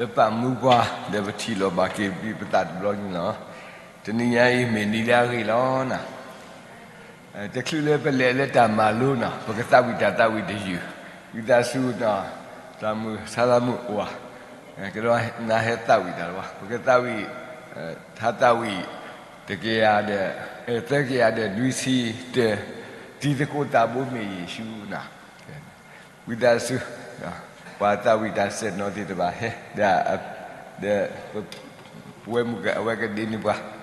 လၢပာ်မူပှၤ ဒီးပထံၣ်လိာ်ဘၣ်က့ၤပသးတဘျီန့ၣ်လီၤ. တနံၤညါအံၤမ့ၢ်နံၤလၢအဂ့ၤလီၤ. တချုးလၢပလဲၤလၢတၢ်မၤလိနီၤ ပကသးဝံၣ်တၢ်သးဝံၣ်တယုၢ်, ဝံသးစူၤနီၤ သးမုာ်ဆါသးမုာ်အိၣ်ဧါ, ကဒီးနဟဲသးဝံၣ်တၢ်လၢၤဘၣ်, ပကသးဝံၣ် ထါသးဝံၣ် တကယၤဒီး သၢကယၤဒီးနွံဆံတၢ, တံၤသကိးသးဘိမ့ၢ်ယ့ၣ်ၡူးနီၤ. ဝံသးစူၤ ပှၤသးဝံၣ်တၢ်စဲးနီၤသ့ၣ်တဖၣ် ဟဲ ဒီး ဒီး ပဝဲမုၢ်က အဝဲကဒ့န့ၢ်ပှၤ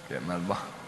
ကဲမၤလၢၤဘၣ်.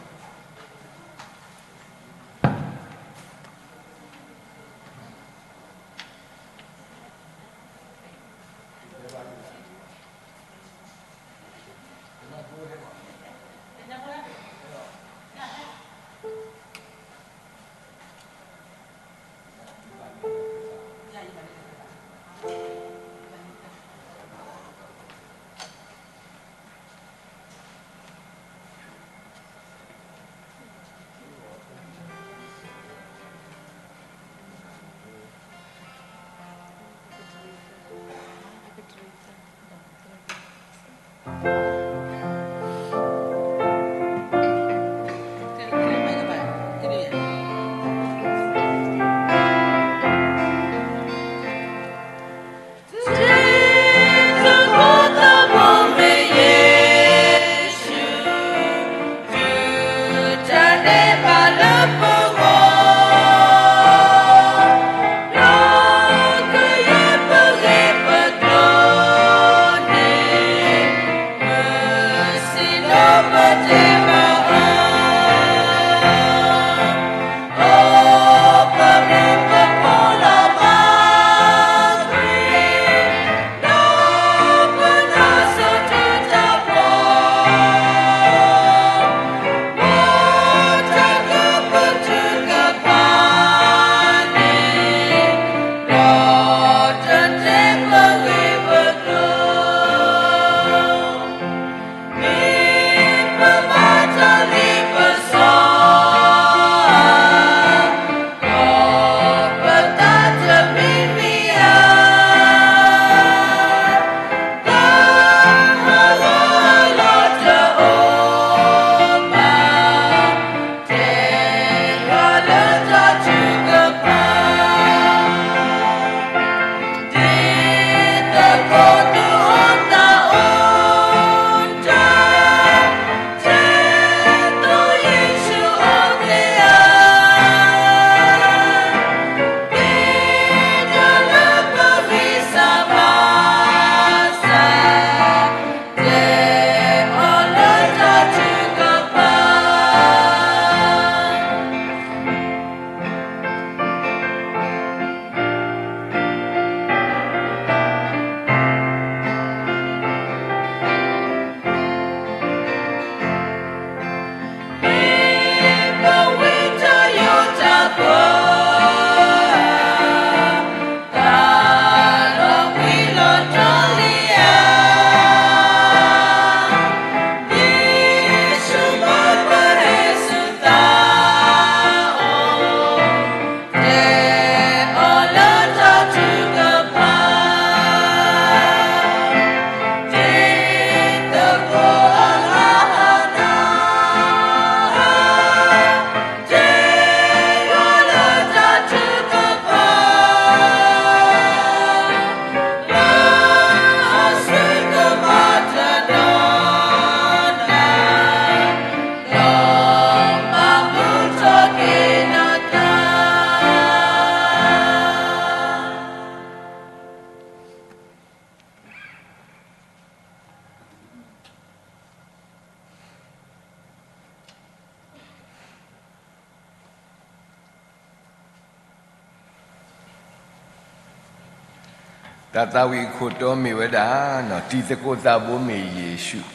တၢ်သးဝံၣ်အခိၣ်တီမ့ၢ်ဝဲဒၣ် တံၤသကိးသးဘိမ့ၢ်ယ့ၣ်ၡူး,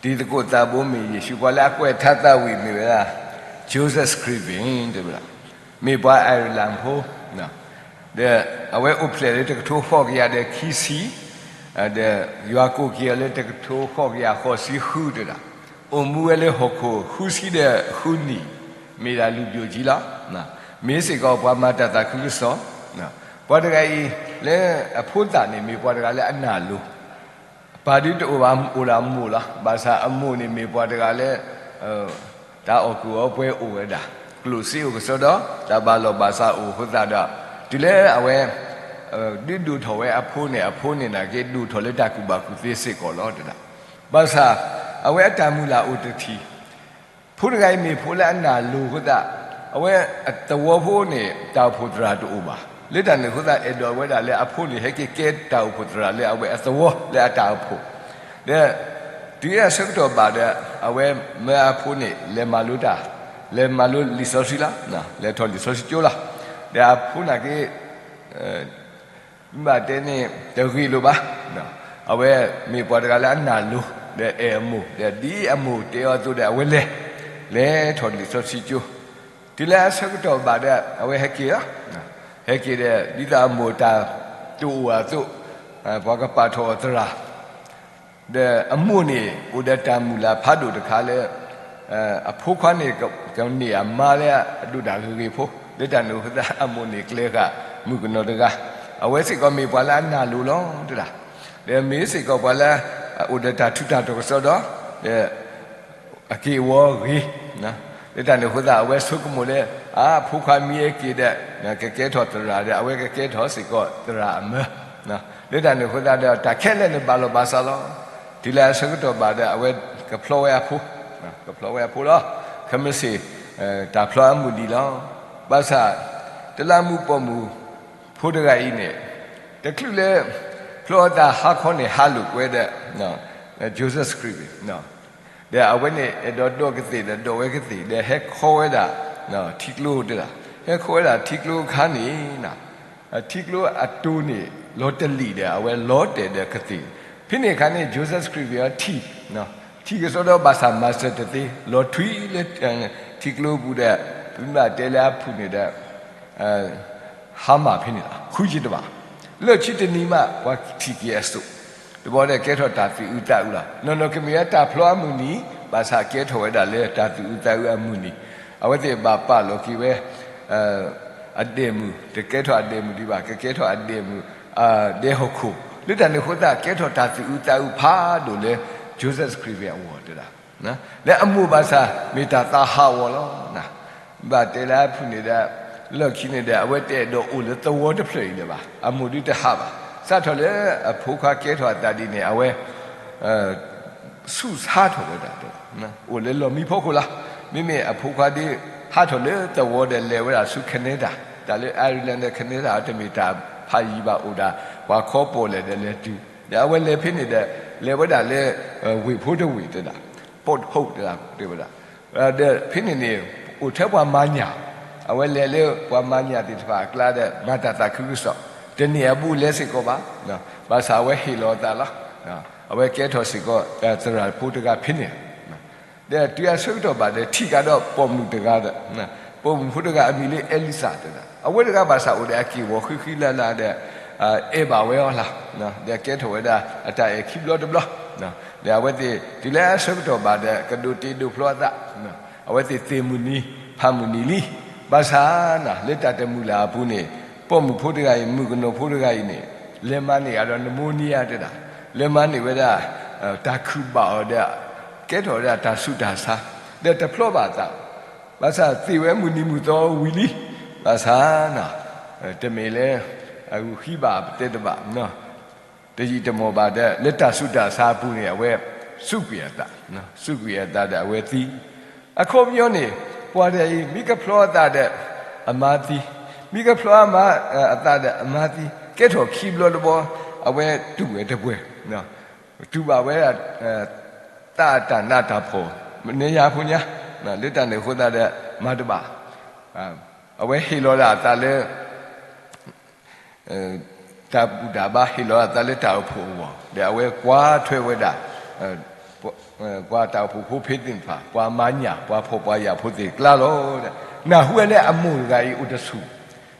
တံၤသကိးသးဘိမ့ၢ်ယ့ၣ်ၡူး, ပှၤလၢအကွဲးထါသးဝံၣ်မ့ၢ်ဝဲဒၣ် Joseph Scriven တဲဝဲဒၣ်, မ့ၢ်ပှၤ Ireland ဖိ, ဒီးအဝဲအိၣ်ဖျဲၣ်လၢတကထိဃိးကယၤဒီးခံဆံ, ဒီးယွၤကိးက့ၤအီၤလၢတကထိဃိးကယၤဃိးဆံဃုတဲဒၣ်, အိၣ်မူဝဲလၢဟီၣ်ခိၣ်ဃုဆံဒီးဃုနံၣ်, မ့ၢ်ဒၣ်လုၢ်ဒိၣ်ကံလီၤ. မ့ၢ်စ့ၢ်ကီးပှၤမၤတၢ်သးခုကစီၣ်, ပှၤတဂၤအံၤ လၢအဖိသၣ်န့ၣ် မ့ၢ်ပှၤတဂၤလၢအနၢ်လိၤ, ပၢ်ဒုတအိၣ်ဘၣ် အိၣ်ဒၣ်အမိၢ်လီၤ. ဘၣ်ဆၣ်အမိၢ်န့ၣ်မ့ၢ်ပှၤတဂၤလၢ တၢ်အီၣ်ကူၣ်အီပှဲၤအိၣ်ဝဲဒၣ်, ကျိၣ်စ့အိၣ်ကစီဒီး တၢ်ဘၣ်လီၢ်ဘၣ်စးအိၣ်အဃိသတးဒီး တုၤလၢအဝဲ ဒုးဒိၣ်ထီၣ်ဝဲအဖိန့ၣ် အဖိန့ၣ်နာ်က့ ဒိၣ်ထီၣ်လၢတၢ်ကူၣ်ဘၣ်ကူၣ်သ့စ့ၢ်ကီးလီၤတဒၣ်. ဘၣ်ဆၣ် အဝဲအတၢ်မုၢ်လၢ်အိၣ်တထံၣ်, ဖိတဂၤအံၤမ့ၢ်ဖိလၢအနၢ်လိၤအဃိသတး အဝဲအသဝီဖိန့ၣ် တၢ်အိၣ်ဖှိၣ်သရၣ်တအိၣ်ဘၣ်. လၢတၢ်န့ၣ်အဃိသတး အဲၣ်ဒိးဝဲဒၣ်လၢအဖိန့ၣ်ဟဲက့ၤကဲတၢ်အိၣ်ဖှိၣ်သရၣ်လၢအဝဲအသဝီလၢအတၢ်အိၣ်ဖှိၣ်, ဒီး တုၤအဆၢကတီၢ်ဘၣ်ဒီး အဝဲမၢအဖိန့ၣ် လဲၤမၤလိတၢ်, လဲၤမၤလိလံာ်စီဆှံလီၤ. လဲၤထီၣ်လံာ်စီဆှံကၠိလီၤ. ဒီးအဖိနာ်က့ မ့ၢ်ဘၣ်တဲန့ၣ် တဂ့ၤလိာ်ဘၣ်. အဝဲမ့ၢ်ပှၤတဂၤလၢအနၢ်လိၤ ဒီးအဲၣ်အမိၢ် ဒီးဒ်အမိၢ်တဲအီၤအသိးဒီး အဝဲလဲၤ, လဲၤထီၣ်လံာ်စီဆှံကၠိ, တုၤလၢအဆၢကတီၢ်ဘၣ်ဒီး အဝဲဟဲက့ၤလီၤ. ဟဲက့ၤဒီး ဒ်သိးအမိၢ်တၢ်တအိၣ်အသိး ပှၤကပာ်ထီၣ်အီၤသရၣ် ဒီးအမိၢ်န့ၣ် အိၣ်ဒီးတၢ်မုၢ်လၢ်ဖးဒိၣ်တခါလၢ အဖိခွါန့ၣ် ကန့ၢ်အမါလၢအဒိၣ်တၢ်ဂ့ၤဂ့ၤဖိ, လၢတၢ်န့ၣ်အဃိသတး အမိၢ်န့ၣ်ကျဲဃာ်မုၣ်ကနီၤတဂၤ, အဝဲစ့ၢ်ကီးမ့ၢ်ပှၤလၢအနၢ်လိၤလီၤတဒၣ်, ဒီးမ့ၢ်စ့ၢ်ကီးပှၤလၢ အိၣ်ဒီးတၢ်ထူးတၢ်တီၤကစီဒီး ဒီး အက့ၢ်အဂီၤဂ့ၤ, လၢတၢ်န့ၣ်အဃိသတး အဝဲဆိကမိၣ်လၢ အဖိခွါမ့ၢ်ဟဲက့ၤဒီး ကကဲထီၣ်သရၣ်ဒီး အဝဲကကဲထီၣ်စ့ၢ်ကီးသရၣ်အမၢ, လၢတၢ်န့ၣ်အဃိသတးဒီး တၢ်ခဲလၢာ်န့ၣ်ဘၣ်လီၤဘၣ်စးလီၤ. တုၤလၢအဆၢကတီၢ်ဘၣ်ဒီး အဝဲကဖျီဝဲအဖိ, ကဖျီဝဲအဖိလီၤ. ခဲမုၢ်ဆ့ၣ် တၢ်ဖျီအမုၢ်နံၤလီၤ. ဘၣ်ဆၣ် တလးမူးပိာ်မုၣ်ဖိတဂၤအံၤန့ၣ် တချုးလၢ ဖျီအသးဟါခီန့ၣ် ဟးလိာ်ကွဲဒီး Joseph Scriven ဒီးအဝဲန့ၣ် အဲၣ်ဒိးဒိးကသ့ၣ်ဒီး ဒိးဝဲကသ့ၣ်ဒီး ဟဲခီဝဲဒၣ် ထံကျိတဒၣ်, ဟဲခီဝဲဒၣ်ထံကျိအခါန့ၣ် ထံကျိအတိၤန့ၣ် လီၤတလံာ်ဒီး အဝဲလီၤတဲာ်ဒီးကသ့ၣ်, ဖဲန့ၣ်အခါန့ၣ် Joseph Scriven အထံၣ်, ထံၣ်ကစီဒီးဘၣ်ဆၣ်မၤစၢၤတသ့, လီၤထွံလၢ ထံကျိပူၤဒီး ပမ့ၢ်တဲလၢအဖုၣ်န့ၣ်ဒီး ဟါမၢ်ဖဲန့ၣ်လီၤ, ဃုယံာ်တဘၣ်, လၢခံတနံၤမး ပှၤထံၣ်က့ၤအစိၣ်, တဘျီဒီးကဲထီၣ်တၢ်သူၣ်အုးသးအုးလီၤ. နီၢ်နီၢ်ကမ့ၢ်ဝဲတၢ်ဖျီအမုၢ်နံၤ, ဘၣ်ဆၣ်ကဲထီၣ်ဝဲဒၣ်လၢတၢ်သူၣ်အုးသးအုးအမုၢ်နံၤ, အဝဲသ့ၣ်ဘၣ်ပာ်လီၤက့ၤဝဲ အဒဲးမုၢ်, တကဲထီၣ်အဒဲးမုၢ်ဒံးဘၣ်, ကကဲထီၣ်အဒဲးမုၢ် ဒဲဟီၣ်ခိၣ်, လၢတၢ်န့ၣ်အဃိသတး ကဲထီၣ်တၢ်သူၣ်အုးသးအုးဖးဒိၣ်လၢ Joseph Scriven အဂီၢ်တဒၣ်, လၢအမိၢ်ဘၣ်ဆၣ် မ့ၢ်တၢ်သးဟးဂီၤလီၤ. ဘၣ်တဲလၢအဖုၣ်န့ၣ်ဒီး လီၢ်ခံန့ၣ်ဒီး အဝဲတအဲၣ်ဒိးအိၣ်လၢသဝီတဖျၢၣ်အံၤလၢၤဘၣ်, အမိၢ်ဒုတဟးဘၣ်, စးထီၣ်လၢအဖိခွါကဲထီၣ်အသးဒ်န့ၣ် အဝဲ ဆူးဆါထီၣ်ဝဲဒၣ်, အိၣ်လၢလီၢ်မံဖီခိၣ်လီၤ. မ့မ့ၢ်အဖိခွါဒ်ဟးထီၣ်လၢသဝီဒီး လဲၤဝဲဒၣ်ဆူ Canada, တၢ်လၢ Ireland ဒီး Canada တမ့ၢ်တၢ်ဖးယံၤဘၣ်, အိၣ်ဒၣ် ပှၤခီပိာ်လဲၣ်ဒီးလဲၤတုၤ, ဒီးအဝဲလဲၤဖဲန့ၣ်ဒီး လဲၤဝဲဒၣ်လၢ ဝ့ၢ်ဖိတဝ့ၢ်တဒၣ်, Port Hope တဒၣ်တဲဝဲဒၣ်, ဒီးဖဲန့ၣ်န့ၣ် အိၣ်ထဲပှၤမၤညၣ်, အဝဲလဲၤလၢပှၤမၤညၣ်သ့ၣ်တဖၣ်အကျါဒီး မၤတၢ်သးခုကစီၣ်, တန့ၢ်အဘူးအလဲစ့ၢ်ကီးဘၣ်, ဘၣ်ဆၣ်အဝဲဟ့ၣ်လီၤအသးလီၤ. အဝဲကဲထီၣ်စ့ၢ်ကီး သရၣ်ဖိတဂၤဖဲန့ၣ်, ဒီးတုၤအဆၢကတီၢ်ဘၣ်ဒီး ထံၣ်ကဒီးပိာ်မုၣ်တဂၤဒီး ပိာ်မုၣ်ဖိတဂၤအမံၤလၢ Eliza တဒၣ်, အဝဲတဂၤဘၣ်ဆၣ်အိၣ်ဒီးအက့ၢ်အဂီၤဃံဃံလၤလၤဒီး အဲၣ်ဘၣ်ဝဲအီၤလီၤ. ဒီးကဲထီၣ်ဝဲဒၣ်အတၢ်အဲၣ်ခံဘျီတဘျီ, ဒီးအဝဲသ့ၣ်တုၤလၢအဆၢကတီၢ်ဘၣ်ဒီး ကဒိးတ့ဒိးဖျီအသး, အဝဲသ့ၣ်သ့ၣ်မုၢ်နံၤ ဖးမုၢ်နံၤလံ. ဘၣ်ဆၣ်နၤ လၢတၢ်တမုၢ်လၢ်အပူၤန့ၣ် ပိာ်မုၣ်ဖိတဂၤအံၤ မုၣ်ကနီၤဖိတဂၤအံၤန့ၣ် လဲၤမၤန့ၢ်အဒီးနမိၢ်နံၤဧါတဒၣ်, လဲၤမၤန့ၢ်ဝဲဒၣ် တၢ်ခုၣ်ဘၣ်အီၤဒီး ကဲထီၣ်ဝဲဒၣ်တၢ်ဆူးတၢ်ဆါ, ဒီးတဖျီဘၣ်အသး, ဘၣ်ဆၣ်သ့ၣ်ဝဲမုၢ်နံၤမုၢ်သီဝံၤလံ. ဘၣ်ဆၣ်နၤ တမ့ၢ်လၢ အဂုာ်ဃံဘၣ်ပတဲတဘၣ်, တယံာ်တမီၢ်ဘၣ်ဒီး လၢတၢ်ဆူးတၢ်ဆါအပူၤန့ၣ် အဝဲစူးကွံာ်အသး, စူးကွံာ်အသးဒီးအဝဲသံ. အခီပညီန့ၣ် ပှၤတဂၤအံၤ မ့ၢ်ကဖျီအသးဒီး အမါသံ, မ့ၢ်ကဖျီအမါ အသးဒီးအမါသံ, ကဲထီၣ်ခံဘျီတဘျီ အဝဲတူၢ်ဝဲတပှဲၤ, တူၢ်ဘၣ်ဝဲဒၣ် သးအတၢ်နးတၢ်ဖှီၣ် မနုၤညါဖိညါ, လၢတၢ်န့ၣ်အဃိသတးဒီး မၤတဘၣ်, အဝဲဟ့ၣ်လီၤဒၣ်အသးလၢ တၢ်ဘူၣ်တၢ်ဘါ ဟ့ၣ်လီၤအသးလၢတၢ်အိၣ်ဖှိၣ်အဂီၢ်, ဒီးအဝဲကွၢ်ထွဲဝဲဒၣ် ပှၤတၢ်အိၣ်ဖှိၣ်ဖိဖဲသ့ၣ်တဖၣ်, ပှၤမၤညၣ် ပှၤဖှီၣ်ပှၤယာ်ဖိသ့ၣ်အကျါလီၤ. နၢ်ဟူဝဲလၢအမိၢ်တဂၤအံၤအိၣ်တဆူၣ်,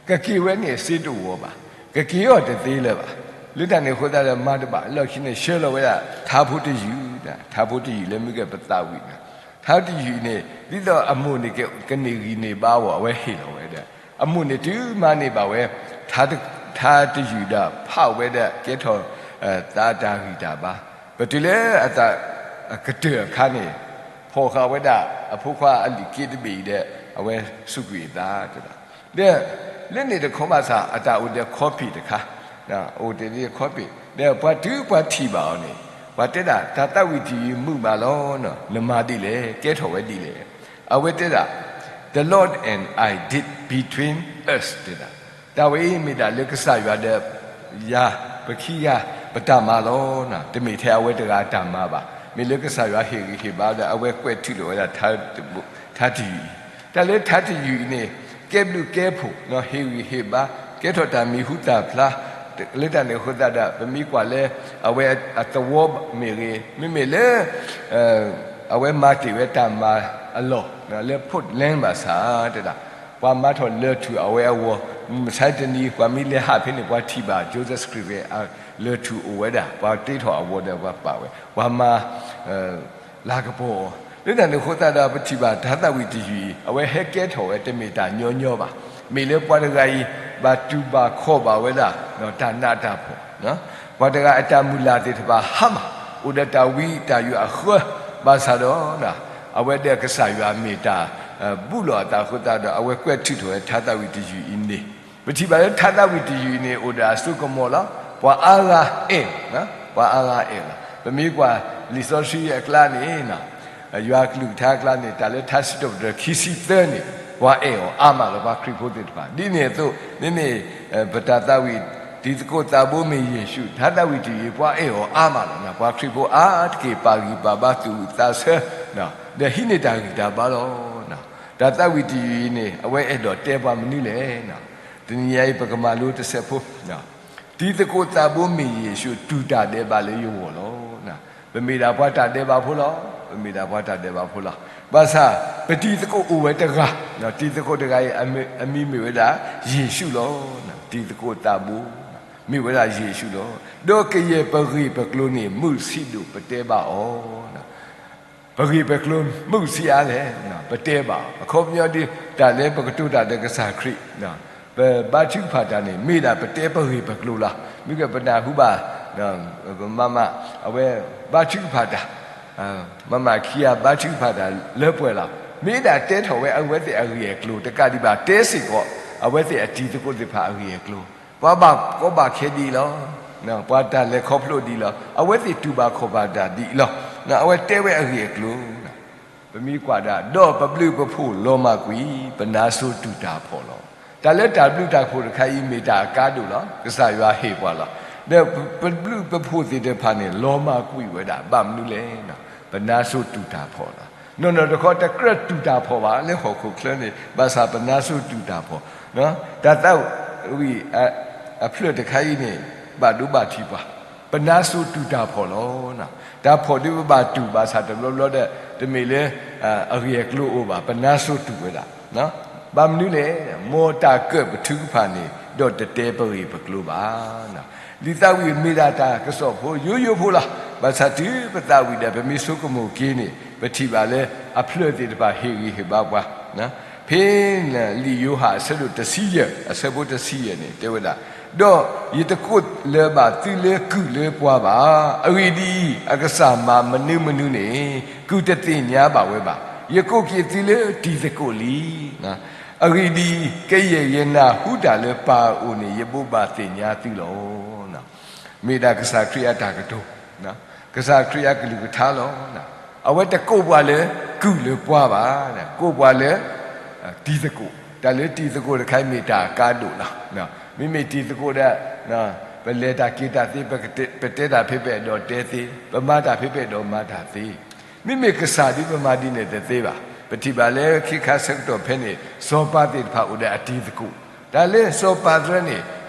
ကက့ၤဝဲန့ၣ်စ့တအိၣ်ဘၣ်, ကက့ၤအီၤတသ့လၢၤဘၣ်. လၢတၢ်န့ၣ်အဃိသတးဒီး မၤတဘၣ်လီၢ်ခံန့ၣ် ဆှၢလီၤဝဲဒၣ် ထါဖိတယုၢ်, ထါဖိတယုၢ်လၢမ့ၢ်ကဲပသးဝံၣ်န့ၣ်, ထါတယုၢ်အံၤန့ၣ် ဒ်သိးအမိၢ်န့ၣ် ကန့ၢ်ဂံၢ်န့ၢ်ဘါအဂီၢ် အဝဲဟ့ၣ်လီၤဝဲဒၣ်, အမိၢ်န့ၣ်တုၤမၤန့ၢ်ဘၣ်ဝဲ ထါတယုၢ်ဒီး ဖးဝဲဒၣ်ကဲထီၣ် သးတၢ်ဂံၢ်တၢ်ဘါ, ပတုၤလၢအသးကတၢၢ်အခါန့ၣ် ဖီၣ်ဃာ်ဝဲဒၣ်အဖိခွါအလံာ်က့တဘ့ၣ်အံၤဒီး အဝဲစူးကွံာ်အသး ဒီး လၢန့ၣ်တခီဘၣ်ဆၣ် အတၢ်အိၣ်ဒီး copy တခါ, အိၣ်တ့ၢ် copy ဒီးပှၤတုၤပှၤထံၣ်ဘၣ်အီၤန့ၣ် ပှၤတဲဒၣ် တၢ်သးဝံၣ်တယုၢ်မုာ်မးလီၤ, နမၤဒ်လဲၣ်, ကဲထီၣ်ဝဲဒ်လဲၣ်. အဝဲတဲဒၣ် The Lord and I did between us တဲဒၣ်, တၢ်ဝဲအံၤမ့ၢ်ဒၣ်လၢကစၢ်ယွၤဒီးယၤ ပခံဂၤ ပတၢ်မၤလီၤ. တမ့ၢ်ထဲအဝဲတဂၤအတၢ်မၤဘၣ်, မ့ၢ်လၢကစၢ်ယွၤဟ့ၣ်ဂံၢ်ဟ့ၣ်ဘါဒီး အဝဲကွဲးထုးလီၤဝဲဒၣ် ထါတယုၢ်အံၤ, တၢ်လၢထါတယုၢ်အံၤန့ၣ် ကဲဘျုးကဲဖှိၣ်, ဟ့ၣ်ဂံၢ်ဟ့ၣ်ဘါ, ကဲထီၣ်တၢ်မံၤဟူသၣ်ဖျါ, လၢတၢ်န့ၣ်အဃိသတးဒီး ပမ့ၢ်ကွၢ်လၢ အဝဲအသဝီမ့ၢ်ဂ့ၤ, မ့မ့ၢ်လၢ အဝဲမၤတ့ၢ်ဝဲတၢ်မၤအလီၢ် လၢ Portland ဘၣ်ဆၣ်တဲဒၣ်, ပှၤမၤထီၣ်လၢၢ်ထူၣ်အဝဲအဂီၢ်, မုၢ်မဆါတနံၤ ပှၤမ့ၢ်လဲၤဟးဖဲန့ၣ် ပှၤထံၣ်ဘၣ် Joseph Smith ဝဲ လၢၢ်ထူၣ်အိၣ်ဝဲဒၣ်, ပှၤတ့ထီၣ်အဂီၤဒီးပှၤပာ်ဝဲ, ပှၤမၤ လၤကပီၤအီၤ, လၢတၢ်န့ၣ်အဃိသတးဒီး ပထံၣ်ဘၣ်တၢ်သးဝံၣ်တယုၢ်အံၤ အဝဲဟဲကဲထီၣ်ဝဲတမ့ၢ်တၢ်ညီညီဘၣ်, မ့ၢ်လၢပှၤတဂၤအံၤ ဘၣ်တူၢ်ဘၣ်ခီၣ်ဘၣ်ဝဲဒၣ် တၢ်နးတၢ်ဖှီၣ် ပှၤတဂၤအတၢ်မုၢ်လၢ်သ့ၣ်တဖၣ်ဟါမၢ်, အိၣ်ဒီးတၢ်ဝံတၢ်ယိးအဃၢ, ဘၣ်ဆၣ်ဒီး အဝဲဒီးကစၢ်ယွၤမ့ၢ်တၢ် ဘူးလိာ်အသးအဃိသတးဒီး အဝဲကွဲးထုးထီၣ်ဝဲထါသးဝံၣ်တယုၢ်အံၤန့ၣ်, ပထံၣ်ဘၣ်လၢထါသးဝံၣ်တယုၢ်အံၤန့ၣ် အိၣ်ဒီးအစိကမီၤလီၤ. ပှၤအါဂၤအဲၣ်, ပှၤအါဂၤအဲၣ်လီၤ. ပမ့ၢ်ကွၢ်လံာ်စီဆှံအကျါန့ၣ် ယွၤကလုၢ်ကထါအကျါန့ၣ် တၢ်လၢထါစံးထီၣ်ပတြၢၤခံဆံသၢန့ၣ် ပှၤအဲၣ်အီၤအါမးလီၤ ပှၤခရံာ်ဖိသ့ၣ်တဖၣ်. ဒ်န့ၣ်အသိး မ့မ့ၢ် ပတၢ်သးဝံၣ် တံၤသကိးသးဘိမ့ၢ်ယ့ၣ်ၡူး ထါသးဝံၣ်တယုၢ်အံၤ ပှၤအဲၣ်အီၤအါမးလီၤ. ပှၤခရံာ်ဖိအါတက့ၢ် ပာ်ဂံၢ်ပာ်ဘါသူၣ်ဝံၣ်သးဆၢ ဒီးဟံးန့ၢ်တၢ်ဂံၢ်တၢ်ဘါလီၤ. တၢ်သးဝံၣ်တယုၢ်အံၤန့ၣ် အဝဲအဲၣ်ဒိးတဲပှၤမနုၤလဲၣ်. တနံၤညါအံၤ ပကမၤလိတစဲးဖိ တံၤသကိးသးဘိမ့ၢ်ယ့ၣ်ၡူး တူၢ်တၢ်ဒဲးဘးလၢယဂီၢ်လီၤ. ပမ့ၢ်ဒၣ်ပှၤတၢ်ဒဲးဘးဖိလီၤ. ပမ့ၢ်ဒၣ်ပှၤတၢ်ဒဲးဘးဖိလီၤ. ဘၣ်ဆၣ် ပတံၤသကိးအိၣ်ဝဲတဂၤ, တံၤသကိးတဂၤအံၤ အမံၤမ့ၢ်ဝဲဒၣ် ယ့ၣ်ၡူးလီၤ. တံၤသကိးသးဘိ မ့ၢ်ဝဲဒၣ်ယ့ၣ်ၡူးလီၤ. ဒီးကယဲၢ်ပဂ့ၢ်ပကျိၤန့ၣ် မုာ်ဆံးဒိၣ်ပတဲဘၣ်အီၤ ပဂ့ၢ်ပကျိၤမုာ်ဆံးအါလဲၣ်, ပတဲဘၣ်အီၤ. အခီပညီဒ် တၢ်လၢပကတိၤတၢ်ဒီးကစၢ်ခရံာ် ပဘါထုကဖၣ်တၢ်န့ၣ် မ့ၢ်ဒၣ်ပတဲပဂ့ၢ်ပကျိၤလီၤ. မ့ၢ်ကပနၢ်ဟူဘၣ် ပမၤမး အဝဲဘါထုကဖၣ်တၢ် မၤမးခံဂၤဘါထုကဖၣ်တၢ်လၢပှဲၤလီၤ. မ့ၢ်ဒၣ်တဲထီၣ်ဝဲအဝဲသ့ၣ်အဂ့ၢ်အကျိၤ တကးဒံးဘၣ် တဲစ့ၢ်ကီး အဝဲသ့ၣ်အတံၤသကိးသ့ၣ်တဖၣ်အဂ့ၢ်အကျိၤ ပှၤဘၣ်ကီဘၣ်ခဲဒ်အံၤလီၤ. ပှၤတၢ်လဲၤခီဖျိဒ်အံၤလီၤ. အဝဲသ့ၣ်တူၢ်ဘၣ်ခီၣ်ဘၣ်တၢ်ဒ်အံၤလီၤ. အဝဲတဲဝဲအဂ့ၢ်အကျိၤ ပမ့ၢ်ကွၢ်ဒၣ် ဒီးပဘျုးပဖှိၣ်လီၤမၢ်ကွံာ် ပနါစိၤတူၢ်တၢ်ဖှီၣ်လီၤ. တၢ်လၢတၢ်ဘျုးတၢ်ဖှိၣ်တခါအံၤ မ့ၢ်တၢ်အကါဒိၣ်လီၤ. ကစၢ်ယွၤဟ့ၣ်ပှၤလီၤ. ဒီးပဘျုးပဖှိၣ်သ့ၣ်တဖၣ်န့ၣ် လီၤမၢ်ကွံာ်ဝဲဒၣ် ဘၣ်မနုၤလဲၣ်. ပနါစိၤတူၢ်တၢ်ဖှီၣ်လီၤ. နီၢ်နီၢ်တခီ တကြၢးတူၢ်တၢ်ဖှီၣ်ဘၣ် လၢဟီၣ်ခိၣ်ချၢန့ၣ် ဘၣ်ဆၣ်ပနါစိၤတူၢ်တၢ်ဖှီၣ် တၢ်သးဝံၣ်အဖျၢၣ်တခါအံၤန့ၣ် ဘၣ်ဒိဘၣ်ထံးပှၤ, ပနါစိၤတူၢ်တၢ်ဖှီၣ်လီၤ. တၢ်ဖှီၣ်ဒ်ပဘၣ်တူၢ်ဘၣ်ဆၣ်တဘျီဘျီဒီး တမ့ၢ်လၢ အဂ့ၢ်အကျိၤအိၣ်ဘၣ် ပနါစိၤတူၢ်ဝဲဒၣ်. ဘၣ်မနုၤလဲၣ်, မ်တၢ်ကၢၣ်ပထုကဖၣ်န့ၣ် ဒီးတတဲပဂ့ၢ်ပကျိၤဘၣ်. လံာ်သးဝံၣ်မ့ၢ်ဒၣ်တၢ်ကစီၣ်ဖိယိယိဖိလီၤ. ဘၣ်ဆၣ်တုၤပသးဝံၣ်ဒီး ပမ့ၢ်ဆိကမိၣ်က့ၤန့ၣ် ပထံၣ်ဘၣ်လၢအဖျၢၣ်သ့ၣ်တဖၣ်ဟ့ၣ်ဂံၢ်ဟ့ၣ်ဘါပှၤ ဖဲလံာ်ယိၤဟၣ်အဆၢဒိၣ်တဆံယဲၢ် အဆၢဖိတဆံယဲၢ်န့ၣ် တဲဝဲဒၣ်, ဒီးယတကိးလၢၤဘၣ်သုလၢကုၢ်လၢပှၤဘၣ်. အဂ့ၢ်ဒ်အံၤ, အကစၢ်မၤမနုၤမနုၤန့ၣ် ကုၢ်တသ့ၣ်ညါဘၣ်ဝဲဘၣ်. ယကိးက့ၤသုလၢတံၤသကိးလံ. အဂ့ၢ်ဒ်အံၤ, ကယဲၢ်ယနၢ်ဟူတၢ်လၢပၢ်အအိၣ်န့ၣ် ယဘိးဘၣ်သ့ၣ်ညါသုလီၤ. မ့ၢ်ဒၣ်ကစၢ်ခရံာ်အတၢ်ကတိၤ, ကစၢ်ခရံာ်အကလုၢ်ကထါလီၤ. အဝဲတကိးပှၤလၢကုၢ်လၢပှၤဘၣ်, ကိးပှၤလၢ တံၤသကိး, တၢ်လၢတံၤသကိးတခါအံၤမ့ၢ်တၢ်အကါဒိၣ်လီၤ. မ့မ့ၢ်တံၤသကိးဒီး ပလဲၤတၢ်က့ၤတၢ်သ့, ပတဲတၢ်ဖဲပအဲၣ်ဒိးတဲသ့, ပမၤတၢ်ဖဲပအဲၣ်ဒိးမၤတၢ်သ့. မ့မ့ၢ်ကစၢ်ဒ်ပမၤဒ်န့ၣ်တသ့ဘၣ်. ပထံၣ်ဘၣ်လၢခ့ခါဆၢကတီၢ်ဖဲန့ၣ် စီၤပၤသ့ၣ်တဖၣ်အိၣ်ဒီးအတံၤသကိး, တၢ်လၢစီၤပၤသရၢန့ၣ်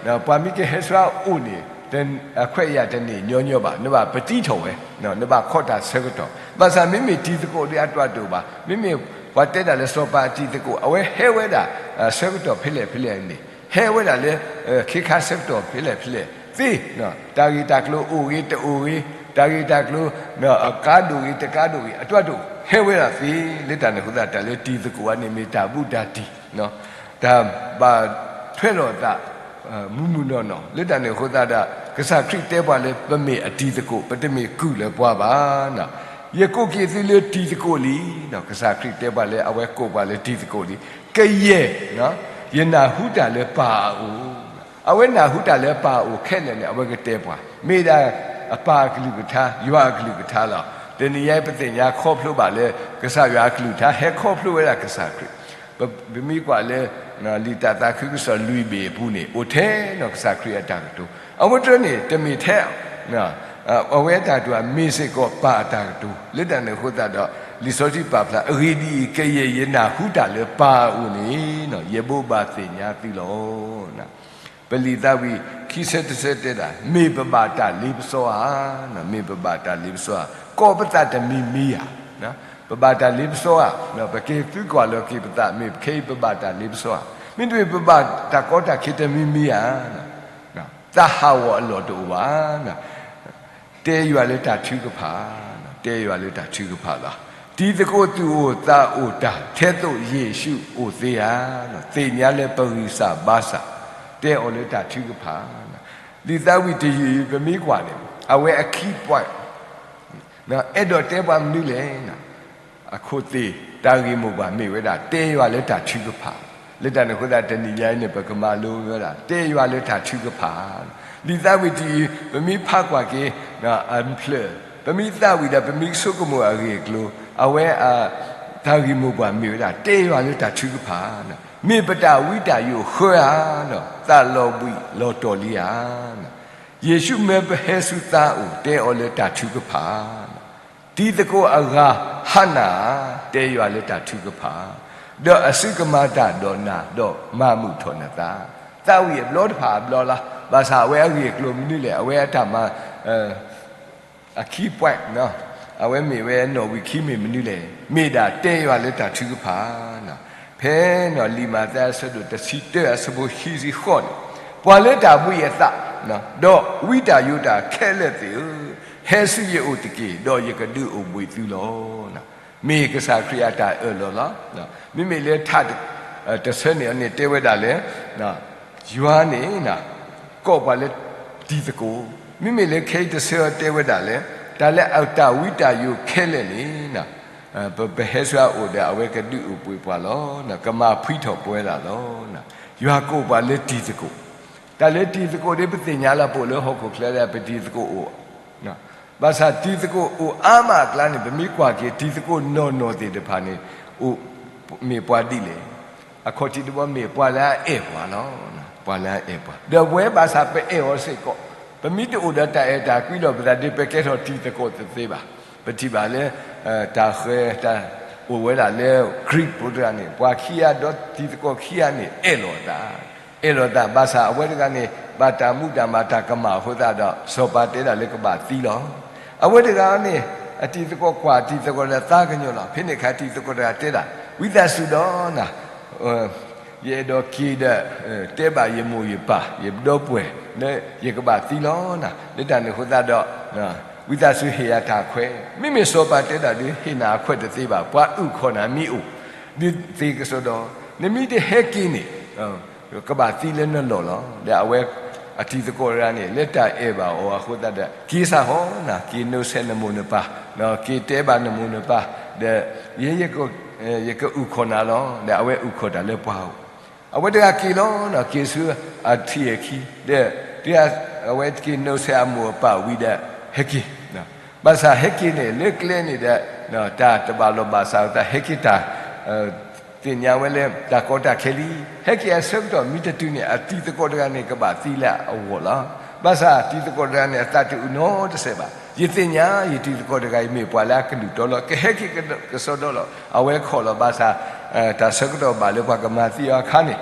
ပှၤမ့ၢ်ကဟဲဆှၢအအိၣ်န့ၣ် အခွဲးအယာ်တန့ၢ်ညီညီဘၣ်, နဘၣ်ပတံထီၣ်ဝဲ, နဘၣ်ခီၣ်တၢ်ဆၢကတီၢ်. ဘၣ်ဆၣ်မ့မ့ၢ်တံၤသကိးဒ်အတၢ်တိာ်ဘၣ်, မ့မ့ၢ်ပှၤတဲဒၣ်လၢစီၤပၤအတံၤသကိး အဝဲဟဲဝဲဒၣ် ဆၢကတီၢ်ဖဲလဲၣ်ဖဲလဲၣ်န့ၣ်, ဟဲဝဲဒၣ်လၢ ခ့ခါဆၢကတီၢ်ဖဲလဲၣ်ဖဲလဲၣ် သ့, တၢ်ဂ့ၢ်တၢ်ကျိၤအိၣ်ဂ့ၤတအိၣ်ဂ့ၤ, တၢ်ဂ့ၢ်တၢ်ကျိၤ ကါဒိၣ်ဂ့ၤတကါဒိၣ်ဂ့ၤ အတၢ်ဒိၣ်ဟဲဝဲဒၣ်သ့, လၢတၢ်န့ၣ်အဃိသတး တၢ်လၢတံၤသကိးအံၤန့ၣ် မ့ၢ်တၢ်ဘူးတၢ်တံၢ်, တၢ်ဘၣ်ထွဲလိာ်အသး မုၢ်မုၢ်နီၢ်နီၢ်, လၢတၢ်န့ၣ်အဃိသတးဒီး ကစၢ်ခရံာ်တဲပှၤလၢပမ့ၢ်အတံၤသကိး ပတမ့ၢ်ကုၢ်လၢပှၤဘၣ်. ယကိးက့ၤသုလၢတံၤသကိးလံ, ကစၢ်ခရံာ်တဲပှၤလၢအဝဲကိးပှၤလၢတံၤသကိးလံ, ကယဲၢ် ယနၢ်ဟူတၢ်လၢပၢ်အအိၣ်, အဝဲနၢ်ဟူတၢ်လၢပၢ်အအိၣ်ခဲလၢာ်န့ၣ် အဝဲကတဲပှၤ, မ့ၢ်ဒၣ်အပၢ်အကလုၢ်ကထါ ယွၤအကလုၢ်ကထါလီၤ. တနံၤညါအံၤ ပသ့ၣ်ညါခီဖျိဘၣ်လၢ ကစၢ်ယွၤအကလုၢ်ကထါ ဟဲခီဖျိဝဲဒၣ်ကစၢ်ခရံာ်, ပမ့ၢ်ကွၢ်လၢ လံာ်တၢ်သးခုကစီၣ်လွံၢ်ဘ့ၣ်အပူၤန့ၣ် အိၣ်ထဲနီၢ်ကစၢ်ခရံာ်အတၢ်ကတိၤ, အဝဲတြၢန့ၣ် တမ့ၢ်ထဲ အဝဲအတၢ်ကတိၤ မ့ၢ်စ့ၢ်ကီးပၢ်အတၢ်ကတိၤ, လၢတၢ်န့ၣ်အဃိသတးဒီး လံာ်စီဆှံပာ်ဖျါ အဂ့ၢ်ဒ်အံၤ, ကယဲၢ်ယနၢ်ဟူတၢ်လၢပၢ်အအိၣ်န့ၣ် ယဘိးဘၣ်သ့ၣ်ညါသုလီၤ. ပလံာ်သးဝံၣ်ခံဆၢတဆၢတဲဒၣ် မ့ၢ်ပဘၣ်တၢ်လ့ပစီဧါ, မ့ၢ်ပဘၣ်တၢ်လ့ပစီဧါ, ကိးပသးတမံၤမံၤဧါ, ပဘၣ်တၢ်လ့ပစီဧါ, ပက့ၤသုကွၢ်လီၤက့ၤပသး မ့ၢ်ပခဲအံၤပဘၣ်တၢ်လ့ပစီဧါ, မ့တမ့ၢ်ပဘၣ်တၢ်ကီတၢ်ခဲတမံၤမံၤဧါ, သးဟးဂီၤအလီၢ်တအိၣ်ဘၣ်. တဲယွၤလၢတၢ်ထုကဖၣ်, တဲယွၤလၢတၢ်ထုကဖၣ်လီၤ. တံၤသကိးသူၣ်အိၣ်သးအိၣ်တၢ် ထဲသိးယ့ၣ်ၡူးအိၣ်သ့ဧါ, သ့ၣ်ညါလၢပဂံၢ်စၢ်ဘါစၢ်, တဲအီၤလၢတၢ်ထုကဖၣ်. လံာ်သးဝံၣ်တယုၢ်အံၤ ပမ့ၢ်ကွၢ်န့ၣ် အဝဲအခံပှဲၤ အဲၣ်ဒိးတဲပှၤမနုၤလဲၣ်. အခိၣ်သ့ၣ်တၢ်ဂ့ၢ်မိၢ်ပှၢ်မ့ၢ်ဝဲဒၣ် တဲယွၤလၢတၢ်ထုကဖၣ်, လၢတၢ်န့ၣ်အဃိသတး တနံၤညါအံၤန့ၣ် ပကမၤလိဝဲဒၣ် တဲယွၤလၢတၢ်ထုကဖၣ်. လံာ်သးဝံၣ်တယုၢ်အံၤ ပမ့ၢ်ဖးကွၢ်က့ၤ အဖျၢၣ်, ပမ့ၢ်သးဝံၣ်ဒီး ပမ့ၢ်ဆိကမိၣ်အဂ့ၢ်အကျိၤ အဝဲ တၢ်ဂ့ၢ်မိၢ်ပှၢ်မ့ၢ်ဝဲဒၣ် တဲယွၤလၢတၢ်ထုကဖၣ်, မ့ၢ်ပတၢ်ဝံတၢ်ယိးဃၢဧါ, သးလီၤဘှံးလီၤတီၤလံဧါ. ယ့ၣ်ၡူးမၢပဟဲဆူသးအိၣ် တဲအီၤလၢတၢ်ထုကဖၣ်, တံၤသကိးအဂၤဟါနၢ်ဧါ, တဲယွၤလၢတၢ်ထုကဖၣ်, ဒီးအစုကမၤတၢ်ဒီးနၤ ဒီးမၤမုာ်ထီၣ်နသး. သးဝံၣ်အဘျီတဖၣ်အဘျီလီၤ. ဘၣ်ဆၣ်အဝဲအဂ့ၢ်အကျိၤမနုၤလဲၣ်, အဝဲအတၢ်မၤ အခံပှဲၤ, အဝဲမ့ၢ်ဝဲနီၣ်ဝံာ်ခံမ့ၢ်မနုၤလဲၣ်, မ့ၢ်ဒၣ်တဲယွၤလၢတၢ်ထုကဖၣ်. ဖဲနီၣ်လံာ်မးသဲအဆၢဒိၣ်တဆံတၢအဆၢဖိခံဆံဃိးန့ၣ်, ပှၤလၢတၢ်ဘှံးအသး, ဒီးဝံတၢ်ယိးတၢ်ခဲလၢာ်သ့ၣ်ဧၢ, ဟဲဆူယအိၣ်တက့ၢ်, ဒီးယကဒုးအိၣ်ဘှံးသုလီၤ. မ့ၢ်ကစၢ်ခရံာ်အတၢ်အၢၣ်လီၤလီၤ. မ့မ့ၢ်လၢထါ တဆၢန့ၣ်အန့ၣ်တဲဝဲဒၣ်လၢ ယွၤန့ၣ် ကိးပှၤလၢတံၤသကိး, မ့မ့ၢ်လၢခဲအံၤတဆၢတဲဝဲဒၣ်လၢ တၢ်လၢအတၢ်ဝံတၢ်ယိးခဲလၢာ်န့ၣ် ပဟဲဆူအအိၣ်ဒီး အဝဲကဒုးအိၣ်ဘှံးပှၤလီၤ. ကမၤဖှံထီၣ်ပဝဲဒၣ်လီၤ. ယွၤကိးပှၤလၢတံၤသကိး, တၢ်လၢတံၤသကိးဒ်ပသ့ၣ်ညါလၢပအိၣ်လၢဟီၣ်ခိၣ်ချၢဒီး ပတံၤသကိးအိၣ် ဘၣ်ဆၣ်တံၤသကိးအိၣ်အါမးအကျါန့ၣ် ပမ့ၢ်ကွၢ်က့ၤ တံၤသကိးနီၢ်နီၢ်သ့ၣ်တဖၣ်န့ၣ် အိၣ်မ့ၢ်ပှၤဒ်လဲၣ်. အခီၣ်ထံးတဘီမ့ၢ်ပှၤလၢအအဲၣ်ပှၤလီၤ. ပှၤလၢအအဲၣ်ပှၤ ဒီးပဝဲဘၣ်ဆၣ်ပအဲၣ်အီၤစ့ၢ်ကီး, ပမ့ၢ်တအိၣ်ဒီးတၢ်အဲၣ်တၢ်ကွံဒီး ပသးဒ်ပကဲထီၣ်တံၤသကိးတသ့ဘၣ်. ပထံၣ်ဘၣ်လၢ တၢ်ဃဲၤတၢ်အိၣ်ဝဲဒၣ်လၢ Greek ဖိတဂၤန့ၣ် ပှၤခံဂၤဒီးတံၤသကိးခံဂၤန့ၣ် အဲၣ်လိာ်အသး အဲၣ်လိာ်သး ဘၣ်ဆၣ်အဝဲတဂၤန့ၣ် ဘၣ်တၢ်မူတၢ်မၤတၢ်ကမၣ်အဃိသတးဒီး စီၤပၤတဲဒၣ်လၢကဘၣ်သံလီၤ. အဝဲတဂၤန့ၣ် အတံၤသကိးကွၢ်တံၤသကိးဒီးသးကညီၤလီၤ. ဖဲန့ၣ်အခါတံၤသကိးတဂၤတဲဒၣ် ဝံသးစူၤဒီးနၤ ယအဲၣ်ဒိးက့ၤဒီး တဲဘၣ်ယမိၢ်ယပၢ် ယဒီပုၢ်ဝဲၢ် လၢယကဘၣ်သံလီၤနၤ. လၢတၢ်န့ၣ်အဃိသတးဒီး ဝံသးစူၤဟ့ၣ်ယၤတၢ်ခွဲး. မ့မ့ၢ်စီၤပၤတဲဒၣ်ဒီး ဟ့ၣ်နၤအခွဲးတသ့ဘၣ်. ပှၤအုၣ်ခီၣ်နၤမ့ၢ်အိၣ် ဒ်သ့ကစီဒီး နမ့ၢ်တဟဲက့ၤန့ၣ် ကဘၣ်သံလၢနလီၢ်လီၤ. ဒီးအဝဲအတံၤသကိးတဂၤန့ၣ် လၢတၢ်အဲၣ်ဘၣ်အီၤအဃိသတးဒီး က့ၤစၢ်ဟီနၤ က့ၤနိးဆဲးနမိၢ်နပၢ်, က့ၤတဲဘၣ်နမိၢ်နပၢ် ဒီး ယဲ ယကအုၣ်ခီၣ်နၤလီၤ. ဒီးအဝဲအုၣ်ခီၣ်တၢ်လၢပှၤဧိၤ အဝဲတဂၤက့ၤလီၤ. က့ၤဆူအထံၣ်အခံ ဒီး အဝဲက့ၤနိးဆဲးအမိၢ်အပၢ်ဝံၤဒီး ဟဲက့ၤ ဘၣ်ဆၣ်ဟဲက့ၤန့ၣ် လၢကျဲန့ၣ်ဒီး တၢ်တဘၣ်လိာ်ဘၣ်စးအသး ဟဲက့ၤတၢ် သ့ၣ်ညါဝဲလၢတၢ်ကီတၢ်ခဲလံ. ဟဲက့ၤအဆၢကတီၢ်မ့ၢ်တတုၤန့ၣ် အတံၤသကိးတဂၤန့ၣ် ကဘၣ်သံလၢအဂီၢ်လီၤ. ဘၣ်ဆၣ်တံၤသကိးတဂၤန့ၣ် အသးတအုးနီတစဲးဘၣ်. ယသ့ၣ်ညါ ယတံၤသကိးတဂၤအံၤ မ့ၢ်ပှၤလၢအကလုၢ်တီလီၤ. ကဟဲက့ၤကစီဒီလီၤ. အဝဲခီၣ်လီၤ ဘၣ်ဆၣ် တၢ်ဆၢကတီၢ်ဘၣ်လၢပှၤကမၤသံအီၤအခါန့ၣ်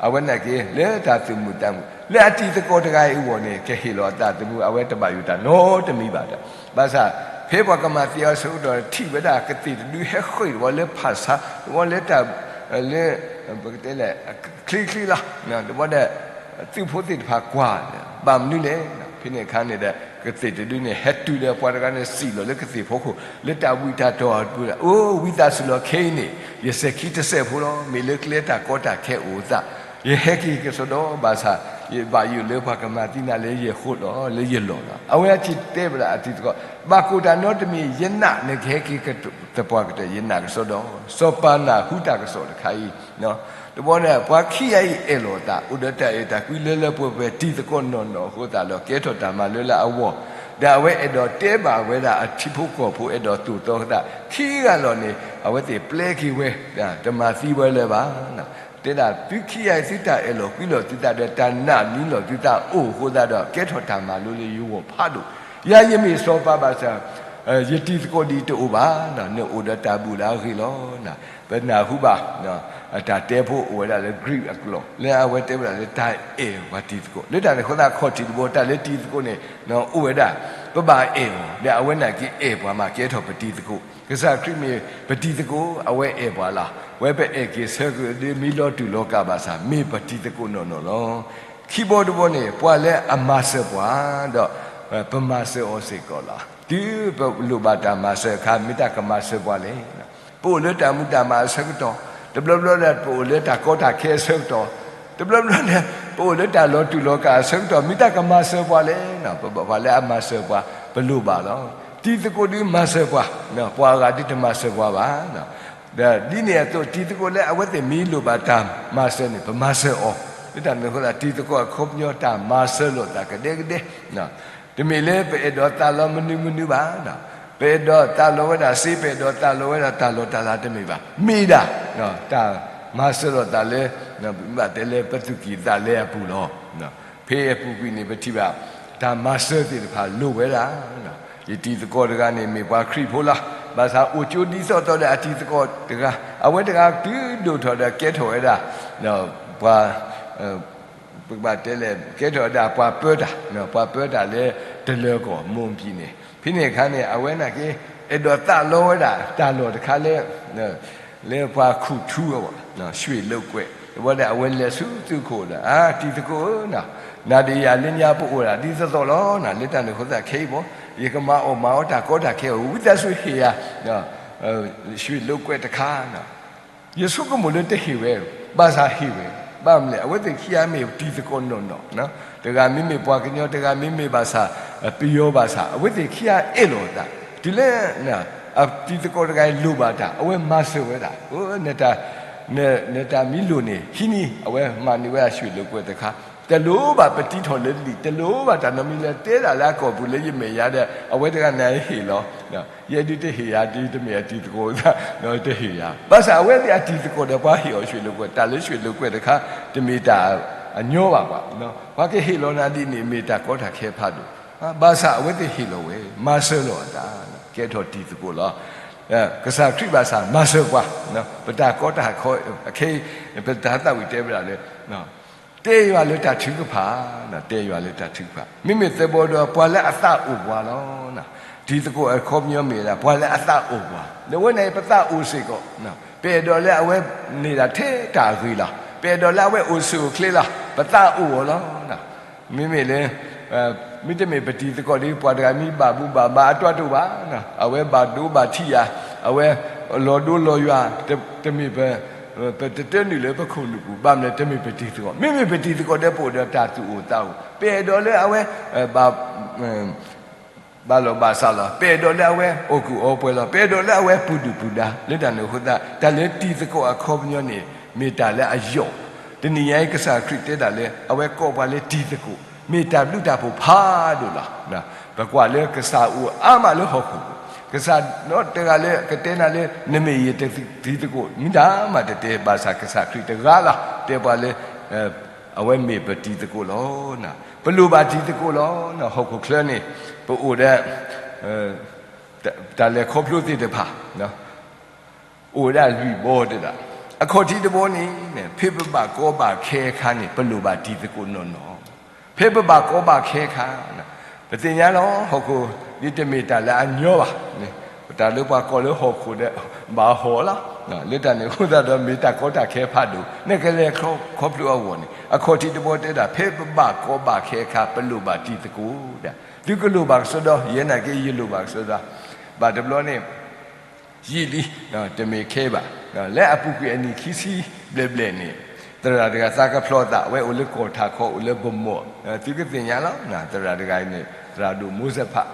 အဝဲနာ်က့ၤ လၢတၢ်သုးမုၢ်သံၣ်ဘိ လၢအတံၤသကိးတဂၤအံၤအဂီၢ်န့ၣ် ကဟ့ၣ်လီၤအသးသမူ အဝဲတဘၣ်ယိၣ်တၢ်နီတမံၤဘၣ်ဒီး ဘၣ်ဆၣ် ဖဲပှၤကမၤသံအီၤဆၢကတီၢ် ထံၣ်ဝဲဒၣ်ကသ့ၣ်တဒုဟဲဃ့ၢ်တဝီလၢဖၣ်ဆါ တဝီလၢတၢ် လၢ ပကတဲလဲၣ် ချ့ချ့လီၤ. တဝီဒီး သုးဖိသ့ၣ်တဖၣ်ကွၢ်, ဘၣ်မနုၤလဲၣ်. ဖဲန့ၣ်အခါန့ၣ်ဒီး ကသ့ၣ်တဒုန့ၣ် ဟဲတုၤဒီးပှၤတဂၤန့ၣ် စံၣ်လီၤလၢကသ့ၣ်ဖီခိၣ် လၢတၢ်ဝံတၢ်တီၢ်အပူၤဒီး, အိ ဝံသးစူၤလီၤ ခဲအံၤန့ၣ် ယစဲၤခံတစဲးဖိလီၤ. မ့ၢ်လၢကျဲတၢ်ကီတၢ်ခဲအိၣ်အသး, ယဟဲက့ၤကစီဒီဘၣ်ဆၣ်, ယဘၣ်ယိၣ်လၢပှၤကမၤသံနၤလၢယဃိလီၤ, လၢယလီၢ်လီၤ. အဝဲအစံးတဲဝဲဒၣ်အတံၤသကိး, ဘၣ်ကိၣ်တၢ်နီတမံၤ ယနာ်နကဟဲက့ၤသပှၢ်ကတၢၢ် ယနာ်ကစီဒီ. စီၤပၤနၢ်ဟူတၢ်ကစီၣ်တခါအံၤ တဘျီန့ၣ် ပှၤခံဂၤအံၤအဲၣ်လီၤအသး အိၣ်ဒီးတၢ်အဲၣ်တၢ်ကွံလၢလၢပှဲၤပှဲၤ တံၤသကိးနီၢ်နီၢ်အဃိသတးဒီး ကဲထီၣ်တၢ်မၤလိလၢအဂီၢ်, ဒီးအဝဲအဲၣ်ဒိးတဲဘၣ်ဝဲဒၣ်အထံဖိကီၢ်ဖိ အဲၣ်ဒိးသိၣ်သီအသး ခံဂၤလီၤန့ၣ် အဝဲသ့ၣ်ပျဲက့ၤဝဲ, တမၤသံဝဲလၢၤဘၣ်. တဲဒၣ်သုခံဂၤအံၤ သုတၢ်အဲၣ်လီၤကွံလီၤသုသးဒီး တၢ်နာ်န့ၢ်လီၤသုသးအိၣ်အဃိသတးဒီး ကဲထီၣ်တၢ်မၤလိလၢယဂီၢ်ဖးဒိၣ်, ယၤယမ့ၢ်စီၤပၤဘၣ်ဆၣ် ယတံၤသကိးဒ်အံၤတအိၣ်ဘၣ်, နအိၣ်ဒီးတၢ်ဘူၣ်လၢအဂ့ၤလီၤ. ပနၢ်ဟူဘၣ် အတၢ်တဲဖိအိၣ်ဝဲဒၣ်လၢ Greek အကျိာ် လၢအဝဲတဲဝဲဒၣ်လၢတၢ်အဲၣ်ပှၤတံၤသကိး လၢတၢ်န့ၣ်အဃိသတး ခီၣ်ထံးတဘိ တၢ်လၢတံၤသကိးန့ၣ် အိၣ်ဝဲဒၣ်, ပဘၣ်အဲၣ်အီၤ ဒီးအဝဲနာ်က့အဲၣ်ပှၤမး ကဲထီၣ်ပတံၤသကိး. ကစၢ်ခရံာ်မ့ၢ်ပတံၤသကိး အဝဲအဲၣ်ပှၤလီၤ. ဝဲပအဲၣ်က့ၤဆၢက့ၤဒီး မ့ၢ်လီၤတူာ်လီၤကာ်ဘၣ်ဆၣ် မ့ၢ်ပတံၤသကိးနီၢ်နီၢ်လီၤ. ခံဘီတဘီန့ၣ် ပှၤလၢအမၤစၢၤပှၤ ဒီး ပမၤစၢၤအီၤစ့ၢ်ကီးလီၤ. တုၤပလိၣ်ဘၣ်တၢ်မၤစၢၤအခါ မ့ၢ်တၢ်ကမၤစၢၤပှၤလဲၣ်. ပအိၣ်လၢတၢ်မူတၢ်မၤအဆၢကတီၢ်, တဘျီဘျီဒီး ပအိၣ်လၢတၢ်ကီတၢ်ခဲအဆၢကတီၢ်, တဘျီဘျီဒီး ပအိၣ်လၢတၢ်လီၤတူာ်လီၤကာ်အဆၢကတီၢ် မ့ၢ်တၢ်ကမၤစၢၤပှၤလဲၣ်. ပဘၣ်ပှၤလၢအမၤစၢၤပှၤ ပလိၣ်ဘၣ်လီၤ. တံၤသကိးဒုးမၤစၢၤပှၤ, ပှၤအဂၤဒုးတမၤစၢၤပှၤဘၣ်. ဒီးဒ်န့ၣ်အသိး တံၤသကိးလၢအဝဲသ့ၣ်မ့ၢ်လိၣ်ဘၣ်တၢ်မၤစၢၤန့ၣ် ပမၤစၢၤအီၤ, လၢတၢ်န့ၣ်အဃိသတး တံၤသကိးအခီပညီတၢ်မၤစၢၤလိာ်သးကဒဲကဒဲ တမ့ၢ်လၢပအဲၣ်ဒိးသးလီမနုၤမနုၤဘၣ်. ပအဲၣ်ဒိးသးလီဝဲဒၣ်စ့, ပအဲၣ်ဒိးသးလီဝဲဒၣ်တၢ်လီၢ်တၢ်လၤတမ့ၢ်ဘၣ်. မ့ၢ်ဒၣ် တၢ်မၤစၢၤလိာ်သးလၢ ဘၣ်တဲလၢပသူၣ်ကံၢ်သးလဲအပူၤလီၤ. ဖဲအပူၤကွံာ်န့ၣ် ပထံၣ်ဘၣ် တၢ်မၤစၢၤသ့ၣ်တဖၣ်လိၣ်ဝဲဒၣ်. ယတံၤသကိးတဂၤန့ၣ် မ့ၢ်ပှၤခရံာ်ဖိလီၤ. ဘၣ်ဆၣ်အိၣ်ကၠိဒ်သိးသိးဒီးအတံၤသကိးတဂၤ, အဝဲတဂၤတုၤဒိၣ်ထီၣ်ဒီးကဲထီၣ်ဝဲဒၣ် ပှၤ ပကဘၣ်တဲလဲၣ် ကဲထီၣ်ဝဲဒၣ်ပှၤပၢတၢ်, ပှၤပၢတၢ်လၢတလၢၤကီၢ် မိၢ်ပံၤန့ၣ်. ဖဲန့ၣ်အခါန့ၣ် အဝဲနာ်က့ အဲၣ်ဒိးသးလီဝဲဒၣ်တၢ်လီၢ်တခါလၢ လၢပှၤခူၣ်ထူအဂီၢ်, ရွှေလုပ်ကွက် တဘျီဒီး အဝဲလဲၤဆူသုးခိၣ်ဒီး အတံၤသကိးဧၢ, နၤဒီးယၤလၢညါပအိၣ်ဒၣ်ဒ်သိးသိးလီၤ. လၢတၢ်န့ၣ်အဃိသတးခဲအံၤဘီ ယကမၤအီၣ်မၤအီတၢ်ကီတၢ်ခဲအိၣ် ဝံသးစူၤဟ့ၣ်ယၤ ရွှေလုပ်ကွက်တခါ. ယဆိကမိၣ်လၢတဟ့ၣ်ဝဲ, ဘၣ်ဆၣ်ဟ့ၣ်ဝဲ, ဘၣ်မနုၤလဲၣ် အဝဲသ့ၣ်ခံဂၤမ့ၢ်တံၤသကိးနီၢ်နီၢ်, တဂၤမ့မ့ၢ်ပှၤကညီ တဂၤမ့မ့ၢ်ဘၣ်ဆၣ် ပယီၤဘၣ်ဆၣ် အဝဲသ့ၣ်ခံဂၤအဲၣ်လီၤအသး, တုၤလၢ အတံၤသကိးတဂၤအံၤလိၣ်ဘၣ်တၢ် အဝဲမၤစၢၤဝဲဒၣ်, နတၢ်မ့ၢ်လိၣ်န့ၣ် ဟံးန့ၢ် အဝဲမၤန့ၢ်ဝဲဒၣ် ရွှေလုပ်ကွက် တခါ, တလိၣ်ဘၣ်ပတံထီၣ်လၢလံာ် တလိၣ်ဘၣ်တၢ်နီတမံၤလၢတဲဒၣ်လၢအကိာ်ပူၤလၢယမဲာ်ညါဒီး အဝဲတဂၤန့ၣ်ဟ့ၣ်လီၤ. ယဲဒုးတဟ့ၣ်ယၤ ဒ်တမ့ၢ်အတံၤသကိး တဟ့ၣ်ယၤ, ဘၣ်ဆၣ်အဝဲသ့ၣ်အတံၤသကိးဒီး ပှၤဟ့ၣ်အီၤ ရွှေလုပ်ကွက် တၢ်လၢ ရွှေလုပ်ကွက် တခါ တမ့ၢ်တၢ်အညီဘၣ်ဘၣ်, ပှၤကဟ့ၣ်လီၤနၤဒ်န့ၣ် မ့ၢ်တၢ်ကီတၢ်ခဲဖးဒိၣ်, ဘၣ်ဆၣ်အဝဲသ့ၣ်ဟ့ၣ်လီၤဝဲ မၤစၢၤလီၤအသး, ကဲထီၣ်တံၤသကိးလီၤ. ကစၢ်ခရံာ်ဘၣ်ဆၣ်မၤစၢၤပှၤ, ပတၢ်ကီတၢ်ခဲအံၤ ပတၢ်သးဝံၣ်တဲဝဲဒၣ်လၢ တဲယွၤလၢတၢ်ထုကဖၣ်, တဲယွၤလၢတၢ်ထုကဖၣ်, မ့မ့ၢ်သၢဘီဒီး ပှၤလၢအသးအိၣ်ပှၤလီၤ. တံၤသကိးအခီပညီမ့ၢ်ဝဲဒၣ် ပှၤလၢအသးအိၣ်ပှၤ, ဒီးအဝဲန့ၣ် ပသးအိၣ်စ့ၢ်ကီး, ပအဲၣ်ဒိးလၢအဝဲန့ၢ်ဒၣ်ထဲတၢ်အဂ့ၤလီၤ, ပအဲၣ်ဒိးလၢအဝဲအိၣ်ဆူၣ်အိၣ်ချ့လီၤ, ပသးအိၣ်အီၤလီၤ. မ့မ့ၢ်လၢ မ့တမ့ၢ်ပတံၤသကိးဒီး ပှၤတဂၤမ့ၢ်ဘၣ်ဘူၣ်ဘၣ်ဘါအတီတအိၣ်ဘၣ်, အဝဲဘၣ်ဒိဘၣ်ထံးယၤ, အဝဲလီၤဒိလီၤယွၤ, တမ့ၢ်ပ ပတတၢနုာ်လၢပခိၣ်နူာ်ပူၤ, ဘၣ်မနုၤလဲၣ် တမ့ၢ်ပတံၤသကိး, မ့မ့ၢ်ပတံၤသကိးဒီး ပအိၣ်ဒီးတၢ်သူၣ်အိၣ်သးအိၣ်, ပအဲၣ်ဒိးလၢအဝဲ ဘၣ် ဘၣ်လီၤဘၣ်စးလီၤ, ပအဲၣ်ဒိးလၢအဝဲအီၣ်ကူၣ်အီပှဲၤလီၤ, ပအဲၣ်ဒိးလၢအဝဲပူၤဒုၣ်ပူၤဒါ, လၢတၢ်န့ၣ်အဃိသတး တၢ်လၢတံၤသကိးအခီပညီန့ၣ် မ့ၢ်တၢ်လၢအယိာ်, တနံၤညါအံၤ ကစၢ်ခရံာ်တဲဒၣ်လၢ အဝဲကိးပှၤလၢတံၤသကိး, မ့ၢ်တၢ်ဘျုးတၢ်ဖှိၣ်ဖးဒိၣ်လီၤ. ပကွၢ်လၢကစၢ်အိၣ်အါမးလၢဟီၣ်ခိၣ်, ကစၢ်နီတဂၤလၢကတဲနၤလၢ နမ့ၢ်ယတံၤသကိး မ့ၢ်တၢ်မးတတဲ, ဘၣ်ဆၣ်ကစၢ်ခရံာ်တဂၤလီၤ တဲပှၤလၢ အဝဲမ့ၢ်ပတံၤသကိးလီၤ. ပလိၣ်ဘၣ်တံၤသကိးလီၤ. ဟီၣ်ခိၣ်ချၢန့ၣ် ပအိၣ်ဒီး တၢ်လဲၤခီဖျိသ့ၣ်တဖၣ် အိၣ်ဝဲဒၣ်လွံၢ်ဘီတဲဒၣ်, အခီၣ်ထံးတဘီန့ၣ် ဖဲပဘၣ်ကီဘၣ်ခဲအခါန့ၣ် ပလိၣ်ဘၣ်တံၤသကိးနီၢ်နီၢ်, ဖဲပဘၣ်ကီဘၣ်ခဲအခါ, ပသ့ၣ်ညါလီၤ ဟီၣ်ခိၣ်ဒ်တမ့ၢ်တၢ်လၢအညီဘၣ်န့ၣ် တၢ်လၢပှၤကိးလၢဟီၣ်ခိၣ်ဒီး ဘၣ်ဟီၣ်လီၤ. လၢတၢ်န့ၣ်အဃိသတးဒီး မ့ၢ်တၢ်ကီတၢ်ခဲဖးဒိၣ် နကလဲၤခီဖျိအဂီၢ်န့ၣ် အခီၣ်ထံးတဘီတဲဒၣ် ဖဲပဘၣ်ကီဘၣ်ခဲအခါ ပလိၣ်ဘၣ်တံၤသကိးဒၣ်. သုကလိၣ်ဘၣ်ကစီဒီ, ယဲနာ်က့ ယလိၣ်ဘၣ်ကစီဒီ, ဘၣ်တဘျီန့ၣ် ယံာ်လံ, တမ့ၢ်ခဲဘၣ်. လၢအပူၤကွံာ်အနံၣ်ခံဆံဘျဲၣ်ဘျဲၣ်န့ၣ် သရၣ်တဂၤသးကဖျီသး, အဝဲအိၣ်လၢကီၢ်ထးခီ အိၣ်လၢပမိၢ်, သုကသ့ၣ်ညါလီၤ. သရၣ်တဂၤအံၤန့ၣ် သရၣ်ဒိၣ်မိစဲးဖး,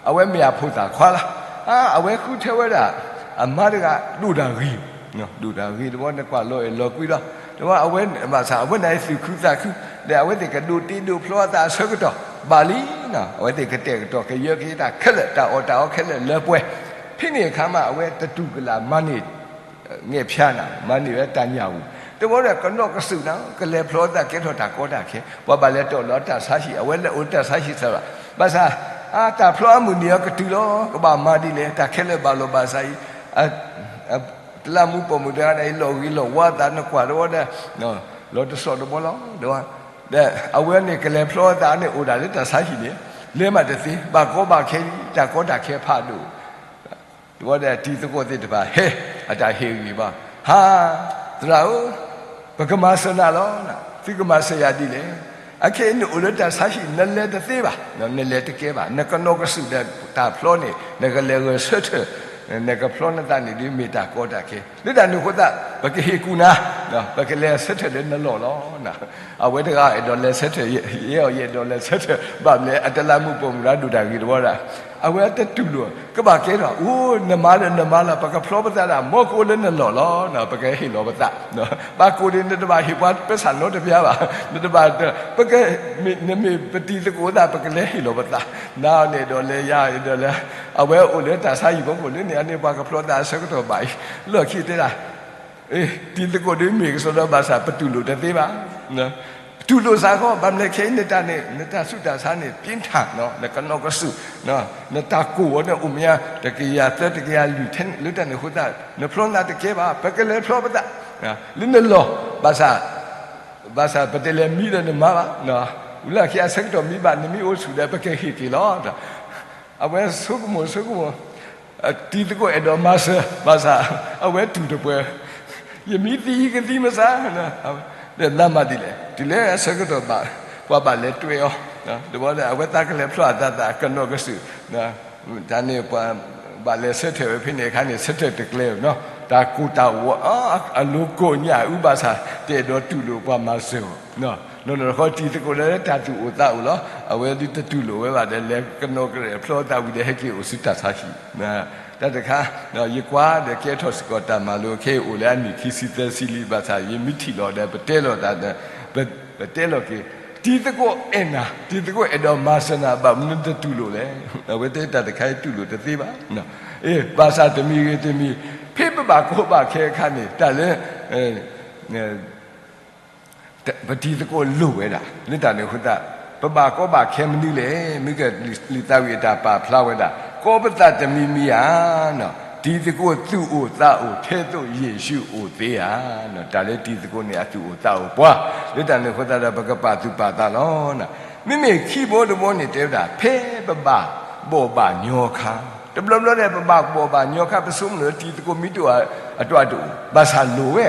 အဝဲမ့ၢ်အဖိသၣ်ခွါလီၤ. အဝဲဃုထၢဝဲဒၣ် အမါတဂၤဒိၣ်တၢ်ဂ့ၤ, ဒိၣ်တၢ်ဂ့ၤတဘျီန့ၣ် ကွၢ်လီၤအဲၣ်လီၤကွံဒီး, တဘျီအဝဲဘၣ်ဆၣ် အဝဲန့ၣ်သုးခုသးခု, ဒီးအဝဲသ့ၣ်ကဒိးတ့ဒိးဖျီအသးအဆၢကတီၢ် ဘၣ်လံ. အဝဲသ့ၣ်ကတဲာ်ကတီၤကယၢက့ၤတၢ်ခဲလၢာ်, တၢ်အီၣ်တၢ်အီခဲလၢာ်လၢပှဲၤ, ဖဲန့ၣ်အခါမး အဝဲတတူၢ်ကလာ်မၤန့ၢ် ငဲၢ်ဖၠါနၤ, မၤန့ၢ်ဝဲတၢ်ညၣ်ဝူၤ, တဘျီဒီးကနီၣ်ကစူၣ်နၤ, ကလဲၤဖျီသးကဲထီၣ်တၢ်ကီတၢ်ခဲ, ပှၤဘၣ်လဲၤတီၢ်လီၤတၢ်ဆါဟံၣ်, အဝဲလဲၤအိၣ်တၢ်ဆါဟံၣ်စၢၤဘၣ်. ဘၣ်ဆၣ် တၢ်ဖျီအမုၢ်နံၤအံၤကတုၤလီၤ, ကဘၣ်မၤဒ်လဲၣ်, တၢ်ခဲလၢာ်ဘၣ်လီၤဘၣ်ဆါအံၤ, တလးမူးပိာ်မုၣ်တဂၤန့ၣ် လီၤဂ့ၤလီၤဝါသး နကွၢ်တဝီဒီး လီၤတဆီၣ်တဘီလီၤ. ဒီးအဝဲန့ၣ်ကလဲၤဖျီသးန့ၣ် အိၣ်ဒၣ်လၢတၢ်ဆါဟံၣ်န့ၣ်, လဲၤမးတသ့, ဘၣ်ကီဘၣ်ခဲလံ, တၢ်ကီတၢ်ခဲဖးဒိၣ် တဝီဒီးတံၤသကိးသ့ၣ်တဖၣ် ဟဲ အတၢ်ဟ့ၣ်ဂံၢ်ဘါ, ဟါ, သရၣ်ဧၢ, ပကမၤစၢၤနၤလီၤ. သုကမၤစၢၤယၤဒ်လဲၣ်. အခဲအံၤနအိၣ်လၢတၢ်ဆါဟံၣ် နလဲၤတသ့ဘၣ်, နလဲၤတကဲဘၣ်, နကနီၣ်ကစူၣ်ဒီးတၢ်ဖျီန့ၣ် နကလဲၤဂဲၤဆၢထၢၣ်, နကဖျီနသးန့ၣ်ဒ်မ့ၢ်တၢ်ကီတၢ်ခဲ, လၢတၢ်န့ၣ်အဃိသတး ပကဟ့ၣ်ကူၣ်နၤ, ပကလဲၤဆၢထၢၣ်လၢနလီၢ်လီၤ. အဝဲတဂၤအဲၣ်ဒိးလဲၤဆၢထၢၣ်, ယဲအီၤ ယအဲၣ်ဒိးလဲၤဆၢထၢၣ်, ဘၣ်မနုၤလဲၣ် အတလးမူးပိာ်မုၣ်တဂၤဒိၣ်တၢ်ဂ့ၤတဝီဒၣ်, အဝဲတတူၢ်လိာ်, ကဘၣ်ကဲထီၣ်, အိ နမၤလၢနမၤလီၤ, ပကဖျီပသးဒၣ် မ်ကအိၣ်လၢနလီၢ်လီၤ, ပကဟ့ၣ်လီၤပသး, ဘၣ်ကိၢ်န့ၣ် နတဘၣ်ဟ့ၣ်ပှၤပစၢ်နီတပျါဘၣ်, နတဘၣ်, ပက, နမ့ၢ်ပတံၤသကိးသး ပကလဲၤဟ့ၣ်လီၤပသး, နၤန့ၣ်အဲၣ်ဒိးလဲၤယၤအဲၣ်ဒိးလဲၤ, အဝဲအိၣ်လၢတၢ်ဆါဟံၣ်ဖီခိၣ်လၢန့ၣ် အန့ၣ်ပှၤကဖျီသးအဆၢကတီၢ်ဘၣ်အံၤ, လီၢ်ခံတဲဒၣ် တံၤသကိးဒ်မ့ၢ်ကစီဒီဘၣ်ဆၣ် ပတူၢ်လိာ်တသ့ဘၣ်. တူၢ်လိာ်စ့ၢ်ကီး ဘၣ်မနုၤလဲၣ်ခဲအံၤ နတၢ်န့ၣ် နတၢ်ဆူးတၢ်ဆါန့ၣ် ပြင်းထန်, နကနီၣ်ကစူၣ်, နတၢ်ကိၢ်အီၤန့ၣ် အိၣ်မး တကယၤသၢ တကယၤလွံၢ်ထဲန့ၣ် လၢတၢ်န့ၣ်အဃိသတး နဖျီနသးတကဲဘၣ်, ပကလဲၤဖျီပသး လၢနလီၢ်, ဘၣ်ဆၣ်, ဘၣ်ဆၣ်ပတလဲၤမံဒီးနမါဘၣ်, လၢခံအဆၢကတီၢ်မံဘၣ် နမ့ၢ်အိၣ်ဆူၣ်ဒီး ပကဟ့ၣ်က့ၤလီၤ. အဝဲဆိကမိၣ်ဆိကမိၣ် တံၤသကိးအဲၣ်ဒိးမၤစၢၤ ဘၣ်ဆၣ် အဝဲတူၢ်တပှဲၤ, ယမ့ၢ်သံယကသံမစါ, ဒီးနမၤဒ်လဲၣ်, တုၤလၢအဆၢကတီၢ်ဘၣ် ပှၤဘၣ်လဲၤတွဲအီၤ, တဘျီဒီး အဝဲသးကလဲၤဖျီအသးသး ကနီၣ်ကစူၣ်, တၢ်န့ၣ်ပှၤဘၣ်လဲၤဆၢထၢၣ်ဝဲဖဲန့ၣ်အခါန့ၣ် ဆၢထၢၣ်တကျဲ, တၢ်ကိၢ်တၢ်ဂီၤ အလိၤကိးညၣ်အုဘၣ်ဆၣ် တအဲၣ်ဒိးတူၢ်လိာ်ပှၤမၤစၢၤအီၤ နီၢ်နီၢ်တခီ တံၤသကိးလၢတၢ်သူၣ်အိၣ်သးအိၣ်လီၤ. အဝဲဒ်တတူၢ်လိာ်ဝဲဘၣ်ဒီး လဲၤကနီၣ်ကရဲၣ်ဖျီသးဝံၤဒီး ဟဲက့ၤအိၣ်ဆူတၢ်ဆါဟံၣ်, တၢ်တခါ, ယကွၢ်ဒီးကဲထီၣ်စ့ၢ်ကီးတၢ်မၤလိခဲအံၤ အိၣ်လၢအနံၣ်ခံဆံသၢဆံလံ, ဘၣ်ဆၣ်ယမ့ၢ်ထံၣ်လီၤဒီး ပတဲလီၤတၢ်ဒီး, ပတဲလီၤက့ၤ, တံၤသကိးအဲၣ်နၤ, တံၤသကိးအဲၣ်ဒိးမၤစၢၤနၤ ဘၣ်မနုၤတတူၢ်လိာ်လဲၣ်. အဝဲတဲတၢ်တခါအံၤတူၢ်လိာ်တသ့ဘၣ်. ဘၣ်ဆၣ်တမံၤဂ့ၤတမံၤ, ဖဲပဘၣ်ကီဘၣ်ခဲအခါန့ၣ် တၢ်လၢ ပတံၤသကိးလိၣ်ဝဲဒၣ် လၢတၢ်န့ၣ်အဃိသတး, ပဘၣ်ကီဘၣ်ခဲမနုၤလဲၣ်. မ့ၢ်ကလံာ်သးဝံၣ်အတၢ်ပာ်ဖျါဝဲဒၣ်, ကီပသးတမံၤမံၤဧါ, တံၤသကိးသူၣ်အိၣ်သးအိၣ်ထဲသိးယ့ၣ်ၡူးအိၣ်သ့ဧါ. တၢ်လၢတံၤသကိးန့ၣ် အသူၣ်အိၣ်သးအိၣ်ပှၤ, လၢတၢ်န့ၣ်အဃိသတးဒီး ပကပာ်သူၣ်ပာ်သးလီၤ. မ့မ့ၢ်ခံဘီတဘီန့ၣ်တဲဝဲဒၣ် ဖဲပဘၣ်ဘီၣ်ဘၣ်ညီခါ, တဘျီဘျီဒီး ပဘၣ်ဘီၣ်ဘၣ်ညီခါ ပဆိကမိၣ်လၢတံၤသကိးမံၤတအိၣ်အတၢ်တအိၣ်, ဘၣ်ဆၣ်လိၣ်ဝဲ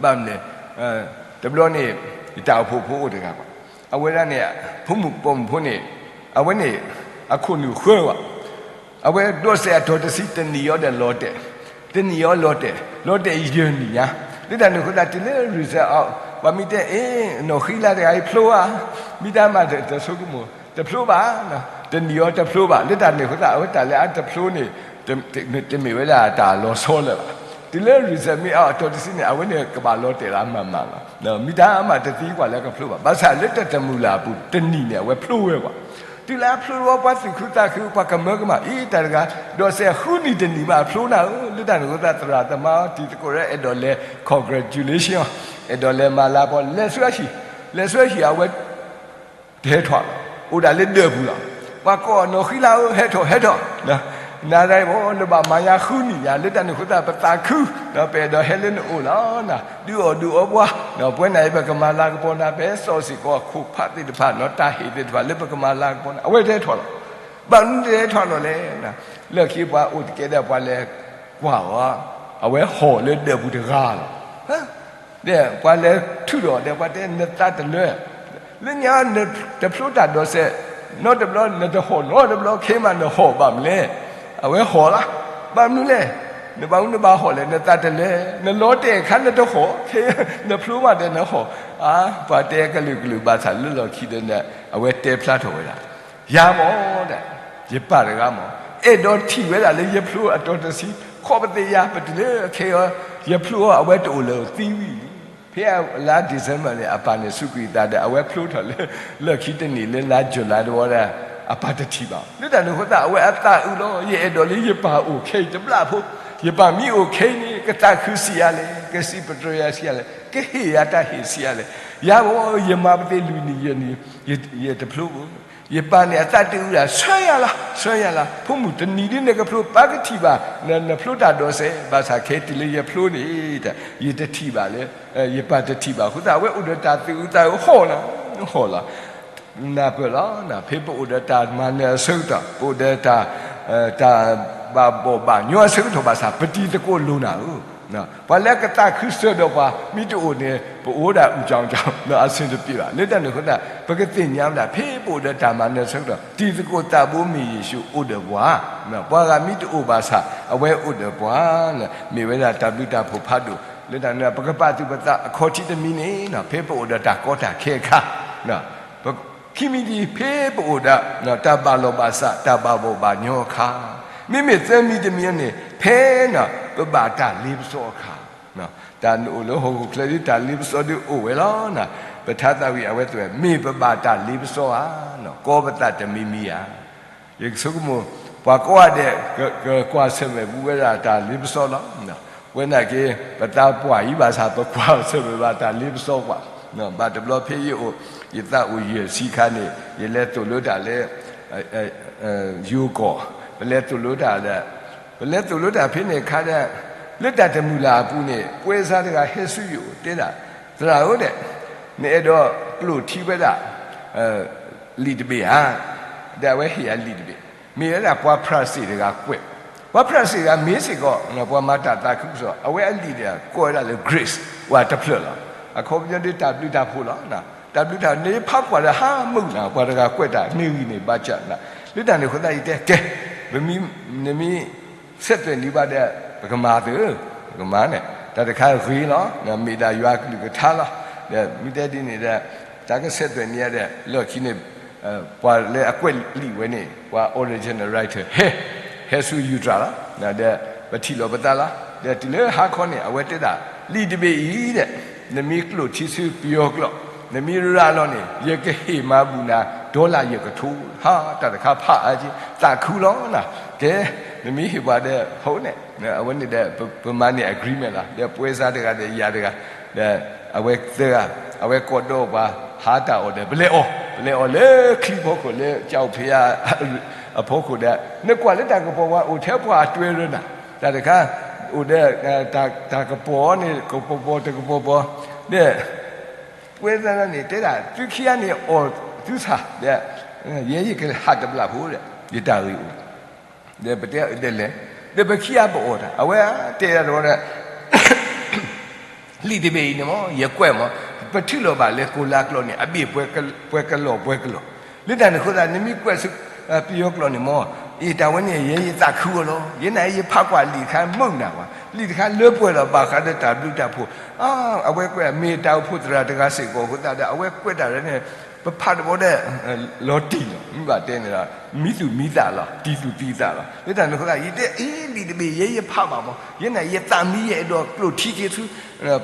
ဘၣ်မနုၤလဲၣ်, တဘျီန့ၣ် ယတၢ်အိၣ်ဖှိၣ်ဖိအိၣ်တဂၤဘၣ်, အဝဲဒၣ်န့ၣ် ဖိမုၣ်ပိာ်မုၣ်ဖိန့ၣ်, အဝဲန့ၣ် အခိၣ်နူာ်ဃၢဘၣ်, အဝဲဒိးစဲးအတီၤတဆံ တနံၣ်အံၤဒီးလီၤတဲာ်, တနံၣ်အံၤလီၤတဲာ်, လီၤတဲာ်ယဲၢ်နံၣ်ညါ, လၢတၢ်န့ၣ်အဃိသတး တုၤလၢ result အီၤ, ပှၤမ့ၢ်တဲ အ့ နီၢ်ဃံလၤတဂၤအံၤဖျိဧါ, မ့ၢ်တၢ်မၤတဆိကမိၣ် တဖျိဘၣ်, တနံၣ်အံၤတဖျိဘၣ်, လၢတၢ်န့ၣ်အဃိသတး အဝဲတၢ်လၢအတဖျိန့ၣ် တမ့ၢ်ဝဲဒၣ်တၢ်လီၤဆီလၢၤဘၣ်. တုၤလၢ result မ့ၢ်အီၤအတီၤတဆံန့ၣ် အဝဲန့ၣ်ကဘၣ်လီၤတဲာ်လၢအမၤမၤလီၤ. မ့ၢ်တၢ်မၤတသံကွၢ်လၢကဖျိဘၣ်. ဘၣ်ဆၣ်လၢတၢ်တမုာ်လၢ်အပူၤ တနံၣ်န့ၣ် အဝဲဖျိဝဲကွၢ်. တုၤလၢအဖျိဝဲ ပှၤသူၣ်ခုသးခု ပှၤကမၢကမၣ် အံၤတၢ်တဂၤ ဒီးစဲးဃုနံၣ်တနံၣ်မးအဖျိနၤဧၢ, လၢတၢ်န့ၣ်အဃိသတး သရၣ်သမါတံၤသကိးရဲ အဲၣ်ဒိးလဲၤ congratulation အီၤ, အဲၣ်ဒိးလဲၤမၤလၤကပီၤ လဲၤဆူအဟံၣ်, လဲၤဆူအဟံၣ် အဝဲ တဟဲထီၣ်လီၤ. အိၣ်ဒၣ်လၢဒၢးပူၤလီၤ. ပှၤကိးနီၢ်ဃံလၤဧၢ ဟဲထီၣ် ဟဲထီၣ်, နၤဒၣ်အံၤ နဘၣ်မၤညါဃုနံၣ်ညါ လၢတၢ်န့ၣ်အဃိသတး ပသးခု, ပအဲၣ်ဒိးဟဲလၢနအိၣ်လီၤ. ဒုးအီၣ်ဒုးအီပှၤ, ပဝဲနၤအံၤ ပကမၤလၤကပီၤနၤ ပဟဲစိာ်စ့ၢ်ကီးခိၣ်ဖးသ့ၣ်တဖၣ် တၢ်ဟ့ၣ်သ့ၣ်တဖၣ်လၢပကမၤလၤကပီၤနၤ, အဝဲတဟဲထီၣ်လီၤ. ဘၣ်မနုၤတဟဲထီၣ်လီၤလဲၣ်. လၢခံပှၤအိၣ်တကဲဒီးပှၤလဲၤကွၢ်အီၤ, အဝဲဟီၣ်လၢဒၢးပူၤတဂၤလီၤ. ဒီးပှၤလဲၤထုးဒီးဒီးပှၤတဲနသးတလၢ, လၢညါနတဖျိတၢ်ဒိးစဲး, နီတဘျီနတဟီၣ်နီတဘျီ ခဲမးနဟီၣ်ဘၣ်မနုၤလဲၣ်. အဝဲဟီၣ်လီၤ. ဘၣ်မနုၤလဲၣ်. နဘၣ်မနုၤဘၣ်ဟီၣ်လဲၣ် နသးတလၢ, နလီၤတဲာ်အခါနတဟီၣ်, နဖျိမးဒီးနဟီၣ်. အါ, ပှၤတဲကလုာ်ကလုာ်ဘၣ်ဆၣ်လၢလီၢ်ခံဒီး အဝဲတဲဖျါထီၣ်ဝဲဒၣ် ယၤမ့ၢ်ဒီး ယပၢ်တဂၤမ့ၢ် အဲၣ်ဒိးထံၣ်ဝဲဒၣ်လၢယဖျိအတီၤတဆံ, ခီပသ့ၣ်ယၤ ပတုၤလၢခဲအံၤ ယဖျိအီၤ အဝဲတအိၣ်လၢၤသံဝံၤလံ. ဖဲလါ December န့ၣ် အပၢ်န့ၣ်စူးကွံာ်အသးဒီး အဝဲဖျိထီၣ်လၢ လီၢ်ခံတနံၤလၢလါ July တဝီဒီး အပၢ်တထံၣ်ဘၣ်. လၢတၢ်န့ၣ်အဃိသတး အဝဲအသးအုးလီၤ. ယအဲၣ်ဒိးလၢယပၢ်အိၣ်ခဲအံၤတဘျီဖိ, ယပၢ်မ့ၢ်အိၣ်ခဲအံၤန့ၣ် ကသးခုဆံးအါလဲၣ်, ကစံးပတြၢၤယၤဆံးအါလဲၣ်, ကဟ့ၣ်ယၤတၢ်ဟ့ၣ်ဆံးအါလဲၣ်. ယၤမ့ၢ် ယမၤပသ့ၣ်လွံၢ်နံၣ်ယဲၢ်နံၣ် ယတဖျိဘၣ်. ယပၢ်န့ၣ်အသးတအုးဒၣ် ဆှၢယၤလီၤ, ဆှၢယၤလီၤ, ဖိမုၣ်တနံၤဒ်နကဖျိ ပၢ်ကထံၣ်ဘၣ် နဖျိတၢ်ဒိးစဲး, ဘၣ်ဆၣ်ခဲတုၤလၢယဖျိန့ၣ် ယတထံၣ်ဘၣ်လၢ ယပၢ်တထံၣ်ဘၣ်အဃိသတး အဝဲအိၣ်ဒီးတၢ်သူၣ်အုးသးအုး ဟီၣ်လီၤ, ဟီၣ်လီၤ. နၢ်ပၢၢ်လီၤ, ဖဲပအိၣ်ဒီးတၢ်မၤနၢၤအဆၢကတီၢ်, ပအိၣ်ဒီးတၢ် တၢ်ဘၣ်ဘီၣ်ဘၣ်ညီအဆၢကတီၢ်ဘၣ်ဆၣ် ပတံၤသကိးလိၣ်နၤဧၢ. ပှၤလၢကသးခုစၢၤဒီးပှၤ မ့ၢ်တအိၣ်န့ၣ် ပအိၣ်ဒၣ်အူကၠီကၠီ အဆင်တပြေဘၣ်. လၢတၢ်န့ၣ်အဃိသတး ပကသ့ၣ်ညါဝဲဒၣ် ဖဲပအိၣ်ဒီးတၢ်မၤနၢၤအဆၢကတီၢ် တံၤသကိးသးဘိမ့ၢ်ယ့ၣ်ၡူးအိၣ်ဒီးပှၤ, ပှၤဂၤမ့ၢ်တအိၣ်ဘၣ်ဆၣ် အဝဲအိၣ်ဒီးပှၤ, မ့ၢ်ဝဲဒၣ်တၢ်ဘျုးတၢ်ဖှိၣ်ဖးဒိၣ်. လၢတၢ်န့ၣ် ပကပာ်သူၣ်ပသးအခီၣ်ထံးတမံၤန့ၣ် ဖဲပအိၣ်ဒီးတၢ်ကီတၢ်ခဲအခါ ခံမံၤတမံၤ ဖဲပအိၣ်ဒီး တၢ်ဘၣ်လီၢ်ဘၣ်စး တၢ်ဘၣ်ဘီၣ်ဘၣ်ညီအခါ, မ့မ့ၢ်သၢမံၤတမံၤန့ၣ် ဖဲပဘၣ်တၢ်လ့ပစီအခါ, တၢ်နအိၣ်လၢဟီၣ်ခိၣ်ချၢဒ်တၢ်လ့ပစီဒ်အိၣ်ဝဲလီၤ. ပထါသးဝံၣ်အဝဲသ့ၣ် မ့ၢ်ပဘၣ်တၢ်လ့ပစီဧါ, ကီပသးတမံၤမံၤဧါ. ယကဆိကမိၣ် ပှၤကိးဂၤဒဲး ကကွၢ်ဆၢၣ်မဲာ်ဘူးဝဲဒၣ်တၢ်လ့ပစီလီၤ. ဝဲနာ်က့ ပသးပှၢ်အံၤဘၣ်ဆၣ် ပကွၢ်ဆၢၣ်မဲာ်ဘၣ်တၢ်လ့ပစီကွၢ်, ဘၣ်တဘျီဖဲယအိၣ် ယသးအိၣ်ယဲၢ်ဆံခါန့ၣ် ယလဲၤသိၣ်လိတၢ်လၢ ယိၤကီၢ်, ပလဲၤသိၣ်လိတၢ်ဒီး ပလဲၤသိၣ်လိတၢ်ဖဲန့ၣ်အခါဒီး လၢတၢ်တမုာ်လၤအပူၤန့ၣ် ပွဲစားတဂၤဟဲဆူယအိၣ်တဲဒၣ်, သရၣ်ဧၢဒီး နအဲၣ်ဒိးကျိၣ်ထံဝဲဒၣ် လံာ်တဘ့ၣ်ဧါ, ဒီးအဝဲဟ့ၣ်ယၤလံာ်တဘ့ၣ်, မ့ၢ်ဝဲဒၣ်ပှၤဖြၣ်စ့ၣ်တဂၤကွဲး, ပှၤဖြၣ်စ့ၣ်တဂၤမ့ၢ်စ့ၢ်ကီး ပှၤမၤတၢ်သးခုကစီၣ်, အဝဲအလံာ်ဒီးကိးဝဲဒၣ်လၢ Grace ပှၤတဖျၢၣ်လီၤ. အခီပညီဒ်တၢ်ဘျုးတၢ်ဖှိၣ်လီၤ. တၢ်ဘျုးတၢ်ဖှိၣ် နဖးကွၢ်ဒီးဟးမုာ်နၤ ပှၤတဂၤကွဲးတၢ်မ့ၢ်ဂ့ၤန့ၣ် ဘၣ်ဆၣ်နၤ, လၢတၢ်န့ၣ်အဃိသတးယတဲ ကဲ ပမ့ၢ် နမ့ၢ် ဆက်သွယ်နံၤဘၣ်ဒီး ပကမၤသု, ပကမၤန့ၣ် တၢ်တခါဂ့ၤလီၤ, မ့ၢ်ဒၣ်ယွၤကလုၢ်ကထါလီၤ. ဒီးမ့ၢ်တဲဒ်န့ၣ်ဒီး တၢ်ကဆက်သွယ်နံၤဒီး လီၢ်ခံန့ၣ် ပှၤလၢအကွဲးလံာ်ဝဲန့ၣ် ပှၤ original writer ဟဲ ဟဲဆူယူၤတြၢ်လီၤ. ဒီးပထံၣ်လိာ်ပသးလီၤ. ဒီးတုၤလၢဟါခီန့ၣ် အဝဲတဲဒၣ် လံာ်တဘ့ၣ်အံၤဒီး နမ့ၢ်ကျိၣ်ထံဆူပယီၤကျိာ် နမ့ၢ်ရၤလီၤန့ၣ် ယကဟ့ၣ်မၤဘူၣ်နၤ dollar ယဲၢ်ကထိ, ဟါ တၢ်တခါဖးအါက့ သးခုလီၤနၤ, ကဲ နမ့ၢ်ဟ့ၣ်ပှၤဒီး ဟိန့ၣ် အဝဲန့ၣ်ဒီး ပမၤန့ၢ် agreement လီၤ. ဒီးပွဲစားတဂၤဒီးယၤတဂၤ ဒီးအဝဲသၢဂၤ အဝဲကိးဒီးပှၤ ဟါတၢ်အီၣ်ဒီး ပလဲၤအီၣ် ပလဲၤအီၣ်လၢချံဖီခိၣ်လၢကၠီဖံးယါအဖီခိၣ်ဒီး နကွၢ်လၢတၢ်ကပီၤပှၤအိၣ်ထဲပှၤအတွဲရၢနၤ, တၢ်တခါ အိၣ်ဒီး တၢ်ကပီၤန့ၣ် ကပီၤပီၤတကပီၤပီၤ ဒီး ပွဲစားန့ၣ် တဲဒၣ် သုခံဂၤန့ၣ်အီၣ်သုဆၣ်ဒီး ယဲယကဟးတဘျီဖိဒီး ယတၢ်ဂ့ၢ်အိၣ် ဒီးပတဲဒ်လဲၣ်, ဒီးပခံဂၤပအီၣ်တၢ် အဝဲတဲဒၣ်တဝီဒီး လံာ်တဘ့ၣ်အံၤန့ၣ်မ့ၢ် ယကွဲးမ့ၢ် ပထံၣ်လိာ်ဘၣ်လၢကိၤလါကျိာ်န့ၣ် အဘ့ၣ်ပှဲၤကလီၢ်ပှဲၤကလီၢ်, လၢတၢ်န့ၣ်အဃိသတး နမ့ၢ်ကွဲးဆူ ပယီၤကျိာ်န့ၣ်မ့ၢ် အံၤတၢ်ဝဲန့ၣ် ယဲယသးခုအီၤလီၤ. ယဲန့ၣ်ယဖးကွၢ်လံာ်တခါမုာ်နၤကွၢ် လံာ်တခါလၢပှဲၤလီၤ ဘၣ်ဃးဒီးတၢ်ဘျုးတၢ်ဖှိၣ် အဝဲကွဲးမ့ၢ်တၢ်အိၣ်ဖှိၣ်သရၣ်တဂၤစ့ၢ်ကီးအဃိသတးဒီး အဝဲကွဲးတၢ်လၢန့ၣ် ပဖးတဘီဒီး လီၤတံၢ်လီၤ မ့ၢ်ဘၣ်တဲန့ၣ်ဒီး မံသူၣ်မံသးလီၤ တံၢ်သူၣ်တံၢ်သးလီၤ. လၢတၢ်န့ၣ်အဃိသတး ယတဲအံၤလံာ်တဘ့ၣ် ယဲယဖးဘၣ်မး ယဲန့ၣ်ယသးမံယဲအဲၣ်ဒိးကျိၣ်ထံက့ၤဆူ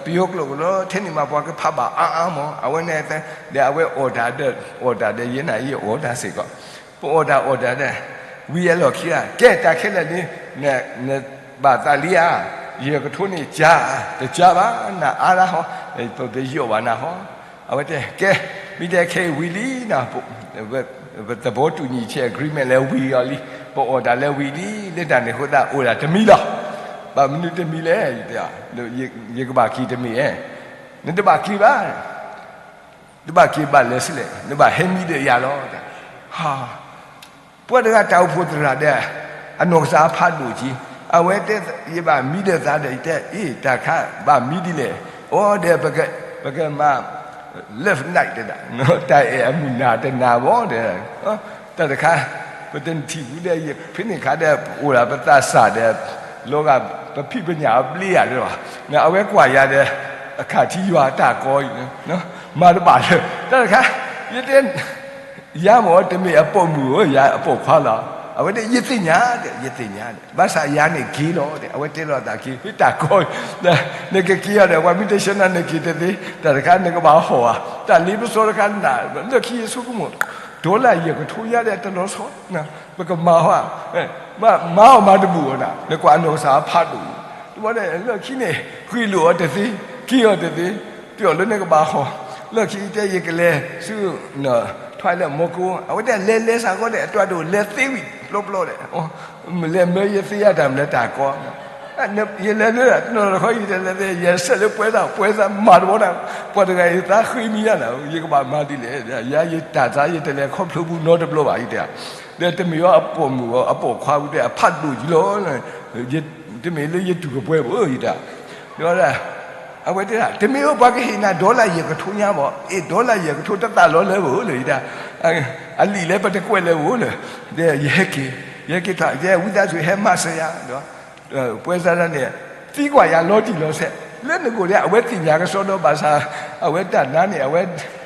ပယီၤကျိာ်ကလီၤ ထဲန့ၣ်မးပှၤကဖးဘၣ်အါအါမး အဝဲန့ၣ် ဒီးအဝဲအီၣ်တၢ်ဒီး အီၣ်တၢ်ဒီး ယဲန့ၣ်ယအီၣ်တၢ်စ့ၢ်ကီး ပအီၣ်တၢ်အီၣ်တၢ်ဒီး ဝံၤအလီၢ်ခံဂၤ ကဲ တၢ်ခဲလၢာ်န့ၣ် နဘၣ်သးလံဧါ, ယကထိန့ၣ် ကါ တကါဘၣ် နအါဒၣ်ဟီ, ပယီၣ်ဘၣ်နၤဟီ, အဝဲတဲ ကဲ မ့ၢ်တဲခဲအံၤဝံၤလံနၤ, သဘောတူညီချက် agreement လဲၤဝံၤအီၤလံ, ပအီၣ်တၢ်လဲၤဝံၤလံ, လၢတၢ်န့ၣ်အဃိသတး အိၣ်ဒၣ်တမံၤလီၤ. ဘၣ်မနုၤတမံၤလဲၣ်, ယကဘၣ်က့ၤတမံၤဧါ, နတဘၣ်က့ၤဘၣ် တဘၣ်က့ၤဘၣ်လဲၤဆူလဲၣ်, နဘၣ်ဟဲမံဒီးယၤလီၤ. ပှၤတဂၤတၢ်အိၣ်ဖှိၣ်သရၣ်ဒီး အနီၢ်ကစၢ်ဖးဒိၣ်က့ၤ, အဝဲတဲ ယဘၣ်မံဒီးသးဒီး ယတဲ အ့ တၢ်တခါ ဘၣ်မံဒ်လဲၣ်, အိ ဒီး ပကမၤ love night တဲဒၣ်, တၢ်အဲၣ်အမုၢ်နၤတနၤဘၣ်ဒီး, တၢ်တခါ ပတထံၣ်ဘူးဒီး ယဖဲန့ၣ်ခါဒီး ပအိၣ်ဒၣ်ပသးစၢ်ဒီး လီၤဂာ် ပဖံးပညၣ်အဘျ့ယၤဒီး, အဝဲကွၢ်ယၤဒီး အခါထံယွၤတၢ်ကီ, မၤတဘၣ်လၢ တၢ်တခါ ယတဲ ယၤမ့ၢ်တမ့ၢ်အပိာ်မုၣ်ဧၢ, ယၤအပိာ်ခွါလီၤ. အဝဲတဲ ယသ့ၣ်ညါဒီး ယသ့ၣ်ညါဒီး ဘၣ်ဆၣ်ယၤန့ၣ်က့ၤလီၤဒီး အဝဲတဲလီၤအသးက့ၤ ဟ့ၣ်တၢ်ကီ, နကက့ၤအီၤဒီး ပှၤမ့ၢ်တဆှၢနၤနက့ၤတသ့, တၢ်တခါနကဘၣ်ဟီၣ်ဧါ, တၢ်လ့ပစီတခါနၤ လၢခံယဆိကမိၣ် ဒီလၣ်ယဲၢ်ကထိညါဒီးတလီၤဆီ, ပကမၤဟီၣ်, မၤအီၣ်မၤတဘူၣ်အီၤနၤ, နကွၢ်အနီၢ်ကစၢ်ဖးဒိၣ်, တဘျီဒီး လၢခံန့ၣ် ဃ့လိာ်အီၤတသ့, က့ၤအီၤတသ့, ပျီၢ်လၢနကဘၣ်ဟီၣ်, လၢခံတဲယကလဲၤဆူ ထွဲလၢမီကိ အဝဲတဲလဲၤလဲၤစ့ၢ်ကီးဒီး အတၢ်ဒိၣ်လဲၤသ့ဝံၤ ပျီပျီဒီး လဲၤမၢယသ့ယၤတၢ်မနုၤတၢ်ကီ, ယလဲၤလၢတနီၤတခီ ယတလဲၤသ့ ယဆဲးလၢပှဲၤသး ပှဲၤသးမၤတဘီတၢ်, ပှၤတဂၤအံၤသးဃ့မံယၤနၤ ယကဘၣ်မၤဒ်လဲၣ်, ယၤယတၢ်သးယတလဲၤခီဖျိဘူးနီတဘျီဘၣ် ယတဲ, ဒီးတမ့ၢ်အီၤအပိာ်မုၣ်အီၤ အပိာ်ခွါဘူးတဲ အဖးဒိၣ်ယံၤလီၤ, တမ့ၢ်လၢယတူၢ်ကပှဲၤဘၣ် ယတဲ, ဒီး အဝဲတဲဒၣ် တမ့ၢ်အီၤ ပှၤကဟ့ၣ်နၤ ဒီလၣ်ယဲၢ်ကထိညါဘၣ်, အ့ၣ် ဒီလၣ်ယဲၢ်ကထိတသးလီၤလၢၤဘၣ်လၢ ယတဲ, အလံာ်လၢပတကွဲးလၢၤဘၣ်လၢ, ဒီးယဟဲက့ၤ, ယဟဲက့ၤထီၣ် ယဲဝံသးစူၤဟဲမၤစၢၤယၤ, ပှဲၤသးဒၣ်န့ၣ် သံကွၢ်ယၤလီၤတံၢ်လီၤဆဲး, လၢနကိၣ်ဒီး အဝဲသ့ၣ်ညါကစီဒီးဘၣ်ဆၣ်, အဝဲတၢ်နါန့ၣ် အဝဲ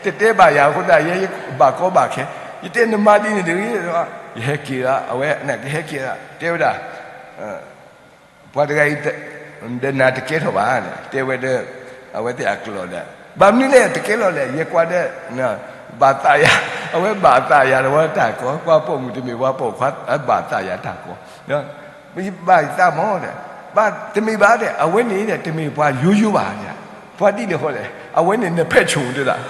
တတဲဘၣ်ယၤအဃိသတး ယဲယဘၣ်ကီဘၣ်ခဲ, ယတဲနမၤဒ်န့ၣ်တဂ့ၤ, ယဟဲက့ၤဒီး အဝဲနကဟဲက့ၤဒီး တဲဝဲဒၣ် ပှၤတဂၤအံၤ ဒီးနၤတကဲထီၣ်ဘၣ်, တဲဝဲဒီး အဝဲသ့ၣ်အကျိာ်ဒီး ဘၣ်မနုၤလဲၣ်တကဲလီၤလဲၣ်, ယကွၢ်ဒီး ဘၣ်သးယၤ, အဝဲဘၣ်သးယၤတဝီတၢ်ကီ, ပှၤပိာ်မုၣ်တမ့ၢ်ပှၤပိာ်ခွါ ဘၣ်သးယၤတၢ်ကီ, ဘၣ်ယသးမ့ၢ်ဒီး, ဘၣ်တမ့ၢ်ဘၣ်ဒီး အဝဲန့ၣ်ဒီး တမ့ၢ်ပှၤယိယိဘၣ်, ပှၤဒ်လဲၣ်ဃီလဲၣ်, အဝဲန့ၣ်နဖဲးဆူၣ်တဒၣ်,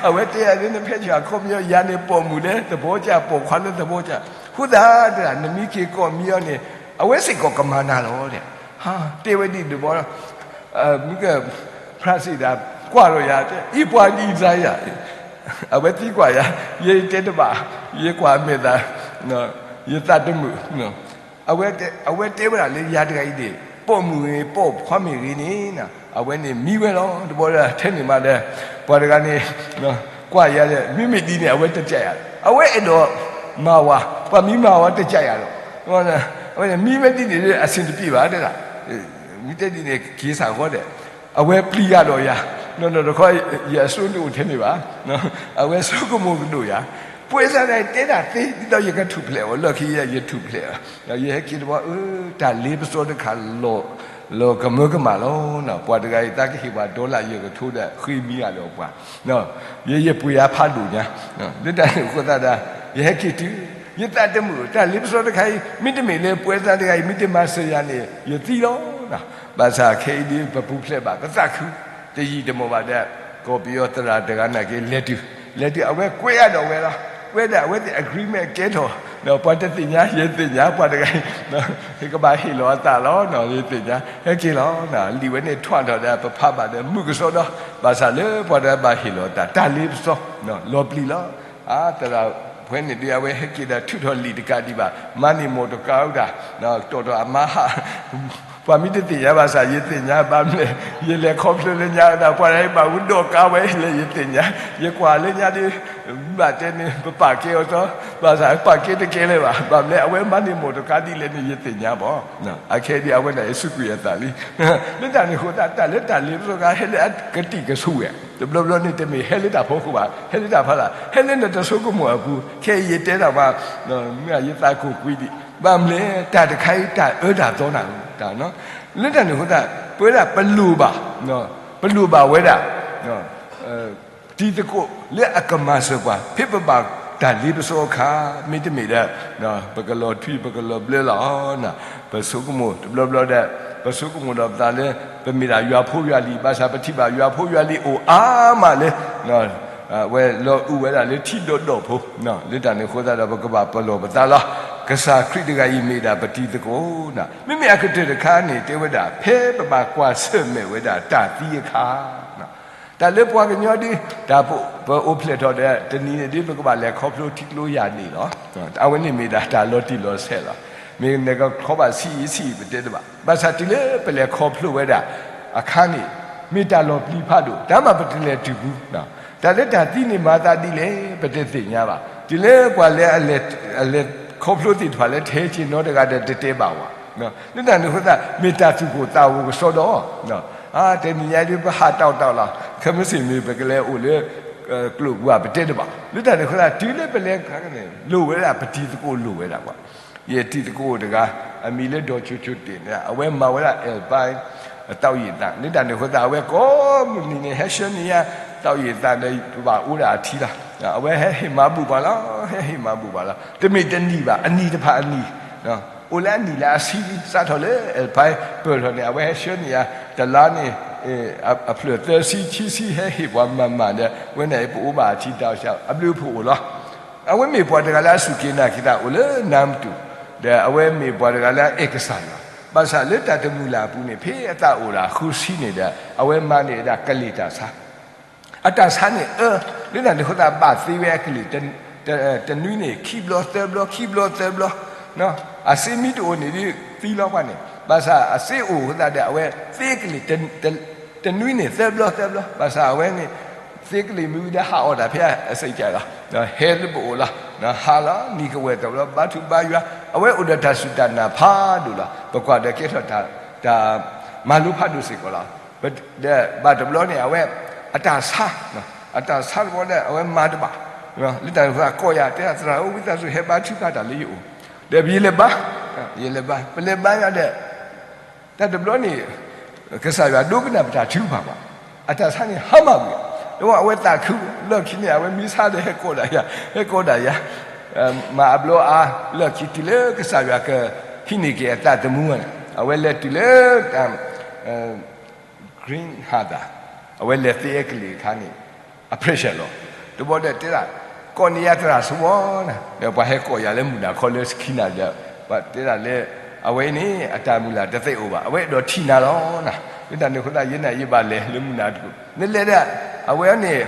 အဝဲတဲယၤ နဖဲးဆူၣ်အခီပညီ ယၤန့ၣ်ပိာ်မုၣ်လၢသဘီကၢ် ပိာ်ခွါလၢသဘီကၢ်, ဃိသတးတဒၣ် နမ့ၢ်က့ၤကိးမံအီၤန့ၣ် အဝဲစ့ၢ်ကီးကမၤနၤလီၤဒီး, တဲဝဲဒ်န့ၣ်တဘျီ, မုၢ်က ဖရၣ်စ့ၣ်ဒၣ် ကွၢ်ဒီးယၤ တဲအံၤပှၤဒ်အံၤယၤ, အဝဲသံကွၢ်ယၤ, ယတဲတဘၣ်, ယကွၢ်မဲာ်သး, ယသးတမုာ်, အဝဲတဲဝဲဒၣ်လၢယၤတဂၤအံၤန့ၣ် ပိာ်မုၣ်ဂ့ၤ ပိာ်ခွါမ့ၢ်ဂ့ၤန့ၣ်, အဝဲန့ၣ်မံဝဲလီၤ. တဘျီဒီးထဲန့ၣ်မးဒီး ပှၤတဂၤန့ၣ် ကွၢ်ယၤဒီး မ့မ့ၢ်ဒ်န့ၣ် အဝဲတကးယၤ, အဝဲအဲၣ်ဒိးမၤဝၤ, ပှၤမံမၤဝၤတကးယၤဒီး, အဝဲမံဝဲဒ်န့ၣ် အဆင်တပြေဘၣ်တဲဒၣ်, မ့ၢ်တဲဒ်န့ၣ် က့ၤစ့ၢ်ကီးဒီး အဝဲပျံၤဂၤဒီးယၤ, နီၢ်နီၢ်တခီ ယအစိတအိၣ်ထဲန့ၣ်ဘၣ်, အဝဲဆိကမိၣ်ကဒိၣ်ယၤ, ပှဲၤစ့ၢ်ကီးတဲဒၣ်သ့ ဒ်သိးယကထူၣ်ဖျဲးအီၤ လၢခံယဲ ယထူၣ်ဖျဲးအီၤ, ယဟဲက့ၤတဘျီ အၢ တၢ်လ့ပစီတခါ လီၤကမၢကမၣ်လီၤ. ပှၤတဂၤအံၤ သးကဟ့ၣ်ပှၤဒီလၣ်ယဲၢ်ကထိဒီး ဃ့မံဂၤဒီးပှၤ, ယဲယပှ့ၤအါဖးဒိၣ်ညါ, လၢတၢ်န့ၣ်အဃိသတးဒီး ယဟဲက့ၤတုၤ, ယသးတမုာ် တၢ်လ့ပစီတခါအံၤ မ့တမ့ၢ်လၢပှဲၤသးတဂၤအံၤ မ့တမၤစၢၤယၤန့ၣ် ယသံလီၤ. ဘၣ်ဆၣ်ခဲအံၤဒ် ပပူၤဖျဲးဘၣ် ပသးခု, တယံာ်တမီၢ်ဘၣ်ဒီး ကီၢ်ပယီၤသရၣ်တဂၤနာ်က့ လဲၤတုၤ, လဲၤတုၤ အဝဲကွဲးအါဒီးဝဲလီၤ. ကွဲးဒီးအဝဲသ့ၣ် agreement ကဲထီၣ်, ပှၤတသ့ၣ်ညါ ယသ့ၣ်ညါ ပှၤတဂၤအံၤ ကဘၣ်ဟ့ၣ်လီၤအသးလီၤ, ယသ့ၣ်ညါ ဟဲက့ၤလီၤ. လံာ်ဝဲန့ၣ်ထွဲထီၣ်ဒီး ပဖးဘၣ်ဒီး မုာ်ကစီဒီ, ဘၣ်ဆၣ်လၢပှၤတဂၤဘၣ်ဟ့ၣ်လီၤအသး တၢ်လ့ပစီ လီၤပျံၤလီၤ. သရၣ်ဖဲန့ၣ်ဒ် အဝဲဟဲက့ၤဒီး ထုးထီၣ်လံာ်တကးဒံးဘၣ်, မၤန့ၢ်မိၢ်တကးဒံး, တီၢ်ထီၣ်အမါဟး ပှၤမ့ၢ်တသ့ၣ်ညါဘၣ်ဆၣ် ယသ့ၣ်ညါဘၣ်မနုၤလဲၣ်, ယလဲၤခီဖျိလၢညါဒၣ် ပှၤတဂၤအံၤဘၣ်ဝဲဒီးကါဝဲလၢယသ့ၣ်ညါ, ယကွၢ်လၢညါဒ် ဘၣ်တဲန့ၣ် ပပာ်ကဲအီၤသီ, ဘၣ်ဆၣ်ပာ်ကဲတကဲလၢၤဘၣ်, ဘၣ်မနုၤလဲၣ် အဝဲမၤန့ၢ်မိၢ်တကးဒံးလဲၣ်န့ၣ် ယသ့ၣ်ညါဘၣ်. အခဲအံၤဒ်အဝဲဒၣ်အံၤ စူးကွံာ်အသးလံ. လၢတၢ်န့ၣ်အဃိသတး တၢ်လၢတၢ်လ့ပစီတခါ ဟဲလၢအကတံာ်ကဆူးဝဲ, တဘျီဘျီန့ၣ် တမ့ၢ်ဟဲလၢတၢ်ဖီခိၣ်ဘၣ်, ဟဲလၢတၢ်ဖီလာ်, ဟဲလၢနတၢ်ဆိကမိၣ်အပူၤ, ခဲအံၤယတဲတၢ်ဘၣ်, မ့ၢ်ယသးကိၢ်ကွံာ်ဒံး, ဘၣ်မနုၤလဲၣ် တၢ်တခါအံၤ တၢ်အၢတၢ်သီနၤ, လၢတၢ်န့ၣ်အဃိသတး ပဝဲဒၣ်ပလိၣ်ဘၣ်, ပလိၣ်ဘၣ်ဝဲဒၣ် တံၤသကိးလၢအကမၤစၢၤပှၤ ဖဲပဘၣ်တၢ်လ့ပစီအခါ, မ့တမ့ၢ်ဒီး ပကလီၤထွံ ပကလီၤဘျၢလီၤ. ပဆိကမိၣ်တဘျီဘျီဒီး ပဆိကမိၣ်ဒီးပသးလၢ ပမ့ၢ်ဒၣ်ယွၤဖိယွၤလံၤ ဘၣ်ဆၣ်ပထံၣ်ဘၣ်ယွၤဖိယွၤလံၤအိၣ်အါမးလၢ ဝဲလီၤအုးဝဲဒၣ်လၢထံဒိၣ်ဒီၣ်ဖိ, လၢတၢ်န့ၣ်အဃိသတးဒီး ပကဘၣ်ပလီၢ်ပသးလီၤ. ကစၢ်ခရံာ်တဂၤအံၤမ့ၢ်ဒၣ်ပတံၤသကိး, မ့မ့ၢ်အကတၢၢ်တခါန့ၣ် တဲဝဲဒၣ် ဖဲပဘၣ်ကွၢ်ဆၢၣ်မဲာ်ဝဲဒၣ်တၢ်သံအခါ, တၢ်လၢပှၤကညီဒ် တၢ်ပအိၣ်ဖျဲၣ်ထီၣ်ဒီး တနံၤန့ၣ်ဒ် ပကဘၣ်လဲၤခီဖျိထံကျိယၢ်န့ၣ်လီၤ. အဝဲန့ၣ်မ့ၢ်ဒၣ်တၢ်လီၤတံၢ်လီၤဆဲးလီၤ. မ့ၢ်နကခီဘၣ်ဆံးအံၤဆံးအံၤ ပတဲတဘၣ်. ဘၣ်ဆၣ်တုၤလၢပလဲၤခီဖျိဝဲဒၣ်အခါန့ၣ် မ့ၢ်တၢ်လီၤပျံၤဖးဒိၣ်, တၢ်မၤပတလဲၤတုၤဘူး. တၢ်လၢတၢ်သံန့ၣ်မၤသးဒ်လဲၣ် ပတသ့ၣ်ညါဘၣ်. တုၤလၢပှၤလၢအလဲၤခီဖျိသ့ၣ်တဖၣ်လၢထဲက့ၤနီတဂၤဒီးတတဲဘၣ်ဝဲ. လၢတၢ်န့ၣ်အဃိသတး မ့ၢ်တၢ်သူၣ်ကိၢ်သးဂီၤကစီဒီ, တနံၤညါဒ်ပဟးတီၢ်တီၢ်လီၤ, ခဲမုၢ်ဆ့ၣ်မ့ၢ်ပကလဲၤအိၣ်လၢ ကျိာ်ပူၤဧါ ပတဲတဘၣ်. လၢတၢ်န့ၣ်အဃိသတး တုၤလၢပလဲၤခါန့ၣ် လိၣ်ဝဲဒၣ်ပတံၤသကိးလိၣ်ဝဲဒၣ်ပှၤ, ယတံၤသကိးတဂၤ အမံၤလၢဒီးကၠိကၠိတ့ၢ်န့ၣ် အဝဲမၤဝဲဒၣ် Alpine သီးရည်သန့် လၢတၢ်န့ၣ်အဃိသတး အဝဲကိးမုၢ်နံၤန့ၣ် ဟဲဆှၢန့ၢ်ယၤ သီးရည်သန့် ဒီးဘၣ်အိၣ်ဒၣ်အထံလီၤ. အဝဲဟဲဟ့ၣ်မၤဘူၣ်ပှၤလီၤ, ဟဲဟ့ၣ်မၤဘူၣ်ပှၤလီၤ. တမ့ၢ်တနံၤဘၣ် အနံၤတဖၣ်အနံၤ အိၣ်လၢအနံၤလၢအဆံ စးထီၣ်လၢ Alpine ပၢၢ်ထီၣ်န့ၣ် အဝဲဟဲဆှၢန့ၢ်ယၤ တလါန့ၣ် အဖျၢၣ်သၢဆံ ခံဆံ ဟဲဟ့ၣ်ပှၤမၤမၤဒီး ဝဲန့ၣ်ပအိၣ်ဘၣ်အထံတၢ်ဆါ အဘျုးအဖှိၣ်အိၣ်လီၤ. အဝဲမ့ၢ်ပှၤတဂၤလၢအစူၢ်က့ၤနာ်က့ၤတၢ်အိၣ်လၢနါမတူၢ်, ဒီးအဝဲမ့ၢ်ပှၤတဂၤလၢအအဲၣ်ကစၢ်ယွၤ, ဘၣ်ဆၣ်လၢတၢ်တမုၢ်လၢ်အပူၤန့ၣ် ဖဲအသးအိၣ်ဒၣ်ဃုဆံန့ၣ်ဒီး အဝဲမၤန့ၢ်ဝဲဒၣ်ကလံၤတၢ်ဆါ အတၢ်ဆါန့ၣ်အၢ, လၢတၢ်န့ၣ်အဃိသတး ဘၣ်သ့ဝဲအကလံၤ တနွံန့ၣ် ခံဘျီသၢဘျီ ခံဘျီသၢဘျီ, အစ့မ့ၢ်တအိၣ်န့ၣ်ဒ်သံလီၤပှၤန့ၣ်, ဘၣ်ဆၣ်အစ့အိၣ်အဃိသတးဒီး အဝဲသ့ကလံၤ တနွံန့ၣ် သၢဘျီသၢဘျီ, ဘၣ်ဆၣ်အဝဲန့ၣ် သ့ကလံၤမ့ၢ်ဝံၤဒီးဟးအီၣ်တၢ်ဖဲအစ့ကလီၤ, ဟဲလၢပအိၣ်လီၤ, ဟးလီၤ နံၤကဝဲၢ်သီဘျီ ဘါထုကဖၣ်ယွၤ, အဝဲအိၣ်ဒီးတၢ်စူၢ်တၢ်နာ်ဖးဒိၣ်လီၤ, ပကွၢ်ဒီးကဲထီၣ်တၢ် တၢ်မၤလိဖးဒိၣ်စ့ၢ်ကီးလီၤ. ဒီးဘၣ်တဘျီန့ၣ် အဝဲ အတၢ်ဆါ, အတၢ်ဆါတဘျီဒီး အဝဲမၤတဘၣ်, လၢတၢ်န့ၣ်အဃိသတး ကိးယၤတဲ သရၣ်ဧၢ ဝံသးစူၤဟဲဘါထုကဖၣ်တၢ်လၢယအိၣ်, ဒီးယလဲၤဘါ, ယလဲၤဘါ, ပလဲၤဘါယၤဒီး တၢ်တဘျီန့ၣ် ကစၢ်ယွၤဒိကနၣ်ပတၢ်ထုကဖၣ်ဘၣ်, အတၢ်ဆါန့ၣ်ဟါမၢ်ကွံာ်, ဒီးအဝဲသးခု, လၢခံန့ၣ် အဝဲမ့ၢ်ဆါဒီးဟဲကိးဒၣ်ယၤ, ဟဲကိးဒၣ်ယၤ, မၤအဘျီအါ, လၢခံတုၤလၢကစၢ်ယွၤကဟံးန့ၢ်က့ၤအသးသမူန့ၣ် အဝဲလဲၤတုၤလၢ Green Harbor, အဝဲလဲၤသ့အဲကလံၤအခါန့ၣ် အ pressure လီၤ. တဘျီဒီးတဲဒၣ် ကိးန့ၢ်ယၤသရၣ်စဝီနၤ, ဒီးပှၤဟဲကိးယၤလၢမုၢ်နၤခီလၢခံနၤဒီး ပှၤတဲဒၣ်လၢ အဝဲန့ၣ် အတၢ်မုၢ်လၢ်တသ့အိၣ်ဘၣ်, အဝဲအဲၣ်ဒိးထံၣ်နၤလီၤနၤ. လၢတၢ်န့ၣ်အဃိသတး ယဲန့ၣ် ယဘၣ်လဲၤလၢမုၢ်နၤတကိး, နလဲၤဒီး အဝဲန့ၣ်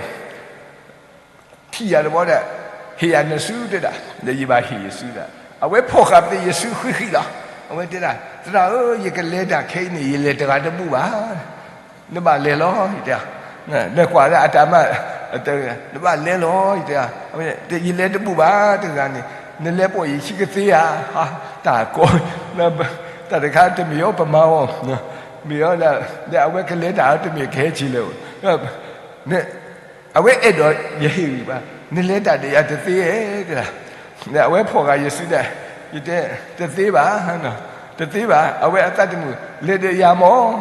ထံၣ်ယၤတဘျီဒီး ဟ့ၣ်ယၤနစုတဲဒၣ်, ဒီးယဘၣ်ဟ့ၣ်ယစုဒၣ်, အဝဲဖီၣ်ဃာ်ပသ့ၣ်ယစုဃံဃံလီၤ. အဝဲတဲဒၣ် သရၣ်ဧၢ ယကလဲၤတၢ်ခဲအံၤန့ၣ် ယလဲၤတဂၤတဘူၣ်ဘၣ်, နဘၣ်လဲၤလီၤ ယတဲ, နကွၢ်လၢအတၢ်မၤ, နဘၣ်လဲၤလီၤ ယတဲ, ယလဲၤတဘူၣ်ဘၣ်တဂၤန့ၣ်, နလဲၤပိာ်ယခံကသ့ဧါ, တၢ်ကိး, တၢ်တခါတမ့ၢ်အီၤပမၤအီၤ, မ့ၢ်အီၤဒၣ် ဒီးအဝဲကလဲၤတၢ်တမ့ၢ်ကဟဲဆံးလဲၣ်, အဝဲအဲၣ်ဒိးယဟ့ၣ်ဂံၢ်ဘါ, နလဲၤတၢ်ဒီးယၤတသ့ဧါ, တဲဒၣ်, ဒီးအဝဲဖီၣ်ဃာ်ယစုဒၣ်, ယတဲ, တသ့ဘၣ်, တသ့ဘၣ်, အဝဲအသးတမုာ်, လဲၤဒီးယၤမၢ်,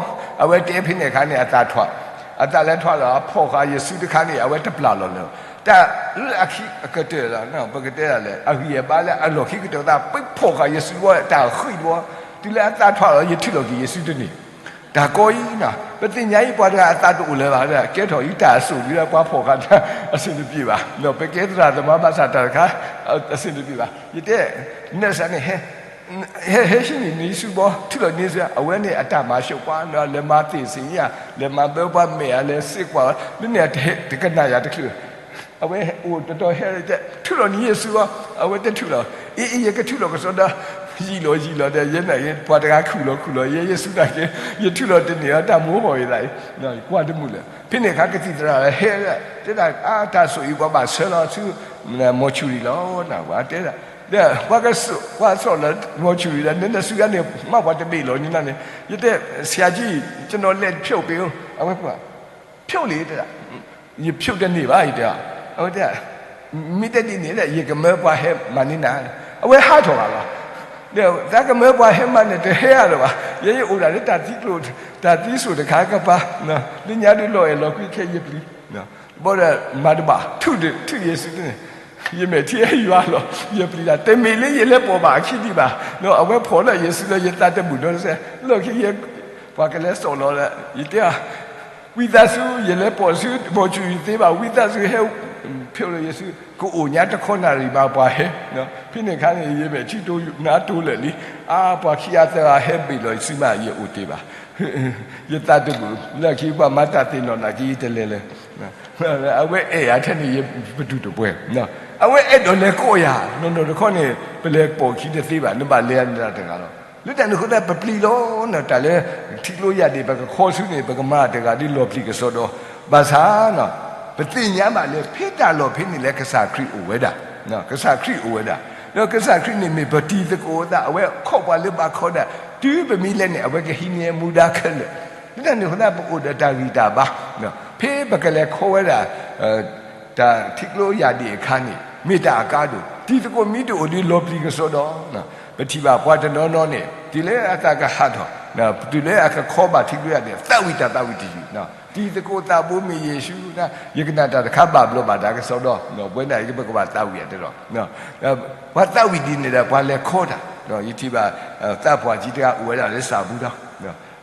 အဝဲတဲဖဲန့ၣ်အခါန့ၣ် အသးထွး, အသးလဲၤထွးလီၤ, အဖီၣ်ဃာ်ယစုတခါန့ၣ် အဝဲတပျၢ်လီၤလၢၤ, တၢ်လၢအခံအကတၢၢ်လီၤ, ပကတဲဒၣ်လဲၣ်, အဂံၢ်အဘါလၢအလီၢ်ခံကတၢၢ်သး ပဖီၣ်ဃာ်ယစုဝဲ တၢ်ဃံးတဝီ, တုၤလၢအသးထွးလီၤ ယထံၣ်လီၤက့ၤယစုတန့ၢ် တၢ်ကိးအံၤနီၤ, ပသ့ၣ်ညါအံၤပှၤတဂၤအသးတအိၣ်လၢၤဘၣ်, ကဲထီၣ်အံၤတၢ်အစိၣ်ဒ်လၢပှၤဖီၣ်ဃာ်တၢ် အဆင်တပြေဘၣ်, ပကဲသရၣ်သမါဘၣ်ဆၣ်တၢ်တခါ အဆင်တပြေဘၣ်, ယတဲ, နစးန့ၣ် ဟဲဟဲဟံးန့ၢ်နစုဘီ ထုးလီၤန့ၢ်စု, အဝဲန့ၣ်အတၢ်မၤရှုပ်ပှၤနီၤ, လဲၤမၤသ့ၣ်စ့ၣ်ညါ, လဲၤမၤဘၣ်ပှၤမဲာ်ဧါ, လဲၤစ့ကွၢ်, မ့ၢ်န့ၣ်တကနၣ်ယၤတချုး အဝဲအိၣ်တတီၤဟဲလၢတဲ ထုးလီၤန့ၢ်ယစုဘီ, အဝဲတထုးလီၤ, အ့ အ့ ယကထုးလီၤကစီဒီ, ယံာ်လီၤယံာ်လီၤဒီး ယဲန့ၣ် ပှၤတဂၤခုၣ်လီၤခုၣ်လီၤ ယဲယစုနာ်က့ ယထုးလီၤတန့ၢ်အီၤ တၢ်မိၢ်ဟီၣ်အံၤသးအံၤ ကွၢ်တမုာ်လၢၤ, ဖဲန့ၣ်အခါကသံၣ်သရၣ်ဟဲ တဲဒၣ် အါ တၢ်စိၣ်အံၤပှၤဘၣ်ဆှၢလီၤဆူ mortuary လီၤ, ပှၤတဲဒၣ်, ဒီးပှၤကစိာ် ပှၤစိာ်လၢ mortuary ဒီး နနစုဂၤန့ၣ် မ့ၢ်ပှၤတဘ့ၣ်လီၤန့ၣ်လီၤန့ၣ်, ယတဲ ဆရာကြီး ကျွန်တော်လက်ဖြုတ်ပေးဦး, အဝဲ ဖြုတ်လေ တဲဒၣ်, ယဖြုတ်တန့ၢ်ဘၣ် ယတဲ, အဝဲတဲ မ့ၢ်တဲဒ်န့ၣ်ဒီး ယကမၢပှၤဟဲမၤန့ၢ်နၤ, အဝဲဟးထီၣ်ဘၣ်လီၤ, ဒီးသးကမၢပှၤဟဲမၤန့ၣ် တဟဲအါလၢၤဘၣ်, ယဲယအိၣ်ဒၣ်လၢတၢ်သံကျိၤ တၢ်သံစိၣ်တခါကပၤ, လၢညါဒုးလီၤအဲၣ်လီၤကွံခဲ ယပျံၤ ဘၣ်ဒီးမၤတဘၣ် ထုးဒီး ထုးယစုန့ၣ်, ယမဲာ်ထံဟဲယွၤလီၤ ယပျံၤတၢ် တမ့ၢ်လၢယလဲၤပိာ်ဘၣ်အခံဒံးဘၣ်, အဝဲဖီၣ်လၢယစုလၢယသးတဘူၣ်ဒီးစဲး လီၢ်ခံယဲ ပှၤကလဲၤစိာ်လီၤလၢ ယတဲ ဝံသးစူၤ ယလဲၤပိာ်ဆူ mortuary သ့ဘၣ် ဝံသးစူၤဟဲ ဖျိလၢယစု ကအိၣ်ညါတခီနၣ်ရံၣ်ဘၣ်ပှၤဟဲ, ဖဲန့ၣ်အခါန့ၣ် ယမဲာ်ထံနါတိၤလၢာ်လံ, အါ ပှၤခံဂၤသၢဂၤဟဲဘ့ၣ်လီၤယစုမး ယအိၣ်တ့ၢ်ဘၣ် ယသးတဘူၣ် လၢခံပှၤမၤတၢ်သ့ၣ်နီၣ်နာ်က့ ယတလဲၤလၢၤ, အဝဲအဲၣ်ယၤထဲန့ၣ် ယပတူၢ်တပှဲၤ, အဝဲအဲၣ်ဒိးလဲၤကိးယၤ, နီၢ်နီၢ်တခီန့ၣ် ပလဲၤပိာ်ခံတသ့ဘၣ်, နဘၣ်လဲၤနတၢ်တဂၤလီၤ. လၢတၢ်န့ၣ်အဃိသတး ပပျံၤလီၤ, တၢ်လၢထံကျိယၢ်ဒံး ပကခီဆူန့ၣ် ပကမၤတဂၤဒ်လီၤပျံၤကစီဒီ, ဘၣ်ဆၣ် ပသ့ၣ်ညါဘၣ်လၢ ဖဲတၢ်လီၢ်ဖဲန့ၣ်လၢကစၢ်ခရံာ်အိၣ်ဝဲဒၣ်, ကစၢ်ခရံာ်အိၣ်ဝဲဒၣ်, ဒီးကစၢ်ခရံာ်န့ၣ်မ့ၢ်ပတံၤသကိးအသး, အဝဲခီၣ်ပှၤလၢဘၣ်ခီဒၣ်, တုၤပမ့ၢ်လဲၤန့ၣ် အဝဲကဟံးန့ၢ်မူဒါခဲလၢာ်, လၢတၢ်န့ၣ်အဃိသတး ပအိၣ်ဒီးတၢ်ဂံၢ်တၢ်ဘါ, ဖဲပကလဲၤခီဝဲဒၣ် တၢ်ထံကျိယၢ်ဒံးအခါန့ၣ် မ့ၢ်တၢ်အကါဒိၣ်, တံၤသကိးမ့ၢ်တအိၣ်ဒီးလီၤပျံၤကစီဒီ, ပထံၣ်ဘၣ်ပှၤတနီၤနီၤန့ၣ် တုၤလၢအသးကဟးထီၣ်, တုၤလၢအကခီဘၣ်ထံကျိယၢ်ဒံး သးဝံၣ်တၢ်သးဝံၣ်တယုၢ်, တံၤသကိးသးဘိမ့ၢ်ယ့ၣ်ၡူး, ယကနၣ်တၢ်တခါဘၣ်ဘျီးဘၣ်ဒါကစီဒီ, ပဝဲဒၣ်အံၤပကဘၣ်သးဝံၣ်အတရီ, ပှၤသးဝံၣ်ဒ်န့ၣ်ဒီး ပှၤလဲၤခီတၢ်, ယထံၣ်ဘၣ် သးပှၢ်ကံတဂၤအိၣ်ဝဲဒၣ်လၢစၢ်ဘူဒီ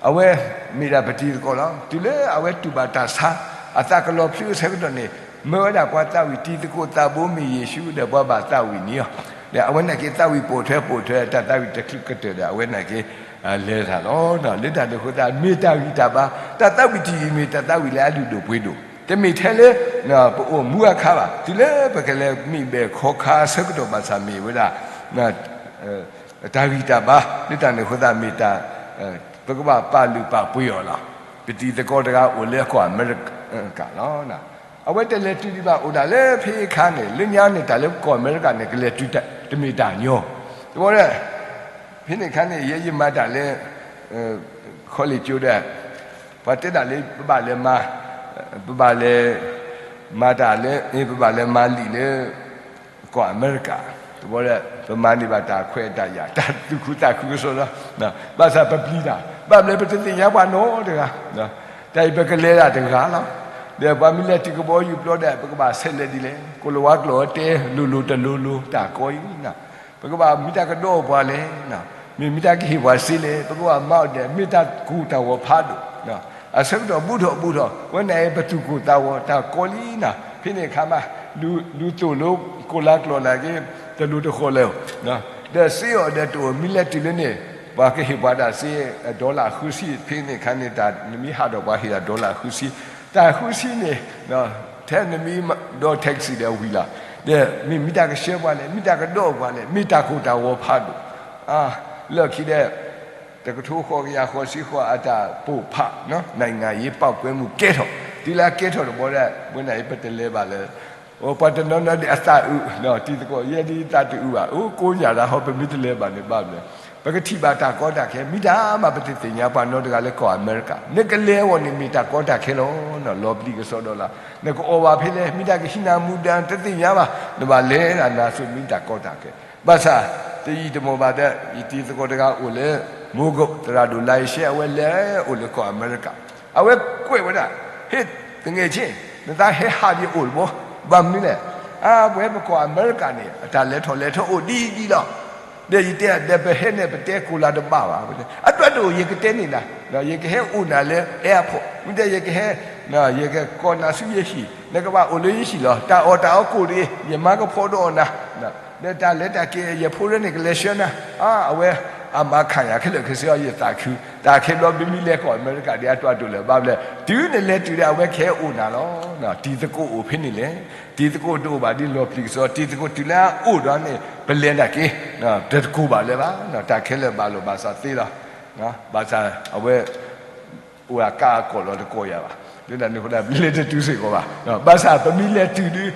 အဝဲမ့ၢ်ဒၣ်ပတံၤသကိးလီၤ. တုၤလၢအဝဲတူၢ်ဘၣ်တၢ်ဆါ အသးကလီၤဖျုးအဆၢကတီၢ်န့ၣ် မၢဝဲဒၣ်ပှၤသးဝံၣ် တံၤသကိးသးဘိမ့ၢ်ယ့ၣ်ၡူးဒီး ပှၤဘၣ်သးဝံၣ်န့ၢ်အီၤ, ဒီးအဝဲန့ၣ်က့ၤသးဝံၣ်ပိာ်ထွဲပိာ်ထွဲ တၢ်သးဝံၣ်တချုးကတၢၢ်ဒီး အဝဲန့ၣ်က့ၤ လဲၤတၢ်လီၤ. လၢတၢ်န့ၣ်အဃိသတး မ့ၢ်တၢ်ဂံၢ်တၢ်ဘါ, တၢ်သးဝံၣ်တယုၢ်မ့ၢ်တၢ်သးဝံၣ်လၢအလုၢ်ဒိၣ်ပှ့ၤဒိၣ်, တမ့ၢ်ထဲလၢ ပအိၣ်မူအခါဘၣ်, တုၤလၢပကလဲၤမ့ၢ်ဘဲၣ်ခီခါအဆၢကတီၢ်ဘၣ်ဆၣ်မ့ၢ်ဝဲဒၣ် တၢ်ဂံၢ်တၢ်ဘါ, လၢတၢ်န့ၣ်အဃိသတးမ့ၢ်တၢ် ပကဘၣ်ပာ်လုၢ်ပာ်ပှ့ၤအီၤလီၤ. ပတံၤသကိးတဂၤအိၣ်လၢကီၢ်အမဲရကၤလီၤ. အဝဲတလဲၤတုၤဒံးဘၣ်အိၣ်ဒၣ်လၢဖဲအခါန့ၣ် လၢညါန့ၣ် တၢ်လၢကီၢ်အမဲရကၤန့ၣ် ကလဲၤတုၤတမ့ၢ်တၢ်ညီ, တဘျီဒီး ဖဲန့ၣ်အခါန့ၣ် ယဲယမၤတၢ်လၢ ခီလ့ၣ်ကၠိဒီး ပှၤတဲဒၣ်လၢ ပဘၣ်လဲၤမၤ ပဘၣ်လဲၤမၤတၢ်လၢ ပဘၣ်လဲၤမၤလံာ်လၢ ကီၢ်အမဲရကၤ, တဘျီဒီး ပမၤန့ၢ်ဘၣ်တၢ်ခွဲးတၢ်ယာ် တၢ်သူၣ်ခုသးခုကစီဒီ, ဘၣ်ဆၣ်ပပျံၤတၢ် ဘၣ်မနုၤပတသ့ၣ်ညါပှၤနီတဂၤ, တၢ်အံၤပကလဲၤဒၣ်တဂၤလီၤ. ဒီးပှၤမ့ၢ်လဲၤတုၤကဘီယူၤပျီဒီး ပကဘၣ်ဆဲးလဲၤဒ်လဲၣ်, ကိၤလၤဝါကျိာ်တဲ လိၤလိၤတလိၤလိၤ တၢ်ကီအံၤ ပကဘၣ်မ့ၢ်တၢ်ကဒီးပှၤလဲၣ်, မ့ၢ်မ့ၢ်တၢ်ကဟ့ၣ်ပှၤစ့လဲၣ်, ပကဘၣ်မၤအီၤဒီး မ့ၢ်တၢ်ကိၢ်တၢ်ဂီၤဖးဒိၣ်, အဆၢကတီၢ်ဘူးထီၣ်ဘူးထီၣ် ဝဲန့ၣ်ပသူၣ်ကိၢ်သးဂီၤတၢ်ကီလံနီၤ, ဖဲန့ၣ်အခါမး ဒုးသိၣ်လိကိၤလၤကျိာ်နာ်က့ တလိၤတဃီၤလၢၤ, ဒီးစ့အီၤဒီးတအိၣ် မ့ၢ်လဲၤတုၤလၢန့ၣ် ပှၤကဟ့ၣ်ပှၤတၢ်စ့ dollar ဃုဆံ, ဖဲန့ၣ်အခါန့ၣ် တၢ်နမ့ၢ်ဟးဒီးပှၤဟ့ၣ်တၢ် dollar ဃုဆံ, တၢ်ဃုဆံန့ၣ် ထဲနမ့ၢ်ဒီး taxi ဒီးဝံၤလီၤ, ဒီးမ့ၢ်မ့ၢ်တၢ်ကဆှၢပှၤလဲၣ်, မ့ၢ်တၢ်ကဒီးပှၤလဲၣ်, မ့ၢ်တၢ်ကိၢ်တၢ်ဂီၤဖးဒိၣ်, လၢခံဒီး တကထိဃိးကယၤဃိးဆံဃိးအတၢ်ပိာ်ဖး, နံၣ်ငါယ့ပာ်ကွဲမုၢ်ကဲထီၣ်, တုၤလၢအကဲထီၣ်တဘျီဒီး ဝဲန့ၣ်အံၤပတလဲၤဘၣ်လၢ ပှၤတနီၤနီၤဒ်အသးအုး, တံၤသကိး ယဲဒ်သးတအုးဘၣ်, အိၣ်ကိးညၣ်ဒၣ်ဟီ ပမ့ၢ်တလဲၤဘၣ်န့ၣ်ဘၣ်မနုၤလဲၣ်, ပကထံၣ်ဘၣ်တၢ်ကီတၢ်ခဲ, မ့ၢ်တၢ်မးပတသ့ၣ်ညါပှၤနီတဂၤလၢကီၢ်အမဲရကၤ, နကလဲၤအဂီၢ်န့ၣ်မ့ၢ်တၢ်ကီတၢ်ခဲလီၤ, လီၤပျံၤကစီဒီလီၤ, နကအီၣ်ဘၣ်ဖဲလဲၣ်, မ့ၢ်တၢ်ကဟံးနၤမူဒါတသ့ၣ်ညါဘၣ်, နဘၣ်လဲၤဒၣ်နၤစိၤမ့ၢ်တၢ်ကီတၢ်ခဲ, ဘၣ်ဆၣ် တယံာ်တမီၢ်ဘၣ်ဒီး ယတံၤသကိးတဂၤအိၣ်လၢ မိၢ်ကိၣ် သရၣ်ဒိၣ်လါအ့ရှဲ အဝဲလဲၤအိၣ်လၢကီၢ်အမဲရကၤ, အဝဲကွဲးဝဲဒၣ်, ဟ့ၣ် သငဲးဆ့, နသးဟဲဟးဒံးအိၣ်တဘျီ, ဘၣ်မနုၤလဲၣ်, အါ ပဝဲပကီၢ်အမဲရကၤန့ၣ် အတၢ်လဲၤထီၣ်လဲၤထီအိၣ်ဒ်အံၤဒ်လီၤ, ဒီးယတဲဒီး ပဟဲန့ၣ်ပတဲကိၢ်လၤတဘၣ်ဘၣ်, အတၢ်ဒိၣ်ယကတဲန့ၣ်နၤ, ယကဟဲအိၣ်နၤလၢ airport, မ့ၢ်တဲယကဟဲ ယကကိးနၤဆူယဟံၣ်, နကဘၣ်အိၣ်လၢယဟံၣ်လီၤ, တၢ်အီၣ်တၢ်အီကိၣ်တဂ့ၤ, ယမၤကဖီဒီးအီၣ်နၤ, ဒီးတၢ်လဲၤတၢ်က့ၤ ယဖိလၢန့ၣ်ကလဲၤဆှၢနၤ, အါ အဝဲ အမၤခၣ်ယၤခဲလၢာ်ခဲဆ့အီၤ ယသးခု, တၢ်ခဲဘျီ ပမ့ၢ်လဲၤကီၢ်အမဲရကၤဒ်အတၢ်ဒိၣ်လၢၤဘၣ်လဲၣ်, တုၤနလဲၤတုၤဒီး အဝဲကဟဲအိၣ်နၤလီၤ, တံၤသကိးအိၣ်ဖဲန့ၣ်လဲၣ်, တံၤသကိးတအိၣ်ဘၣ်ဒ်လီၤပျံၤကစီ, တံၤသကိးတုၤလၢအအိၣ်ဒီးန့ၣ် ပလဲၤတၢ်က့ၤ, တကိၢ်ဘၣ်လၢၤဘၣ်, တၢ်ခဲလၢာ်ဘၣ်လိာ်ဘၣ်စးသ့လီၤ, ဘၣ်ဆၣ်အဝဲ အိၣ်အကါအကီၢ်လီၤတကိးယၤဘၣ်, လၢတၢ်န့ၣ်အဃိဒီး ပလဲၤတတုၤစ့ၢ်ကီးဘၣ်, ဘၣ်ဆၣ်ပမ့ၢ်လဲၤတုၤဒုး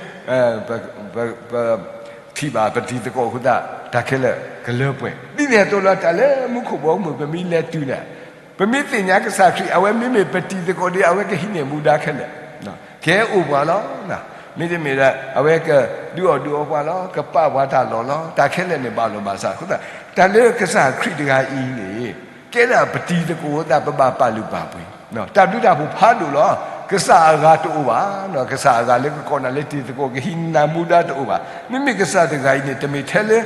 ပထံၣ်ဘၣ်ပတံၤသကိးအဃိသတး တၢ်ခဲလၢာ်ကလၢပှဲၤ, ဒ်န့ၣ်အသိးလီၤ တၢ်လၢမူခိၣ်ဘီမုၢ် ပမ့ၢ်လဲၤတုၤန့ၣ် ပမ့ၢ်သ့ၣ်ညါကစၢ်ခရံာ် အဝဲမ့မ့ၢ်ပတံၤသကိးဒီး အဝဲကဟံးန့ၢ်မူဒါခဲလၢာ်, ကဟဲအိၣ်ပှၤလီၤ, မ့တမ့ၢ်ဒီး အဝဲကဒုးအီၣ်ဒုးအီပှၤလီၤ, ကပာ်ပှၤတၢ်လီၢ်လီၤ, တၢ်ခဲလၢာ်န့ၣ်ဘၣ်လိာ်ဘၣ်စးအဃိသတး တၢ်လၢကစၢ်ခရံာ်တဂၤအံၤန့ၣ် ကဲဒၣ်ပတံၤသကိးအဃိသတး ပဘၣ်ပာ်လုၢ်ပာ်ပှ့ၤ, တၢ်ဘျုးတၢ်ဖှိၣ်ဖးဒိၣ်လီၤ, ကစၢ်အဂၤတအိၣ်ဘၣ်, ကစၢ်အဂၤလၢကကိးနၤလၢတံၤသကိး ကဟံးနၤမူဒါတအိၣ်ဘၣ်, မ့မ့ၢ်ကစၢ်တဂၤအံၤန့ၣ် တမ့ၢ်ထဲလၢ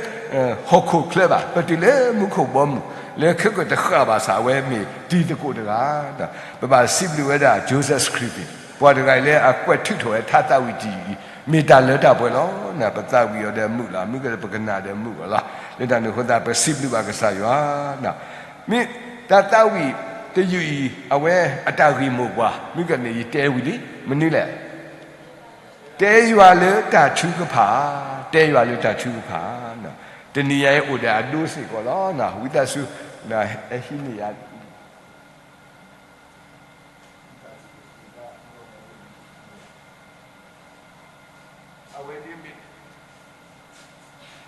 ဟီၣ်ခိၣ်ချၢဘၣ်, ပတုၤလၢမူခိၣ်ဘီမုၢ် လၢခဲကတဃၣ်ဘၣ်ဆၣ် အဝဲမ့ၢ်တံၤသကိးတဂၤ, ပဘၣ်စံးဘျုးဝဲဒၣ် Joseph Smith ပှၤတဂၤအံၤလၢအကွဲးထုးထီၣ်ဝဲထါသးဝံၣ်တယုၢ်အံၤ မ့ၢ်တၢ်လၢတၢ်ပှဲၤလီၤ, ပသးဝံၣ်အီၤဒီးမုာ်လီၤ, မုာ်ကဒီးပကနၣ်ဒီးမုာ်အီၤလီၤ, လၢတၢ်န့ၣ်အဃိသတး ပစံးဘျုးဘၣ်ကစၢ်ယွၤ မ့ၢ်တၢ်သးဝံၣ်တယုၢ်အံၤ အဝဲအတၢ်ဂ့ၢ်မိၢ်ပှၢ် မ့ၢ်ကန့ၣ် ယတဲဝံၤလံ, မနုၤလဲၣ်, တဲယွၤလၢတၢ်ထုကဖၣ်, တဲယွၤလၢတၢ်ထုကဖၣ်, တနံၤညါအံၤအိၣ်ဒီးအဒိစ့ၢ်ကီးလီၤ. ဝံသးစူၤ ဟဲဟံးန့ၢ်ယၤ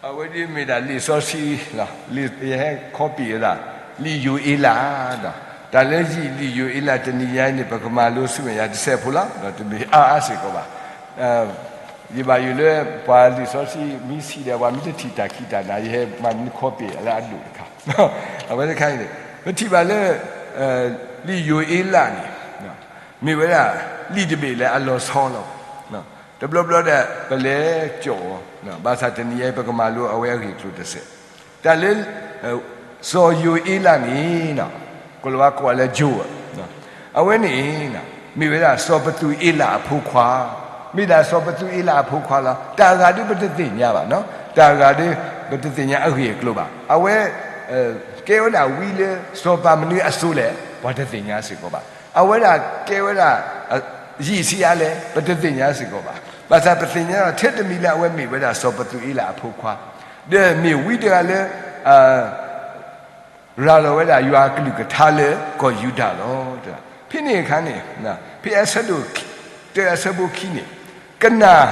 အဝဲဒ်မ့ၢ်ဒၣ်လံာ်စီဆှံလီၤ. ယဟဲ copy ဝဲဒၣ် လံာ်ယိၤအ့လးဒီး တၢ်လၢယံာ်လံာ်ယိၤအ့လး တနံၤညါအံၤန့ၣ် ပကမၤလိဆူမဲာ်ညါတစဲးဖိလီၤ. တမ့ၢ်အါအါစ့ၢ်ကီးဘၣ်. ယဘၣ်ယိၣ်လၢ ပှၤလံာ်စီဆှံမ့ၢ်ဆံးဒီး ပှၤမ့ၢ်တထံၣ်တၢ်ခံးတၢ်နၤ ယဟဲမၤန့ၢ် copy လၢအဒိၣ်တခါ အဝဲတခါအံၤန့ၣ် ပထံၣ်ဘၣ်လၢ လံာ်ယိၤအ့လးန့ၣ် မ့ၢ်ဝဲဒၣ် လံာ်တဘ့ၣ်လၢအလီၤဆီလီၤ. တဘျီဘျီဒီး ပလဲၤကၠီၣ်အီၤ ဘၣ်ဆၣ်တနံၤအံၤ ပကမၤလိအဝဲအဂ့ၢ်အကျိၤတစဲး. တၢ်လၢ စီၤယိၤအ့လးန့ၣ် ကလၤဝါကိးလၢ Joel အဝဲန့ၣ် မ့ၢ်ဝဲဒၣ်စီၤပသူၤအ့လးအဖိခွါ, မ့ၢ်ဒၣ်စီၤပသူၤအ့လးအဖိခွါလီၤ. တၢ်ဂၤဒုးပတသ့ၣ်ညါဘၣ်နီၤ, တၢ်ဂၤဒုး ပတသ့ၣ်ညါအဂ့ၢ်အကျိၤဘၣ်. အဝဲ ကဲဝဲဒၣ်ဝံလၢစီၤပၤမနုၤအစိၤလဲၣ် ပှၤတသ့ၣ်ညါစ့ၢ်ကီးဘၣ်. အဝဲဒၣ်ကဲဝဲဒၣ် ယံာ်ဆံးအါလဲၣ် ပတသ့ၣ်ညါစ့ၢ်ကီးဘၣ်. ဘၣ်ဆၣ်ပသ့ၣ်ညါထဲတမံၤလၢအဝဲမ့ၢ်ဝဲဒၣ်စီၤပသူၤအ့လးအဖိခွါ, ဒီးမ့ၢ်ဝံတဂၤလၢ ရၤလီၤဝဲဒၣ်ယွၤအကလုၢ်ကထါလၢကီၢ်ယူဒၤလီၤ. ဖဲန့ၣ်အခါန့ၣ် ဖဲအဆၢဒိၣ် တၢအဆၢဖိခံန့ၣ်, ကနၣ်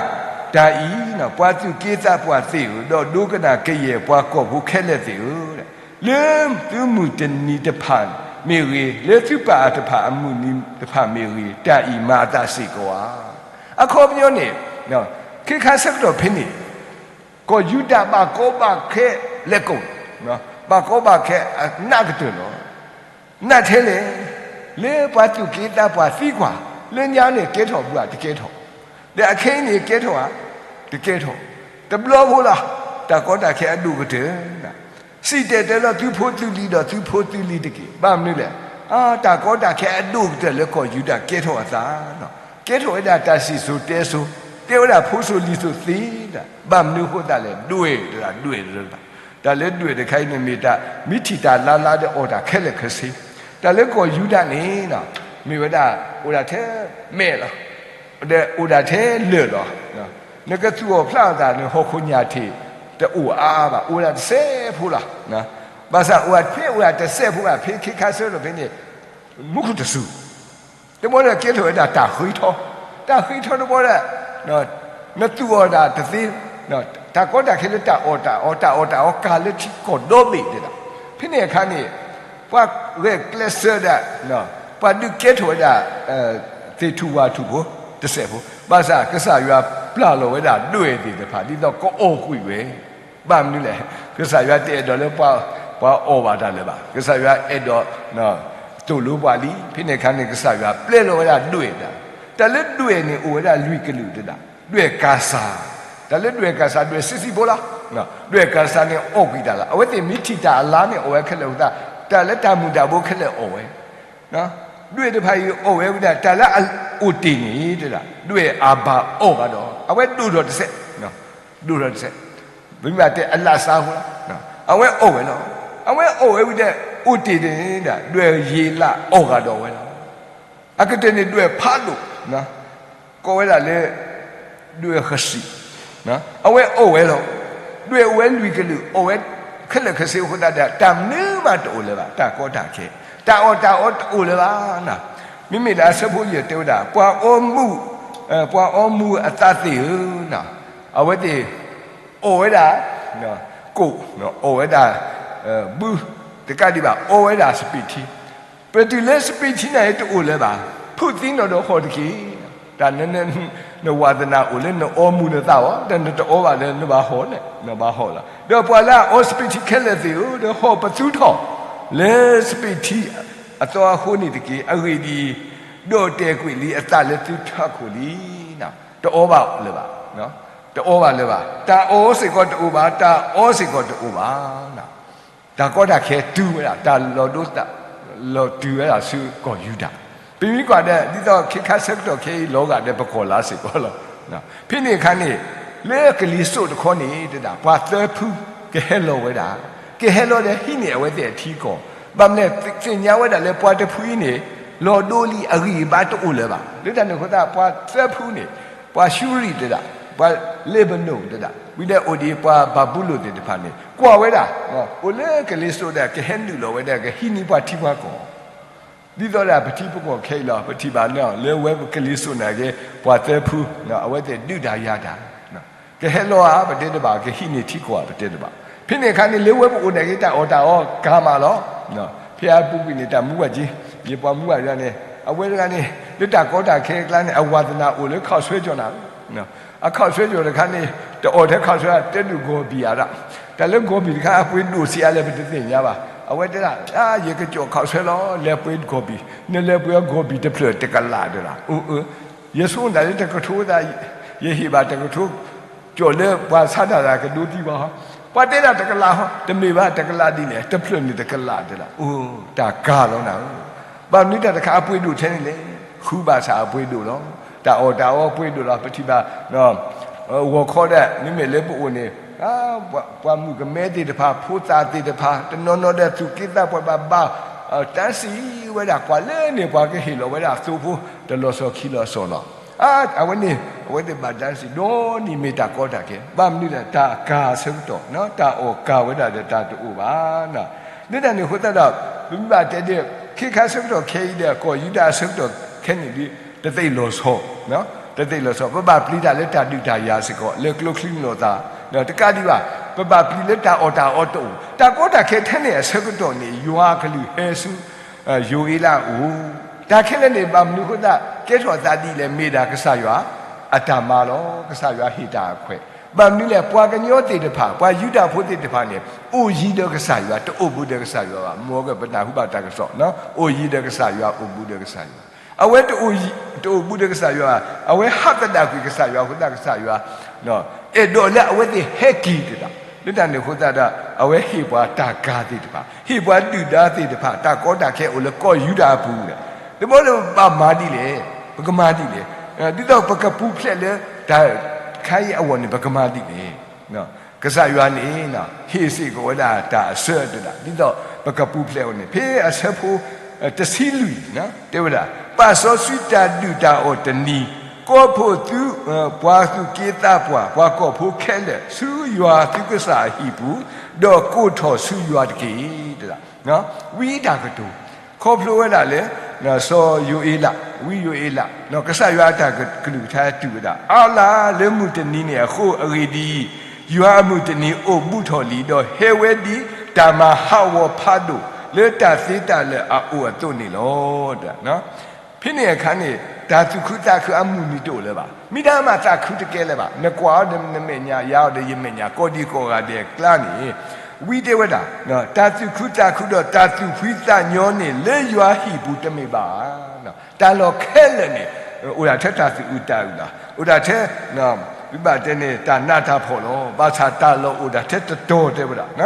တၢ်အံၤ, ပှၤသူၣ်က့သးပှၢ်သ့ၣ်ဧၢ, ဒီးဒိကနၣ်ကယဲၢ်ပှၤကီၢ်ဖိခဲလၢာ်သ့ၣ်ဧၢ, လၢသုမုၢ်တနံၤတဖၣ်မ့ၢ်ဂ့ၤ, လၢသုပာ်အတဖၣ်အမုၢ်နံၤတဖၣ်မ့ၢ်ဂ့ၤ, တၢ်အံၤမၤအသးစ့ၢ်ကီးဧါ. အခီပညီန့ၣ် ခဲခါဆၢကတီၢ်ဖဲန့ၣ် ကီၢ်ယူဒၤဘၣ်ကီဘၣ်ခဲလဲၣ်ကိၣ်, ဘၣ်ကီဘၣ်ခဲအနးကတၢၢ်လီၤ. နးထဲလဲၣ်, လၢပှၤသူၣ်က့သးပှၢ်သံကွၢ်, လၢညါန့ၣ်ကဲထီၣ်ဘၣ်တကဲထီၣ်, ဒီးအခဲအံၤန့ၣ်ကဲထီၣ်ဧါ, တကဲထီၣ်, တဘျီဖိလီၤ. တၢ်ကီတၢ်ခဲအဒိၣ်ကတၢၢ် စံၣ်တဲၤတဲလီၤသုဖိသုလံၤဒီးသုဖိသုလံၤတက့ၢ်. ဘၣ်မနုၤလဲၣ်, တၢ်ကီတၢ်ခဲအဒိၣ်ကတၢၢ်လၢကီၢ်ယူဒၤကဲထီၣ်အသး, ကဲထီၣ်ဝဲဒၣ်တၢ်စံၣ်စိၤတဲစိၤ, ကဲဝဲဒၣ်ဖိစိၤလံၤစိၤသ့ဒၣ်, ဘၣ်မနုၤအဃိသတးလဲၣ်, ဒွဲၣ်တဒၣ် ဒွဲၣ်တဘၣ်. တၢ်လၢဒွဲၣ်တခါအံၤန့ၣ် မ့ၢ်တၢ်မ့ၢ်ထံၣ်တၢ်လါလါဒီးအီၣ်တၢ်ခဲလၢာ်ခဲဆ့, တၢ်လၢကီၢ်ယူဒၤန့ၣ် မ့ၢ်ဝဲဒၣ် အိၣ်ဒၣ်ထဲမဲာ်လီၤ. ဒီးအိၣ်ဒၣ်ထဲလၢၢ်လီၤ. နကသူၣ်အီၣ်ဖျးအီၣ်သး နဟီၣ်ခိၣ်ညၣ်ထံး တအိၣ်အါအါဘၣ်, အိၣ်ဝဲဒၣ်တစဲးဖိလီၤ. ဘၣ်ဆၣ်အိၣ်ဝဲထဲအိၣ်ဝဲဒၣ်တစဲးဖိဘၣ်, ဖဲခဲခါဆၢကတီၢ်ဖဲန့ၣ် မူခိၣ်တစူၤ, တဘျီဒီးကဲထီၣ်ဝဲဒၣ်တၢ်ဃ့ထီ, တၢ်ဃ့ထီတဘျီဒီး နသူၣ်အီၣ်တၢ်တသ့, တၢ်ကီတၢ်ခဲလၢတၢ်အီၣ်တၢ်အီ တၢ်အီၣ်တၢ်အီကၤလၢထံကီၢ်ဒီဘ့ၣ်ဒၣ်. ဖဲန့ၣ်အခါန့ၣ် ပှၤဂဲၤကျဲးစၢးဒၣ်, ပှၤဒုးကဲထီၣ်ဝဲဒၣ် သ့ၣ်ထူၣ်ဝၣ်ထူၣ်ဖိတစဲးဖိ, ဘၣ်ဆၣ်ကစၢ်ယွၤပျၢ်လီၤဝဲဒၣ်ဒွဲၣ်သ့ၣ်တဖၣ် ဒ်သိးကအီၣ်ကွံာ်ဝဲ. ဘၣ်မနုၤလဲၣ်, ကစၢ်ယွၤတအဲၣ်ဒိးလၢပှၤအီၣ်ဘၣ်တၢ်လၢၤဘၣ်. ကစၢ်ယွၤအဲၣ်ဒိး သိၣ်လိပှၤလံ. ဖဲန့ၣ်အခါန့ၣ် ကစၢ်ယွၤပျဲလီၤဝဲဒၣ်ဒွဲၣ်တၢ်, တၢ်လၢဒွဲၣ်န့ၣ်အိၣ်ဝဲဒၣ်လွံၢ်ကလုာ်တဒၣ်, ဒွဲၣ်ကၤစၤ, တၢ်လၢဒွဲၣ်ကၤစၤ ဒွဲၣ်ဆံးဆံးဖိလီၤ. ဒွဲၣ်ကၤစၤန့ၣ်အီၣ်ကွံာ်တၢ်လီၤ. အဝဲသ့ၣ်မ့ၢ်ထံၣ်တၢ်အလါန့ၣ်အီၣ်ဝဲခဲလၢာ်အဃိသတး တၢ်လၢတၢ်မုၢ်တၢ်ဘိခဲလၢာ်အီၣ်ဝဲ ဒွဲၣ်တဖၣ်အံၤအီၣ်ဝဲဝံၤဒီး တၢ်လၢအအိၣ်တ့ၢ်န့ၣ်တဒၣ်, ဒွဲၣ်အဘၣ်အီၣ်ဂၤဒီး အဝဲဒိၣ်ထီၣ်တစဲး, ဒိၣ်ထီၣ်တစဲး, ပမ့ၢ်ဘၣ်တဲအလၢ်စါဖိလီၤ. အဝဲအီၣ်ဝဲလီၤ. အဝဲအီၣ်ဝဲဝံၤဒီး အိၣ်တ့ၢ်န့ၣ်ဒၣ် ဒွဲၣ်ယ့လးအီၣ်ဂၤဒီးဝဲလီၤ. အကတၢၢ်န့ၣ်ဒွဲၣ်ဖးဒိၣ် ကိးဝဲဒၣ်လၢ ဒွဲၣ်ဃစံး, အဝဲအီၣ်ဝဲလီၤ. ဒွဲၣ်အိၣ်ဝဲလွံၢ်ကလုာ် အီၣ်ဝဲခဲလၢာ်ခဲဆ့အဃိသတးဒီး တၢ်မနုၤမးတအိၣ်လၢၤဘၣ်, တၢ်ကီတၢ်ခဲ, တၢ်အီၣ်တၢ်အီတအိၣ်လၢၤဘၣ်. မ့မ့ၢ်လၢအဆၢဖိယဲၢ်တဲဝဲဒၣ် ပှၤအီမူး, ပှၤအီမူးအသးသ့ၣ်ဧၢ, အဝဲသ့ၣ် အီၣ်ဝဲဒၣ် ကိၣ်, အီၣ်ဝဲဒၣ် ဘု, တကးဒံးဘၣ် အီဝဲဒၣ်စပံးထံ ပတုၤလၢစပံးထံန့ၣ်တအိၣ်လၢၤဘၣ်, ဖုးသံနီၣ်ဒီးဟီၣ်တက့ၢ်. တၢ်န နဝးသနၢ်အိၣ်လၢနအီမူးနသးဘၣ်, ဒီးနတအီဘၣ်လၢနဘၣ်ဟီၣ်န့ၣ် နဘၣ်ဟီၣ်လီၤ. ဒီးပှၤလၢအအီစပံးထံခဲလၢာ်သ့ၣ်ဧၢ, ဒီးဟီၣ်ပသူထီၣ် လၢစပံးထံအသီအဃိန့ၣ်တက့ၢ်. အဂ့ၢ်ဒ်အံၤ, ဒီးတဲာ်ကွံာ်လံအသးလၢသုထးခိၣ်လံ. တအီဘၣ်လၢၤဘၣ်, တအီဘၣ်လၢၤဘၣ်. တၢ်အီစ့ၢ်ကီးတအိၣ်ဘၣ်, တၢ်အီစ့ၢ်ကီးတအိၣ်ဘၣ်. တၢ်ကီတၢ်ခဲတုၤဝဲဒၣ်, တၢ်လီၤဒိသးလီၤတုၤဝဲဒၣ်ဆူကီၢ်ယူဒၤ. ပမ့ၢ်ကွၢ်ဒီး ဒ်သိးခဲခါဆၢကတီၢ်ခဲအံၤ လီၤဂာ်ဒီးပကီၢ်လါစ့ၢ်ကီးလီၤ. ဖဲန့ၣ်အခါန့ၣ် လၢကလံၤစိးတခီန့ၣ်တဒၣ် ပှၤသၢဖုကဟဲလီၤဝဲဒၣ်, ကဟဲလီၤဒီးဟံးန့ၢ်အဝဲသ့ၣ်အထံကီၢ်. ဘၣ်မနုၤလဲၣ်, သ့ၣ်ညါဝဲဒၣ်လၢပှၤတဖုအံၤန့ၣ် လီၤဒိလံအဂံၢ်အဘါတအိၣ်လၢၤဘၣ်. လၢတၢ်န့ၣ်အဃိသတး ပှၤသၢဖုန့ၣ် ပှၤၡူရံၣ်တဒၣ် ပှၤလ့ၤဘနိၣ်တဒၣ် ဝံၤဒီးအိၣ်ဒံးပှၤဘၤဘူလိၣ်သ့ၣ်တဖၣ်န့ၣ် ကွၢ်ဝဲဒၣ် အိၣ်လၢကလ့ၤစိးဒီး ကဟဲနုာ်လီၤဝဲဒၣ် ကဟံးန့ၢ်ပှၤထံပှၤကီၢ် ဒ်သိးဒၣ်ပထံပကီၢ်ခဲအံၤလီၤ ပထံၣ်ဘၣ်န့ၣ် လၢဝဲပကလ့ၤစိးနာ်က့ ပှၤသၢဖု အဝဲသ့ၣ်ဒုးတၢ်ယၤတၢ် ကဟဲလီၤဧါ ပတဲတဘၣ် ကဟံးန့ၢ်ထံကီၢ်ဧါ ပတဲတဘၣ်. ဖဲန့ၣ်အခါန့ၣ် လၢဝဲပအိၣ်နာ်က့ တၢ်အီၣ်တၢ်အီကၤမးလီၤ. ဖဲအပူၤကွံာ်န့ၣ် တၢ်မူဝဲက့ ယပှၤမူဝဲဒၣ်န့ၣ် အဝဲတဂၤန့ၣ် လၢတၢ်ကီတၢ်ခဲအကျါန့ၣ် အဝၤသနာ်အိၣ်လၢခီၣ်ဆွဲကၠီၤနၤ အခီၣ်ဆွဲကၠီၤတခါန့ၣ် တအီၣ်ထဲခီၣ်ဆွဲ တဲဒိၣ်ဂီၤဘံၣ်အါဒၣ် တၢ်လၢဂီၤဘံၣ်တခါ အပှ့ၤဒိၣ်ဆံးအါလဲၣ် ပတသ့ၣ်ညါဘၣ်. အဝဲတဲဒၣ် ယကကၠီၣ်ခီၣ်ဆွဲလီၤ လဲၤပှ့ၤဂီၤဘံၣ် နလဲၤပှ့ၤအဂီၤဘံၣ်တဖျၢၣ်တကလးတဒၣ် အိၣ် ယဆိကမိၣ်တၢ်လၢတကထိသး ယဟ့ၣ်ဘၣ်တကထိ ကၠီၣ်လၢပှၤဆါတၢ်တၢ်ကဒိသံဘၣ်ဟီ ပှၤတဲဒၣ်တကလးဟီ တမ့ၢ်ဘၣ် တကလးဒ်လဲၣ် တဖျၢၣ်န့ၣ်တကလးတဒၣ် အိၣ် တၢ်ကၤလီၤနၤဧၢ ဘၣ်မနုၤတၢ်တခါအပှ့ၤဒိၣ်ထဲန့ၣ်လဲၣ် ဃုဘၣ်ဆၣ်အပှ့ၤဒိၣ်လီၤ. တၢ်အီၣ်တၢ်အီပှ့ၤဒိၣ်လီၤ ပထံၣ်ဘၣ် ဂီၤခီဒၣ် မ့မ့ၢ်လၢပအိၣ်န့ၣ် ပှၤမုၣ်ကမဲသ့ၣ်တဖၣ် ဖိသၣ်သ့ၣ်တဖၣ် တနီၤနီၤဒီးသူၣ်က့သးပှၢ်ဘၣ်ဘၣ် တၢ်စံးဝဲဒၣ်ကွၢ်လၢန့ၣ် ပှၤကဟ့ၣ်လီၤဝဲဒၣ်သိဖိ တလီၤဆီခံလီၤဆီလီၤ. အဝဲန့ၣ် အဝဲသ့ၣ်ဘၣ်တၢ်စံး ဒီနံၤမ့ၢ်တၢ်ကီတၢ်ခဲ ဘၣ်မနုၤလဲၣ် တၢ်အကၤအဆၢကတီၢ် တၢ်အီၣ်ကၤဝဲဒၣ်ဒီးတၢ်တအိၣ်ဘၣ် လၢတၢ်န့ၣ်အဃိသတးဒီး ပမ့ၢ်ဘၣ်တဲဒ် ခ့ခါဆၢကတီၢ်ခဲအံၤဒီး ကီၢ်ယူဒၤအဆၢကတီၢ်ခဲန့ၣ်ဒ် တသ့ၣ်လီၤဆီ တသ့ၣ်လီၤဆီ ပဘၣ်ပျံၤတၢ်လၢတၢ်ဒုးတၢ်ယၤစ့ၢ်ကီး လၢကျိချံမျိာ်သၣ် တကးဒံးဘၣ် ပဘၣ်ပျံၤလၢတၢ်အီၣ်တၢ်အီတအိၣ် တၢ်ကီတၢ်ခဲထဲန့ၣ်အဆၢကတီၢ်န့ၣ် ယွၤအကလုၢ်ဟဲဆူ ယိၤအ့လးအအိၣ် တၢ်ခဲလၢာ်န့ၣ် ဘၣ်မနုၤအဃိသတး ကဲထီၣ်သးဒ်လဲၣ် မ့ၢ်ဒၣ်ကစၢ်ယွၤ အတၢ်မၤလီၤ ကစၢ်ယွၤဟ့ၣ်တၢ်အခွဲး ဘၣ်မနုၤလဲၣ် ပှၤကညီသ့ၣ်တဖၣ် ပှၤယူဒၤဖိသ့ၣ်တဖၣ်န့ၣ် အိၣ်ယံၤဒီးကစၢ်ယွၤ တအိၣ်ဘူးဒီးကစၢ်ယွၤဘၣ် မ်ကပနၢ်ဟူဘၣ်တၢ်ကစီၣ် အိၣ်ယံၤဒီးကစၢ်ယွၤ အိၣ်ဘူးဒီးကစၢ်ယွၤ အဝဲတအိၣ်ဘူးဒီးကစၢ်ယွၤ အဝဲဟးသဒၣ်ကွံာ်ကစၢ်ယွၤအဃိသတးကစၢ်ယွၤ အဲၣ်ဒိးလၢအဝဲသ့ၣ်ဟဲက့ၤတဒၣ် လၢတၢ်န့ၣ်အဃိသတးဒီး အဝဲဟ့ၣ်ပှၤတၢ်ကၤသ့ၣ်တဖၣ် ဟ့ၣ်ပှၤဒုၣ်ဒါသ့ၣ်တဖၣ် တၢ်ကီတၢ်ခဲအိၣ်လၢကီၢ်ယူဒၤအပူၤဒီး တဘျီလၢပဘၣ်မၤဒ်လဲၣ် ပကမၤဒ်လဲၣ် ဒ်သိးပကပူၤဖျဲးလၢတၢ်ခါအံၤအဂီၢ်န့ၣ် ပကမၤဒ်လဲၣ် ကစၢ်ယွၤန့ၣ် ဟ့ၣ်စ့ၢ်ကီးဝဲဒၣ်တၢ်အဆၢတဒၣ် ဒ်သိးပကပူၤဖျဲးအီၤန့ၣ် ဖဲအဆၢဖိ တဆံလွံၢ် တဲဝဲဒၣ် ပာ်စီဆှံတၢ်ဒုၣ်တၢ်အီၣ်တနံၤ ကီၢ်ဖှိၣ်သု ပှၤသူၣ်က့သးပှၢ် ပှၤကီၢ်ဖိခဲလၢာ် ဆူယွၤသုကစၢ်အဟံၣ်ပူၤ ဒီးကိးထီၣ်ဆူယွၤတက့ၢ် တဒၣ် ဝံတၢ်ကတိၤ ခီဖျိဝဲဒၣ်လၢ စီၤယိၤအ့လး ဝံယိၤအ့လး ကစၢ်ယွၤအတၢ်ကလုၢ်ကထါတူၢ်ဝဲဒၣ် အါလါလၢမုၢ်တနံၤန့ၣ်အဃိ အဂ့ၢ်ဒ်အံၤ, ယွၤအမုၢ်တနံၤအိၣ်ဘူးထီၣ်လံ, ဒီးဟဲဝဲဒ်တၢ်မၤဟးဂီၤဖးဒိၣ်လၢတၢ်သ့တၢ်လၢာ်အအိၣ်အသိးန့ၣ်လီၤ. ဖဲန့ၣ်အခါန့ၣ် တၢ်သူၣ်ခုသးခုအမုၢ်နံၤတအိၣ်လၢၤဘၣ်. မ့ၢ်တၢ်မၤသးခုတကဲလၢၤဘၣ်. နကွၢ်အီၤဒီးနမဲာ်ညါ, ယၤအီၤဒီးယမဲာ်ညါ, ကိးဒံကိးဂၤဒဲးအကျါန့ၣ် ဝံတဲဝဲဒၣ် တၢ်သူၣ်ခုသးခုဒီးတၢ်သူၣ်ဖှံသးညီန့ၣ် လၢယွၤဟံၣ်ပူၤတမ့ၢ်ဘၣ်. တၢ်လီၢ်ခဲလၢာ်န့ၣ် အိၣ်ဒၣ်ထဲတၢ်သူၣ်အုးသးအုးလီၤ. အိၣ်ဒၣ်ထဲ ပဘၣ်တဲန့ၣ် တၢ်နးတၢ်ဖှီၣ်လီၤ. ဘၣ်ဆၣ်တၢ်လီၢ်အိၣ်ဒၣ်ထဲတတီၤတဲဝဲဒၣ်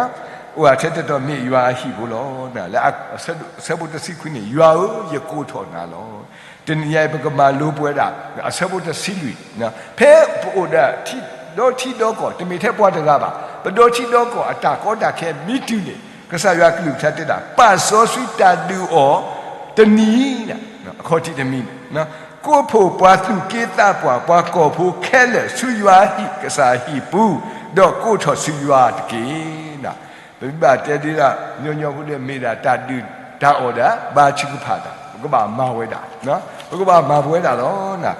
အိၣ်ဒၣ်ထဲတတီၤမ့ၢ်ယွၤအဟံၣ်ဖိလီၤ. လၢအဆၢဖိတဆံခွံန့ၣ် ယွၤဧၢ, ယကိးထီၣ်နၤလီၤ. တနံၤညါအံၤ ပကမၤလိပဝဲဒၣ် အဆၢဖိတဆံလွံၢ် ဖဲပအိၣ်ဒီး ဒီထံဒီကီၢ် တမ့ၢ်ထဲပှၤတဂၤဘၣ်, ပဒီထံဒီကီၢ်အတၢ်ကီတၢ်ခဲမ့ၢ်တုၤန့ၣ် ကစၢ်ယွၤကလုၢ်ကထါတဲဒၣ် ပာ်စီဆှံတၢ်ဒုးအီၣ်တနံၤ အခီၣ်ထံးတမံၤန့ၣ် ကိးဖှိၣ်ပှၤသူၣ်က့သးပှၢ် ပှၤကီၢ်ဖိခဲလၢာ် ဆူယွၤဟံၣ်ကစၢ်ဟံၣ်ပူၤ, ဒီးကိးထီၣ်ဆူယွၤတက့ၢ်. ပဘၣ်တဲဒ်ဒၣ် ညီညီဖိဒီး မ့ၢ်ဒၣ်တၢ်ဒုးတၢ်အီၣ်ဒီး ဘါထုကဖၣ်တၢ် ပကဘၣ်မၤဝဲဒၣ်, ပကဘၣ်မၤပဝဲဒၣ်လီၤ.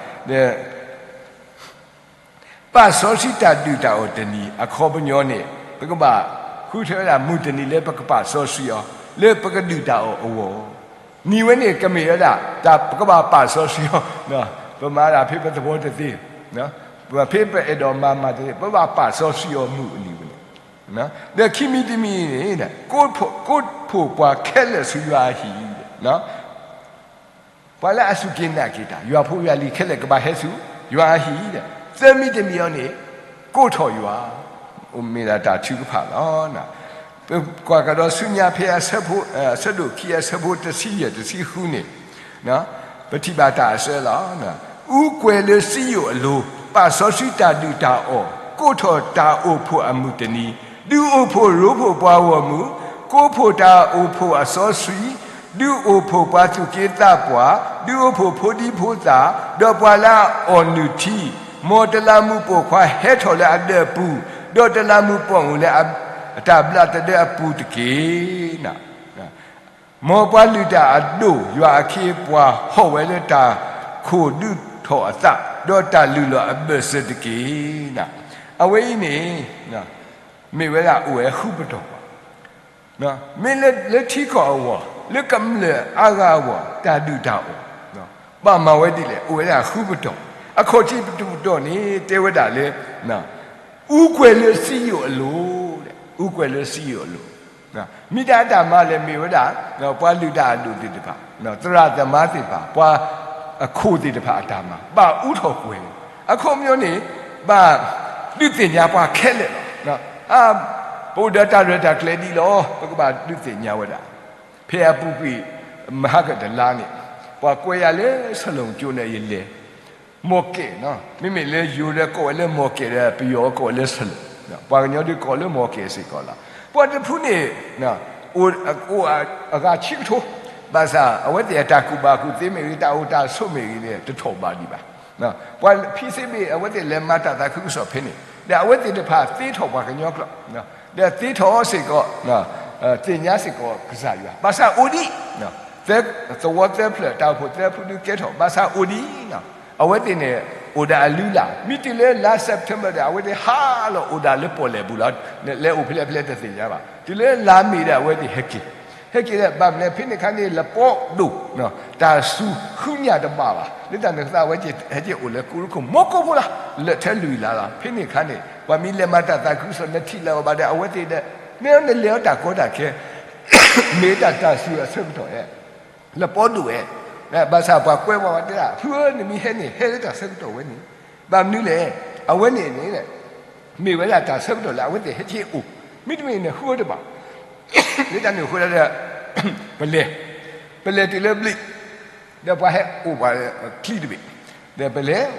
ပာ်စီဆှံတၢ်ဒုးတၢ်အီၣ်တနံၤ အခီပညီန့ၣ် ပကဘၣ်ဃုထၢဝဲဒၣ်မုၢ်တနံၤလၢပကပာ်စီဆှံအီၤ လၢပကဒုးတၢ်အီၣ်အဂီၢ်, နံၤဝဲန့ၣ်ကမ့ၢ်ဝဲဒၣ် ပကဘၣ်ပာ်စီဆှံအီၤ, ပမၤဒၣ်ဖဲပသဘီတသ့, ဖဲပအဲၣ်ဒိးမၤမၤတသ့ ပဘၣ်ပာ်စီဆှံအီၤမုၢ်အနံၤဝဲန့ၣ်, ဒီးခံမံၤတမံၤန့ၣ် ကိးဖှိၣ်ပှၤခဲလၢာ်ဆူယွၤအဟံၣ် ပှၤလၢအစူၢ်က့ၤနာ်က့ၤတၢ် ယွၤဖိယွၤလံၤခဲလၢာ်ကဘၣ်ဟဲဆူ ယွၤအဟံၣ်ဒီး သၢမံၤတမံၤအံၤန့ၣ် ကိးထီၣ်ယွၤ, မ့ၢ်ဒၣ်တၢ်ထုကဖၣ်လီၤ. ပကွၢ်ကဒီးဆူညါဖဲအဆၢဒိၣ်ခံအဆၢဖိတဆံယဲၢ်တဆံဃုန့ၣ် ပထံၣ်ဘၣ်တၢ်အဆၢလီၤ. အူကွဲၤလၢစံယိၣ်အလိၤ, ပာ်စီဆှံတၢ်ဒုးတၢ်အီၣ်, ကိးထီၣ်တၢ်အိၣ်ဖှိၣ်အမုၢ်တနံၤ, ဒုးအိၣ်ဖှိၣ်ရိဖှိၣ်ပှၤဂီၢ်မုၢ်, ကိးဖှိၣ်တၢ်အိၣ်ဖှိၣ်အစီဆှံ, ဒုးအိၣ်ဖှိၣ်ပှၤသူၣ်က့သးပှၢ်, ဒုးအိၣ်ဖှိၣ်ဖိဒံဖိသၣ်, ဒီးပှၤလၢအအီၣ်နုၢ်ထံ မ်တလးမူးပိာ်ခွါဟဲထီၣ်လၢအဒၢးအပူၤ, ဒီးတလးမူးပိာ်မုၣ်လၢအတၢ်ဘျးသဒၢအပူၤတက့ၢ်. မ်ပှၤလုၢ်တၢ်အဒိၣ်ယွၤအခ့အပှၤဟီၣ်ဝဲလၢတၢ်ခိၣ်ဒုးထီၣ်အသး, ဒီးတၢ်လုၢ်လီၢ်အဘၢၣ်စၢၤတက့ၢ်. အဝဲအံၤန့ၣ် မ့ၢ်ဝဲဒၣ်အိၣ်ဝဲဃုပတီၢ်ဘၣ်. မ့ၢ်လၢထံကီၢ်အဂီၢ်, လၢကမျၢၢ်အါဂၤအဂီၢ်, တၢ်ဒုၣ်တၢ်အီၣ် ဘၣ်မၤဝဲဒ်လဲၣ်, အိၣ်ဝဲဒၣ်ဃုပတီၢ်. အခီၣ်ထံးတပတီၢ်န့ၣ် တဲဝဲဒၣ်လၢ အူကွဲၤလၢစံယိၣ်အလိၤ, အူကွဲၤလၢစံယိၣ်အလိၤ. မ့ၢ်တၢ်အတၢ်မၤလဲၣ်, မ့ၢ်ဝဲဒၣ် ပှၤလုၢ်တၢ်အဒိၣ်သ့ၣ်တဖၣ်, သရၣ်သမါသ့ၣ်တဖၣ်, ပှၤအခိၣ်သ့ၣ်တဖၣ်အတၢ်မၤ, ဘၣ်အူထီၣ်ကွဲၤ, အခီပညီန့ၣ် ဘၣ်ဒုးသ့ၣ်ညါပှၤခဲလၢာ်လီၤ. ပအိၣ်ဒီးတၢ်ရဲၣ်တၢ်ကျဲၤဒ်လဲၣ်, ပကဘၣ်ဒုးသ့ၣ်ညါဝဲဒၣ်. ဖဲအပူၤကွံာ် မဟါကတလါန့ၣ်, ပှၤကွဲးယၤလၢစီၤလိၣ်ကၠိန့ၣ် ယလဲၤ မီၢ်ကဲၣ်, မ့မ့ၢ်လၢယိၤဒီးကိးဝဲလၢမီၢ်ကဲၣ်ဒီး ပယီၤကိးဝဲလၢစီၤလိၣ်, ပှၤကညီဒုးကိးလၢမီၢ်ကဲၣ်စ့ၢ်ကီးလီၤ. ပှၤတဖုန့ၣ် အိၣ်အဂၤဆံကထိ, ဘၣ်ဆၣ်အဝဲသ့ၣ်အတၢ်ကူၣ်ဘၣ်ကူၣ်သ့မ့ၢ်ဂ့ၤ, တၢ်အိၣ်တၢ်ဆိးမ့ၢ်ဂ့ၤန့ၣ် တထီၣ်ဘးဒံးဘၣ်. ပှၤဖံးသ့ဘ့ၣ် အဝဲသ့ၣ်လဲၤမၤတၢ်သးခုကစီၣ်ဖဲန့ၣ်, ဒီးအဝဲသ့ၣ်တဖၣ်သ့ထီၣ်ပှၤကညီကျိာ်, ဒီးသ့ထီၣ်စ့ၢ်ကီး သ့ၣ်ညါစ့ၢ်ကီးကစၢ်ယွၤ, ဘၣ်ဆၣ်အိၣ်ဒံး သဝီသၢဖျၢၣ် တၢ်အိၣ်ဖှိၣ်သၢဖုဒုးကဲထီၣ်, ဘၣ်ဆၣ်အိၣ်ဒံး, အဝဲသ့ၣ်န့ၣ် အိၣ်ဒၣ်အလုၢ်လၢ်, မ့ၢ်တုၤလၢလါ September ဒီး အဝဲသ့ၣ်ဟးလီၤအိၣ်ဒၣ်လၢပီၣ်လဲၣ်ပူၤလီၤ. လဲၤအိၣ်ဖဲလဲၣ်ဖဲလဲၣ်တသ့ၣ်ညါဘၣ်. တုၤလၢလါမ့ၤဒီး အဝဲသ့ၣ်ဟဲက့ၤ, ဟဲက့ၤဒီး ဘၣ်မနုၤလဲၣ် ဖဲန့ၣ်အခါန့ၣ် လပီဒိၣ်, တၢ်စူၤဃုညၣ်တဘၣ်ဘၣ်, လၢတၢ်န့ၣ်အဃိသတး အဝဲသ့ၣ်ဟဲက့ၤအိၣ်လၢကိရိခိၣ် မီကိၢ်ဖိလီၤ, လၢာ်ထဲလွံၢ်လါလီၤ. ဖဲန့ၣ်အခါန့ၣ် ပှၤမ့ၢ်လဲၤမၤတၢ်သးခုကစီၣ် နထံၣ်လၢၤအီၤဘၣ်ဒီး အဝဲသ့ၣ်ဒီး မ့ၢ်နလဲၤအီၤတၢ်ကီတၢ်ခဲ မ့ၢ်တၢ်တၢ်စူၤအဆၢကတီၢ်ဧါ, လပီဒိၣ်ဧါ. ဘၣ်ဆၣ်ပှၤကွဲးဝဲတဲဒၣ် ဖုဧၢ, နမ့ၢ်ဟဲန့ၣ် ဟဲလၢတၢ်ဆၢကတီၢ်ဝဲန့ၣ်, ဘၣ်မနုၤလဲၣ်, အဝဲန့ၣ်န့ၣ် မ့ၢ်ဝဲဒၣ်တၢ်ဆၢကတီၢ်လၢအဝဲသ့ၣ်ဟဲက့ၤအိၣ်, မ့တမ့ၢ်န့ၣ် ဃုဝဲတဘၣ်. လၢတၢ်န့ၣ်အဃိဒီး ပလဲၤ, ပလဲၤတုၤလၢဘျံး, ဒီးပှၤဟဲအိၣ်ပှၤချံတဘ့ၣ်, ဒီးပလဲၤ,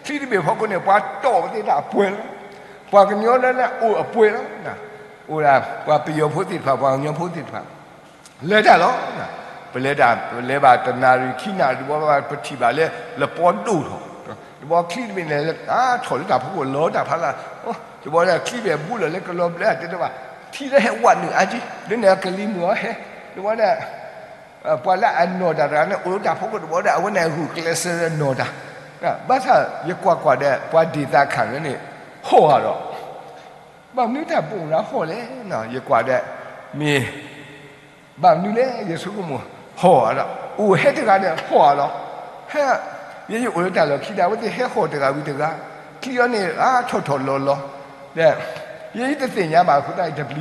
ချံတဘ့ၣ်ဖီခိၣ်န့ၣ် ပှၤတီၢ်ပသ့ၣ်တၢ်အပှဲၤလီၤ, ပှၤကညီလၢအိၣ်အပှဲၤလီၤ, အိၣ်ဒၣ်ပှၤပယီၤဖိသ့ၣ်တဖၣ် ပှၤကညီဖိသ့ၣ်တဖၣ် လဲၤတၢ်လီၤ. ပလဲၤတၢ် ပလဲၤဘၣ်တနၣ်ရံၣ်ခံနၣ်ရံၣ် တဘျီဘၣ် ပထံၣ်ဘၣ်လၢ လပီဒိၣ်ထီၣ်, တဘျီချံတဘ့ၣ်န့ၣ် အါထီၣ်လၢတၢ်ဖီခိၣ်လီၤတၢ်ဖးလၢ်, တဘျီဒီးချံဘဲၣ်ဘူးလီၤလၢကလီၤဘျၢၣ် တဲတဘၣ်, ထံလၢဟဲဝးနုာ်အါက့, လၢန့ၣ်ကလံၤမုၢ်အီၤဟဲ, တဘျီဒီး ပှၤလၢအနီၢ်တၢ်တဂၤန့ၣ် အိၣ်လၢတၢ်ဖီခိၣ်တဘျီဒီး အဝဲန့ၣ်ဂုာ်ကျဲးစၢးနီၢ်တၢ်, ဘၣ်ဆၣ်ယကွၢ်ကွၢ်ဒီး ပှၤဒ့ၣ်သးခၣ်န့ၣ် ဟီၣ်ဧါဒီး ဘၣ်မနုၤတၢ်ပအိၣ်လၢဟီၣ်လဲၣ်, ယကွၢ်ဒီး မ့ၢ် ဘၣ်မနုၤလဲၣ် ယဆိကမိၣ် ဟီၣ်ဧါဒီး အိၣ်ဟဲတဂၤဒီးဟီၣ်ဧါဒီး, ဟဲ, ယဲယအိၣ်လၢတၢ်လီၢ်ခံဒီး အဝဲသ့ၣ်ဟဲဟီၣ်တဂၤဝံၤတဂၤ, ချံအီၤန့ၣ် အါထီၣ်ထီၣ်လီၤလီၤ, ဒီး ယဲယတသ့ၣ်ညါဘၣ်အဃိသတး ယတပျံၤဘၣ်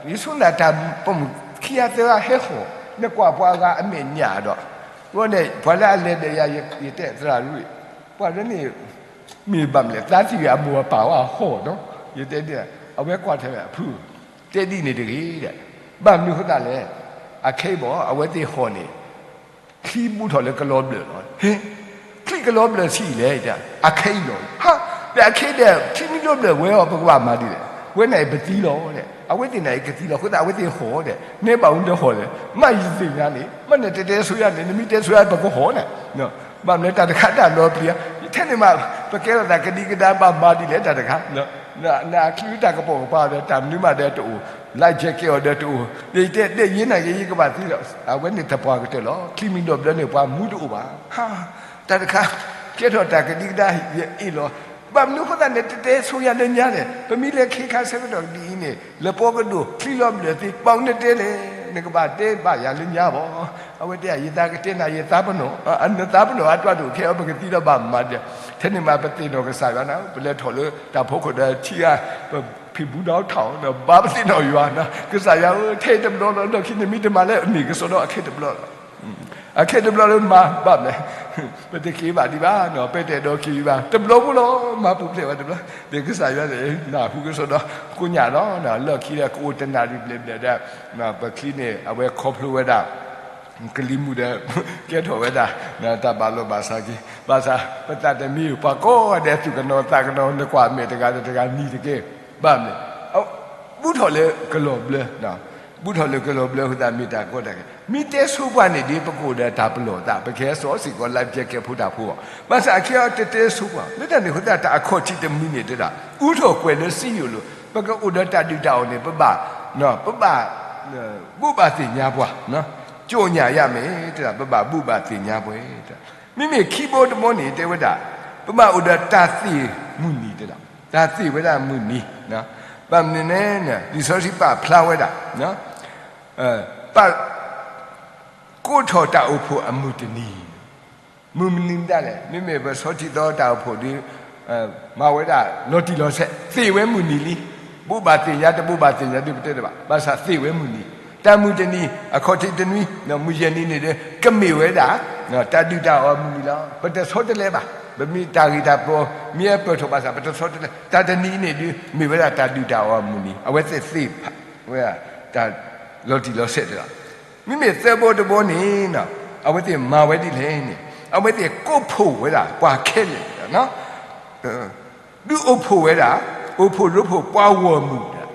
ယဆိကမိၣ်တၢ်ပိာ်မုၣ်ခံဂၤသၢဂၤဟဲဟီၣ်, နကွၢ်ပှၤဂၤအမဲာ်ညါဒီး, အဃိန့ၣ် ပှၤလၢအလဲၤဒီးယၤ ယတဲသရၣ်ရူၢ်, ပှၤဒ်န့ၣ် မ့ၢ်ဘၣ်မလဲၣ် သးသံဝဲအမိၢ်အပၢ်ဝဲဟီၣ်ဒီး, ယတဲဒ်, အဝဲကွၢ်ထဲဝဲအဖု, တဲဒ်န့ၣ်တဂ့ၤဒီး, ဘၣ်မနုၤအဃိသတးလဲၣ်, အခဲအံၤဘၣ် အဝဲသ့ၣ်ဟီၣ်န့ၣ် ချံဘူးထီၣ်လၢကလီၤဘျၢၣ်လီၤ. ဟ့, ချံကလီၤဘျၢၣ်ဆံးလဲၣ်, အခဲအံၤလီၤ. ဟါ, ဒီးအခဲအံၤဒီး ချံမ့ၢ်လီၤဘျၢၣ်ဝဲအီၤ ပကဘၣ်မၤဒ်လဲၣ်. ဝဲန့ၣ်ပသံလီၤဒီး, အဝဲသ့ၣ်န့ၣ်ကသံလီၤ. အဃိသတး အဝဲသ့ၣ်ဟီၣ်ဒီး နဲဘၣ်မနုၤတဟီၣ်လဲၣ်. မ့ၢ်ယသ့ၣ်ညါန့ၣ် မ့ၢ်နတတဲဆိယၤန့ၣ် နမ့ၢ်တဲဆိယၤ ပကဟီၣ်န့ၣ် ဘၣ်မနုၤတၢ်တခါတၢ်လီၤပျံၤဧါ, ထဲန့ၣ်မး ပကဲထီၣ်သးကဒံကဒါ ဘၣ်မၤဒ်လဲၣ်တၢ်တခါ, နအချုးတၢ်ကပိာ်ကပၤဒီး တၢ်မနုၤမးဒီးတအိၣ်, life jacket အီၤဒီးတအိၣ်, ယတဲဒ်ယဲန့ၣ်က့ ယကဘၣ်သံလီၤ. အဝဲန့ၣ်တပှၤကတၢၢ်လီၤ. ချံမ့ၢ်လီၤဘျၢန့ၣ် ပှၤမူတအိၣ်ဘၣ်. ဟါ, တၢ်တခါ ကဲထီၣ်တၢ်ကဒံကဒါ ယအ့ၣ်လီၤ. ဘၣ်မနုၤအဃိသတးန့ၣ် တတဲဆိယၤလၢညါလဲၣ်. ပမ့ၢ်လဲၤခ့ခါဆၢကတီၢ်ဒ်အံၤန့ၣ် လပီကဒိၣ် ချံလီၤဘျၢသ့ ဘၣ်မနုၤတဲလဲၣ်. နကဘၣ်တဲဘၣ်ယၤလၢညါဘၣ်. အဝဲတဲ ယသးကတဲနၤ ယသးပနီၣ်, နသးပနီၣ်အတွၢ်ဒိၣ်ခဲအံၤ ပကသံဒီးဘၣ်မၤဒ်, ထဲန့ၣ်မး ပသ့ၣ်နီၣ်ကစၢ်ယွၤန့ၣ် ပလဲၤထီၣ်လၢတၢ်ဖီခိၣ်ဒီးထံဂၤ, ပဖံးဘူးဒီးထီၣ်ဒီး ဘၣ်ပသ့ၣ်နီၣ်ယွၤန့ၣ် ကစၢ်ယွၤဧၢ, ထဲတဘျီလီၤ လီၢ်ခံန့ၣ် မ့ၢ်တမၤလၢအမ့ၢ်ကစီဒီ အခဲတဘျီလီၤ. အခဲတဘျီလၢမၤဘၣ်မလဲၣ်. ပတက့ၤဘၣ်ဒံးဘၣ်န့ၣ် ပဲာ်တဲာ်ဒီးက့ၤဘၣ် တဘျီဖိလီၤ. မၤပူၤဖျဲးဘၣ်တဘျီ, ဒီးကစၢ်ယွၤန့ၣ် နၢ်ဟူကစီဒီ ကိညၣ်လီၤ. လီၢ်ခံဒီးကအိၣ်တနၣ်ရံၣ်ဘျဲၣ်ဘျဲၣ်ဒီး ပချံန့ၣ် အဝဲခီဖျိဝဲဒၣ် ကလံၤမုၢ်ဒီး ကဲထီၣ်ဝဲဒၣ် တၢ်ဘၣ်လိာ်ဘၣ်စးက့ၤ, ဘၣ်ဆၣ် ပသးတမံ ပှၤကိးဂၤဒဲးသူၣ်ကနီၤသးကနီၤ နကွၢ်မဲာ်တဂၤဒီးတဂၤနံၤတက့ၢ်, ဘၣ်မလဲၣ်. ဘူးထီၣ်လၢကလီၤဘျၢ ဘူးထီၣ်လၢကလီၤဘျၢအဃိသတး မ့ၢ်တၢ်ကီတၢ်ခဲ. မ့ၢ်တဲဆိပှၤန့ၣ်ဒီး ပကအိၣ်ဒီးတၢ်ပလီၢ်သး, ပကဟဲစိာ်စ့ၢ်ကီး life jacket ဖိတၢ်ဖိအီၤ. ဘၣ်ဆၣ်အခဲအံၤတတဲဆိပှၤ, လၢတၢ်န့ၣ်အဃိသတး တၢ်အခီၣ်ထံးတမံၤန့ၣ်တဲဒၣ် အူထီၣ်ကွဲးလၢစံယိၣ်လိၤ, ပကအိၣ်ဒီးတၢ်ဒုၣ်တၢ်အီၣ်န့ၣ် ပဘၣ်, ပဘၣ် ဘိးဘၣ်သ့ၣ်ညါပှၤ, ကၠိညၣ်ယါမ့ၢ်တဲဒၣ် ပဘၣ်ဘိးဘၣ်သ့ၣ်ညါပှၤ. မ့မ့ၢ်ခံဘီတဘီန့ၣ် တဲဝဲဒၣ် ပဘၣ်အိၣ်ဒီးတၢ်သ့ၣ်မုၢ်နံၤတဲဒၣ်, တၢ်သ့ၣ်ဝဲဒၣ်မုၢ်နံၤ, ဘၣ်မနုၤလဲၣ်န့ၣ် လံာ်စီဆှံပာ်ဖျါဝဲဒၣ် ပာ် ကိးထီၣ်တၢ်အိၣ်ဖှိၣ်အမုၢ်တနံၤ, မုၢ်မနုၤမတၤလဲၣ်, မ့မ့ၢ်ပဆီထံသီတၢ်အိၣ်ဖှိၣ်ဒီး မၤဝဲဒၣ်လီၤတံၢ်လီၤဆဲး, သ့ၣ်ဝဲမုၢ်နံၤလံ. ဘိးဘၣ်သ့ၣ်ညါတဘိးဘၣ်သ့ၣ်ညါဒုးပတဲတဘၣ်, ဘၣ်ဆၣ်သ့ၣ်ဝဲမုၢ်နံၤ, တၢ်မုၢ်တနံၤ အခီၣ်ထံးတနွံ, မုၢ်ယဲၢ်နံၤန့ၣ်ဒီး ကမ့ၢ်ဝဲဒၣ် တၢ်ဒုၣ်တၢ်အီၣ်အမုၢ်နံၤလီၤ. ပတဆီတလဲဘၣ်, ပမ့ၢ်တၢ်ဂ့ၢ်တၢ်ပီၤ မ့ၢ်အပၢၢ်ထီၣ်ဘၣ်ဆၣ် ပတဆီတလဲ, တၢ်တနံၤန့ၣ်ဒုး မ့ၢ်ဝဲဒၣ်တၢ်ဒုၣ်တၢ်အီၣ်အမုၢ်နံၤ, အဝဲသ့ၣ်သ့ၣ်ဖးဝဲဒၣ် တၢ်လီၤတံၢ်လီၤဆဲးတဂၤ. မ့မ့ၢ်သၢဘီတဘီန့ၣ် အဝဲသ့ၣ်မၤဝဲဒ်လဲၣ်န့ၣ် အဝဲသ့ၣ်ကိးဖှိၣ်ဝဲဒၣ်ပှၤခဲလၢာ် ဒုးအိၣ်ဖှိၣ်ဝဲဒၣ်, အိၣ်ဖှိၣ်ရိဖှိၣ်ပှၤဂီၢ်မုၢ်ဒၣ်,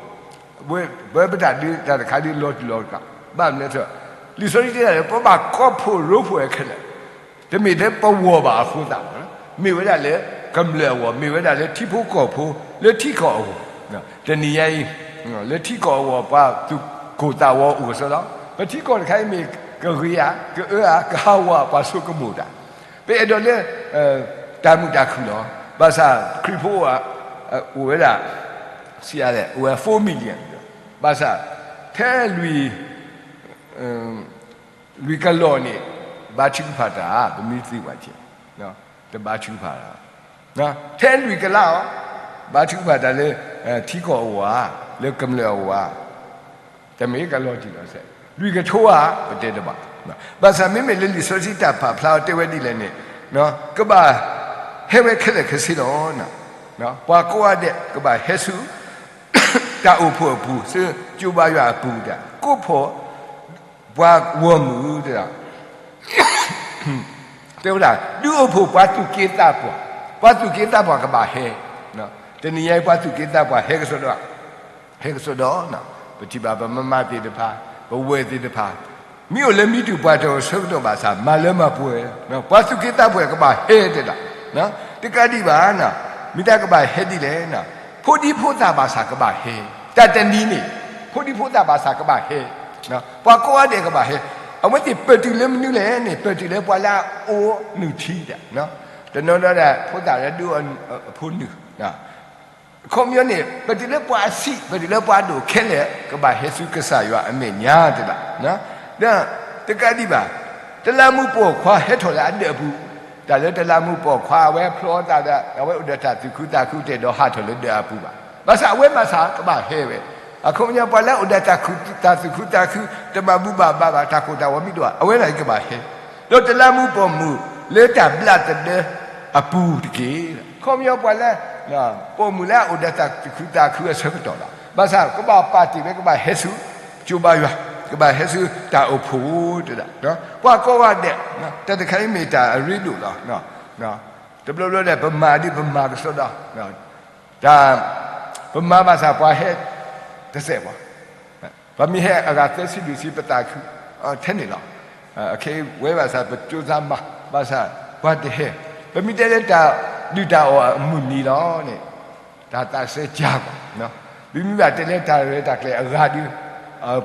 ဝဲပတၢ်ဒုးတၢ်တခါဒုးလီၤတံၢ်လီၤဆဲး, ဘၣ်မနုၤလဲၣ်, လံာ်စီဆှံတဲဒၣ်လၢ ပဘၣ်ကိးဖှိၣ်ရိဖှိၣ်ဝဲခဲလၢာ်, တမ့ၢ်လၢပဂီၢ်ဘၣ်အဃိသတး, မ့ၢ်ဝဲဒၣ်လၢကမျၢၢ်အဂီၢ်, မ့ၢ်ဝဲဒၣ်လၢထံဖိကီၢ်ဖိ, လၢထံကီၢ်အဂီၢ်, တနံၤညါအံၤ လၢထံကီၢ်အဂီၢ် ပှၤသူၣ်ကိၢ်သးဂီၤအိၣ်ကစီဒီ, ပထံကီၢ်တခါအံၤမ့ၢ်ကဂ့ၤဧါ, ကအၢဧါ, ကဟးဂီၤဧါ, ပှၤဆိကမိၣ်တၢ်, ပအဲၣ်ဒိးလၢ တၢ်မုာ်တၢ်ခုၣ်လီၤ. ဘၣ်ဆၣ်ခရံာ်ဖိ အိၣ်ဝဲဒၣ် စံးလဲၣ်, အိၣ်ဝဲ four million, ဘၣ်ဆၣ် ထဲလွံၢ် လွံၢ်ကလီၢ်န့ၣ် ဘါထုကဖၣ်တၢ်ဧါ, ပမ့ၢ်သံကွၢ်က့ၤ, တဘါထုကဖၣ်တၢ်, ထဲလွံၢ်ကလီၢ် ဘါထုကဖၣ်တၢ်လၢ ထံကီၢ်အဂီၢ်ဧါ, လၢကမျၢၢ်အဂီၢ်ဧါ, တမ့ၢ်ကလီၤတံၢ်လီၤဆဲး, လွံၢ်ကထိဧါ, ပတဲတဘၣ်. ဘၣ်ဆၣ်မ့မ့ၢ်လၢလံာ်စီဆှံတၢ်ပာ်ဖျါအီၤတဲဝဲဒ်လဲၣ်န့ၣ်, ကဘၣ်ဟဲဝဲခဲလၢာ်ခဲဆ့လီၤ. ပှၤကိးဂၤဒဲး ကဘၣ်ဟဲဆူ တၢ်အိၣ်ဖှိၣ်အပူၤ, ဆူကၠိဘါယွၤအပူၤတၢ်, ကိးဖှိၣ် ပှၤဂီၢ်မုၢ်တၢ် တဲဝဲဒၣ် ဒုးအိၣ်ဖှိၣ်ပှၤသူၣ်က့သးပှၢ်, ပှၤသူၣ်က့သးပှၢ်ကဘၣ်ဟဲ, တနံၤညါအံၤ ပှၤသူၣ်က့သးပှၢ်ဟဲကစီဒီ, ဟဲကစီဒီ, ပထံၣ်ဘၣ် ပမမါသ့ၣ်တဖၣ်, ပဝဲၢ်သ့ၣ်တဖၣ်, မ့ၢ်အိၣ်လၢမံတူၢ်ပှၤတၢၢ်အဆၢကတီၢ်ဘၣ်ဆၣ် မၤလၢမၤပှဲၤ, ပှၤသူၣ်က့သးပှၢ်ကဘၣ်ဟဲတဲဒၣ်, တကးဒံးဘၣ်, မ့ၢ်တၢ်ကဘၣ်ဟဲဒ်လဲၣ်, ဖိဒံဖိသၣ်ဘၣ်ဆၣ်ကဘၣ်ဟဲ, တၢ်တနံၤန့ၣ် ဖိဒံဖိသၣ်ဘၣ်ဆၣ်ကဘၣ်ဟဲ, ပှၤကိးဂၤဒဲးကဘၣ်ဟဲ, အဝဲသ့ၣ်ပၢၢ်တုၤလၢမနုၤလဲၣ်န့ၣ် ပၢၢ်တုၤလၢပှၤလၢအအိၣ်နုၢ်ထံတၢ်, တနီၤဒီး ဖိသၣ်လၢဒုးအဖိနုၢ် အခီပညီန့ၣ် ပတုၤလၢပှၤအဆံး ပတုၤလၢပှၤဒိၣ်ခဲလၢာ် ကဘၣ်ဟဲဆူကစၢ်ယွၤအမဲာ်ညါတဒၣ်, ဒီးတကးဒံးဘၣ် တလးမူးပိာ်ခွါဟဲထီၣ်လၢအဒၢးအပူၤ, တၢ်လၢတလးမူးပိာ်ခွါ အဝဲဖျီသးဒီး အဝဲအိၣ်ဒီးတၢ်သူၣ်ခုသးခုတအဲၣ်ဒိးဟးထီၣ်လၢဒၢးအပူၤဘၣ်. ဘၣ်ဆၣ်အဝဲဘၣ်ဆၣ်ကဘၣ်ဟဲဝဲ, အခီပညီပှၤလၢအအိၣ်ဒီးတၢ်သူၣ်ခုသးခု တမၤဘူၣ်ဘၣ်ဘၣ်ဘၣ် တၢ်ကိၢ်တၢ်ဂီၤမ့ၢ်ဒိၣ် အဝဲဒၣ်အံၤကဘၣ်ဟဲ, ဒီးတလးမူးပိာ်မုၣ်လၢတၢ်ဘျၣ်သဒၢအပူၤတက့ၢ်. အခီပညီပှၤလၢ ပိာ်မုၣ်လၢအအိၣ်ဒီးတၢ်သူၣ်ခုသးခုအဆၢကတီၢ်လီၤ. ဘၣ်ဆၣ်ကဘၣ်ပာ်တ့ၢ်ဝဲ ကဘၣ်ဟဲဆူ ကၠိဘါယွၤ, ကဘၣ်ဟဲဆူတၢ်အိၣ်ဖှိၣ်တဒၣ်, ပှၤကိးဂၤဒဲး, တၢ်တခါအံၤမ့ၢ်တၢ်အရ့ဒိၣ်လီၤ. တဘျီဘျီဒီး ပမၤဒ်ပမၤကစီဒီ, တၢ် ပမၤဘၣ်ဆၣ်ပှၤဟဲတစဲးဘၣ်. ပမ့ၢ်ဟဲအဂၤသၢဆံလွံၢ်ဆံ ပသးခုထဲန့ၣ်လီၤ. အခဲအံၤဝဲဘၣ်ဆၣ်ပကၠိသးမၤ, ဘၣ်ဆၣ်ပှၤတဟဲ, ပမ့ၢ်တဲလၢတၢ်ဒုၣ်တၢ်အီၣ်အမုၢ်နံၤလီၤန့ၣ် တၢ်သးစဲကၢ်ဘၣ်, ပမ့ၢ်ဘၣ်တဲလၢတၢ်ရဲၣ်တၢ်ကျဲၤအဂၤဒီး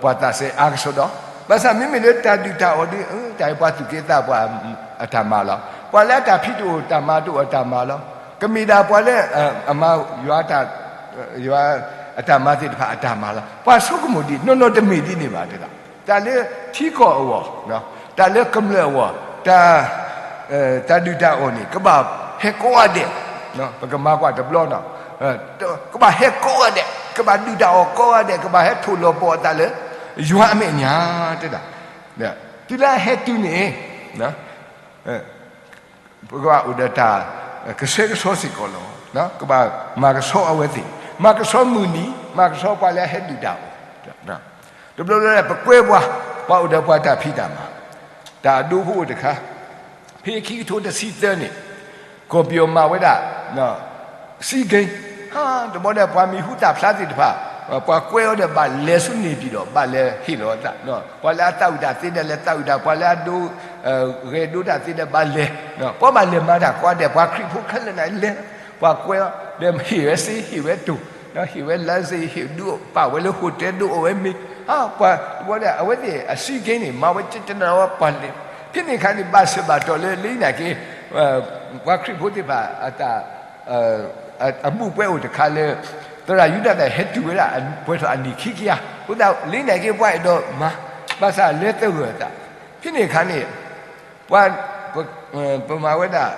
ပှၤသးစဲအါကစီဒီ, ဘၣ်ဆၣ်မ့မ့ၢ်လၢတၢ်ဒုၣ်တၢ်အီၣ်ဒီး တၢ်အံၤပှၤသူၣ်က့သးပှၢ်အတၢ်မၤလီၤ. ပှၤလၢအတၢ်ဖံးတအိၣ်တၢ်မၤတအိၣ်အတၢ်မၤလီၤ. ကမ့ၢ်ဒၣ်ပှၤလၢ အမၤယွၤ ယွၤအတၢ်မၤသ့ၣ်တဖၣ်အတၢ်မၤလီၤ. ပှၤဆိကမိၣ်ဒ် နီၢ်နီၢ်တမ့ၢ်ဒ်န့ၣ်ဘၣ်တဒၣ်. တၢ်လၢထံကီၢ်အဂီၢ်, တၢ်လၢကမျၢၢ်အဂီၢ်, တၢ် တၢ်ဒုၣ်တၢ်အီၣ်န့ၣ် ကဘၣ်ဟဲကိးဂၤဒဲး, ပကမၤကွၢ်တဘျီနီၤ, ကဘၣ်ဟဲကိးဂၤဒဲး, ကဘၣ်ဒုၣ်တၢ်အီၣ်ကိးဂၤဒဲး, ကဘၣ်ဟဲထိၣ်လီၤပီၤအသးလၢ ယွၤအမဲာ်ညါတဒၣ်. တုၤလၢအဟဲတုၤန့ၣ် ပကဘၣ်အိၣ်ဒီးတၢ်ကဆှဲကဆှီစ့ၢ်ကီးလီၤ. ကဘၣ်မၤကဆှီအဝဲသ့ၣ်, မၤကဆှီမုၢ်နံၤ, မၤကဆှီပှၤလၢအဟဲဒုၣ်တၢ်အီၣ်, တဘျီဘျီပကွဲပှၤ, ပှၤအိၣ်ဒီးပှၤတၢ်ဖံးတၢ်မၤ, တၢ်အဒိဖိအိၣ်တခါ, ဖဲခံကထိတဆံသၢန့ၣ်, ကီၢ်ပယီၤမၤဝဲဒၣ် စံက့, တဘျီဒီးပှၤမံၤဟူသၣ်ဖျါသ့ၣ်တဖၣ် ပှၤကွဲအီၤဒီးဘၣ်လဲၤဆူန့ၣ်ပံၤဒီး ဘၣ်လဲၤဟ့ၣ်လီၤအသး, ပှၤလၢအသးဝံၣ်တၢ်သ့ဒီးလဲၤသးဝံၣ်တၢ်, ပှၤလၢအဒိ ဂဲၤဒိတၢ်သ့ဒီးဘၣ်လဲၤ, ပှၤဘၣ်လဲၤမၤတၢ်ကိးဂၤဒဲး, ပှၤခရံာ်ဖိခဲလၢာ်န့ၣ်လဲၤ, ပှၤကွဲအီၤဒီးဟ့ၣ်ဝဲစ့ ဟ့ၣ်ဝဲတိၢ်, ဟ့ၣ်ဝဲလါစ့ ဟ့ၣ်ဒုးပာ်ဝဲလၢ hotel ဒုးအီၣ်ဝဲမ့ၤ, ပှၤတဘျီဒီး အဝဲသ့ၣ်အစံကဲန့ၣ် မၤဝဲတတနၤဝဲပှၤလဲၤ, ဖဲန့ၣ်အခါန့ၣ် ဘၣ်ဆၢဘၣ်တီၢ်လၢ လၢနာ်က့ ပှၤခရံာ်ဖိသ့ၣ်တဖၣ်အတၢ် အဘူၣ်ပွဲအိၣ်တခါလၢ သရၣ်ယူဒၤသၣ်ဟဲတုၤဝဲဒၣ် ပှဲၤထီၣ်အနံၣ်ခံကယၤ, အဃိသတးလၢနာ်က့ပှၤအဲၣ်ဒိးမၤ, ဘၣ်ဆၣ်လဲၤသဂၢၢ်အသး, ဖဲန့ၣ်အခါန့ၣ် ပှၤ ပမၤဝဲဒၣ်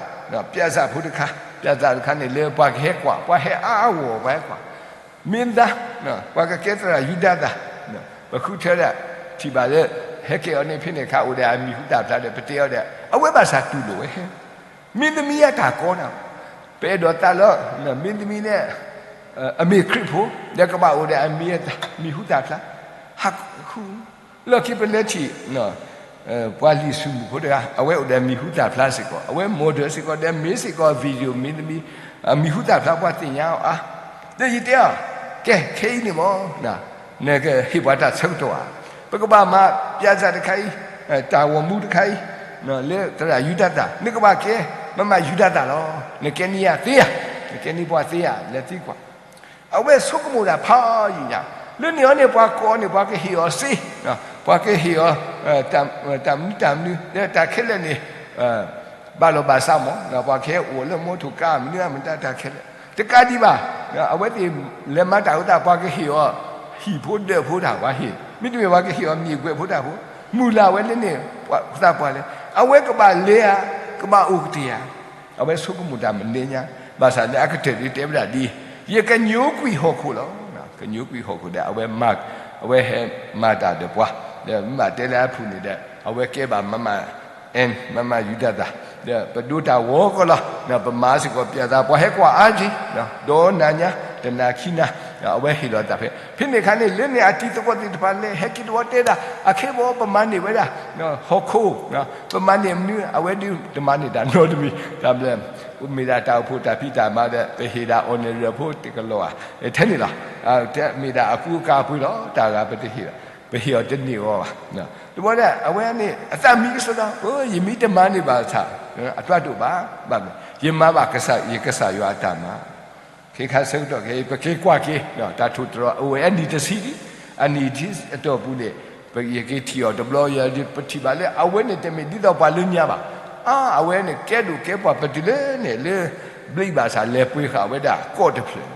ပြဿနာဖိတခါ, ပြဿနာတခါန့ၣ် လၢပှၤကဟဲကွၢ်, ပှၤဟဲအါအါဂီၢ်ဂီၢ် ပှၤဟဲကွၢ်, မ့ၢ်သး ပှၤကကဲသရၣ်ယူဒၤသၣ်, ပဃုထၢဒၣ် ထံၣ်ဘၣ်လၢ ဟဲက့ၤအီၤန့ၣ် ဖဲန့ၣ်အခါအိၣ်ဒီးအမံၤဟူသၣ်ဖျါဒီး ပတဲအီၤဒီး အဝဲဘၣ်ဆၣ်တူၢ်လိာ်ဝဲ မင်းသမီးအတၢ်ကီနၤ, ပအဲၣ်ဒိးသးလီၤ, မင်းသမီးန့ၣ် အမ့ၢ်ခရံာ်ဖိ ဒီးကဘၣ်အိၣ်ဒီးအမံၤ မံၤဟူသၣ်ဖျါ, ဟးဃု လီၢ်ခံပလဲထံၣ် ပှၤလံာ်ဆူၣ်မုၢ်ဖိတဂၤ အဝဲအိၣ်ဒီးမံၤဟူသၣ်ဖျါစ့ၢ်ကီး, အဝဲ model စ့ၢ်ကီး ဒီးမ့ၢ်စ့ၢ်ကီး video မင်းသမီး အမံၤဟူသၣ်ဖျါ ပှၤသ့ၣ်ညါအီၤအါ, ဒီးယတဲအီၤ, ကဲ ခဲအံၤန့ၣ်မ့ၢ် နကဟ့ၣ်ပှၤတၢ်ဆၢကတီၢ်ဧါ, ပကဘၣ်မၤ ပြဿနာတခါအံၤ, တၢ်ဂီၤမူတခါအံၤ လၢသရၣ်ယူဒၤသၣ်, နကဘၣ်ကဲ မမယူဒၤသၣ်လီၤ, နကဲန့ၢ်ယၤသ့ဧါ, နကဲန့ၢ်ပှၤသ့ဧါ, လဲၤသံကွၢ် အဝဲဆိကမိၣ်တၢ်ဖးယံာ်ညါ, လၢန့ၣ်အီၤန့ၣ် ပှၤကိးန့ၣ် ပှၤကဟ့ၣ်အီၤစ့, ပှၤကဟ့ၣ်အီၤ တၢ်မနုၤတၢ်မနုၤ လၢတၢ်ခဲလၢာ်န့ၣ် ဘၣ်လီၤဘၣ်စးမး, ပှၤကဟဲအိၣ်လၢ motor car မနုၤမတၤတၢ်ခဲလၢာ်, တကးဒံးဘၣ်, အဝဲသ့ၣ်လဲၤမၤတၢ်အဃိသတး ပှၤကဟ့ၣ်အီၤ ဟံၣ်ဖိဒၢးဖိတၢ် ပှၤဟ့ၣ်, မ့တမ့ၢ်ပှၤကဟ့ၣ်အီၤ မ့ၢ်ကွဲးဖိတၢ်ဖိ, မုၢ်လၢ်ဝဲလၢန့ၣ် သးပှၢ်လဲၣ်, အဝဲကဘၣ်လဲၤဧါ, ကဘၣ်အိၣ်ကတၢၢ်ဧါ အဝဲဆိကမိၣ်တၢ်မနုၤညါ, ဘၣ်ဆၣ်လၢအကတၢၢ်ဒုးတဲဝဲဒၣ်ဒ်အံၤ, ယကညိကွံာ်ဟီၣ်ခိၣ်လီၤ. ကညိကွံာ်ဟီၣ်ခိၣ်ဒီး အဝဲမၤ, အဝဲဟဲမၤတၢ်ဒီးပှၤ, ဒီးမ့ၢ်ဘၣ်တဲလၢအဖုၣ်န့ၣ်ဒီး အဝဲကဲဘၣ်မမ and မမယူဒၤသၣ်, ဒီးပဒိတၢ်ဂီၤကီလီၤ, ပမၤစ့ၢ်ကီးပြဿနာ ပှၤဟဲကွၢ်အါက့ၤ, ဒီးနၤညါ တနၤခံနၤ, အဝဲဟ့ၣ်လီၤသးဖဲ ဖဲန့ၣ်အခါန့ၣ် လၢန့ၣ်အတံၤသကိးသ့ၣ်တဖၣ်လဲၤဟဲက့ၤတဝီတဲဒၣ်, အခဲအံၤပမၤန့ၢ်ဝဲဒၣ် ဟီၣ်ခိၣ်, ပမၤန့ၢ်မနုၤ အဝဲဒုးတမၤန့ၢ်တၢ်နီတမံၤ, တၢ်ဘျၢ မ့ၢ်ဒၣ်တၢ်အိၣ်ဖှိၣ်တၢ်ဖံးတၢ်မၤဒီး ပဟ့ၣ်ဒၣ် honorary ဖိတကလီၤဧါ, ထဲန့ၣ်လီၤ. မ့ၢ်ဒၣ်အကူအကၤအပှ့ၤလီၤ, တၢ်ဂၤပတဟ့ၣ်ဘၣ်, ပဟ့ၣ်အီၤတန့ၢ်အီၤဘၣ်. တဘျီဒီး အဝဲန့ၣ် အသးမံကစီဒီ, ယမ့ၢ်တမၤန့ၢ်ဘၣ်ဆၣ် အတၢ်တိာ်ဘၣ်, ဘၣ်မနုၤ ယမၤဘၣ်ကစၢ်, ယကစၢ်ယွၤအတၢ်မၤ ခဲခါဆၢကတီၢ်ခဲအံၤ ပက့ၤကွၢ်က့ၤ တၢ်ထိၣ်သတြီၤ အိၣ်ဝဲအနံၣ်တဆံလံ, အနံၣ်တဆံအတီၢ်ပူၤန့ၣ် ပ, ယက့ၤထံၣ်အီၤတဘျီ, ယပထံၣ်ဘၣ်လၢအဝဲန့ၣ်တမ့ၢ်ဒ်သိးပှၤလၢညါဘၣ်. အါ, အဝဲန့ၣ်ကဲဒိၣ်ကဲပှၢ်ပတုၤလၢန့ၣ်လၢ ဘျံးဘၣ်ဆၣ်လဲၤပှ့ၤဃာ်ဝဲဒၣ်ကီးတဖျၢၣ်,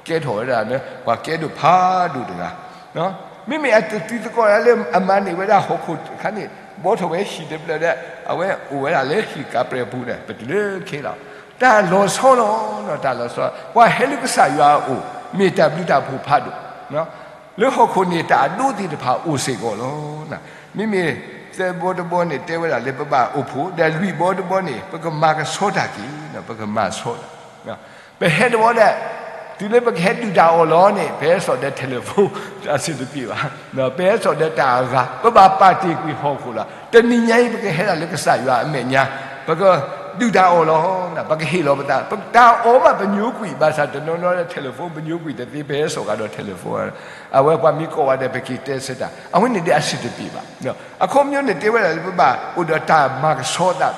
ကဲထီၣ်ဝဲဒၣ် ပှၤကဲဒိၣ်ဖးဒိၣ်တဂၤ မ့မ့ၢ်အတံၤသကိးလၢအမၤန့ၢ်ဝဲဒၣ်ဟီၣ်ခိၣ်တခါန့ၣ် ဘှီထီၣ်ဝဲဟံၣ်တဖျၢၣ်ဒီး အဝဲအိၣ်ဝဲဒၣ်လၢဟံၣ်ကးပြဲၢ်ပူၤန့ၣ် ပတုၤလၢခဲလီၤ. တၢ်လီၤဆီလီၤ, တၢ်လီၤဆီ, ပှၤဟဲလၢကစၢ်ယွၤအအိၣ် မ့ၢ်တၢ်ဘျုးတၢ်ဖှိၣ်ဖးဒိၣ်, လၢဟီၣ်ခိၣ်န့ၣ်တၢ်အဒိသ့ၣ်တဖၣ်အိၣ်စ့ၢ်ကီးလီၤ. မ့မ့ၢ်သၢဘီတဘီန့ၣ် တဲဝဲဒၣ်လၢပဘၣ်အိၣ်ဖှိၣ်, ဒီးလွံၢ်ဘီတဘီန့ၣ် ပကမၤကဆှီတၢ်က့ၤ, ပကမၤဆှီတၢ် ပဟဲတဝီဒီး တုၤလၢပကဟဲဒုၣ်တၢ်အီၣ်လီၤန့ၣ် ပဟဲစိာ်ဒီး telephone တၢ်စ့ၢ်တပ့ၢ်ဘၣ်, ပဟဲစိာ်ဒီးတၢ်အဂၤ, ပဘၣ်ပာ်တ့ၢ်ကွံာ်ဟီၣ်ခိၣ်လီၤ. တနံၤညါအံၤ ပကဟဲဒၣ်လၢကစၢ်ယွၤအမဲာ်ညါ, ပကဒုၣ်တၢ်အီၣ်လီၤ, ပကဟ့ၣ်လီၤပသး, ပတၢ်အီၣ်ဘၣ်ပညိကွံာ်, ဘၣ်ဆၣ်တနီၤနီၤဒီး telephone ပညိကွံာ်တသ့, ပဟဲစိာ်ဃာ်ဒီး telephone အဝဲပှၤမ့ၢ်ကိးဝဲဒီး ပက့ၤတဲဆၢတၢ်, အဝဲန့ၣ်ဒီးအစ့ၢ်တပ့ၢ်ဘၣ်. အခီပညီန့ၣ် တဲဝဲဒၣ်လၢပဘၣ်အိၣ်ဒီးတၢ်မၤကဆှီသး,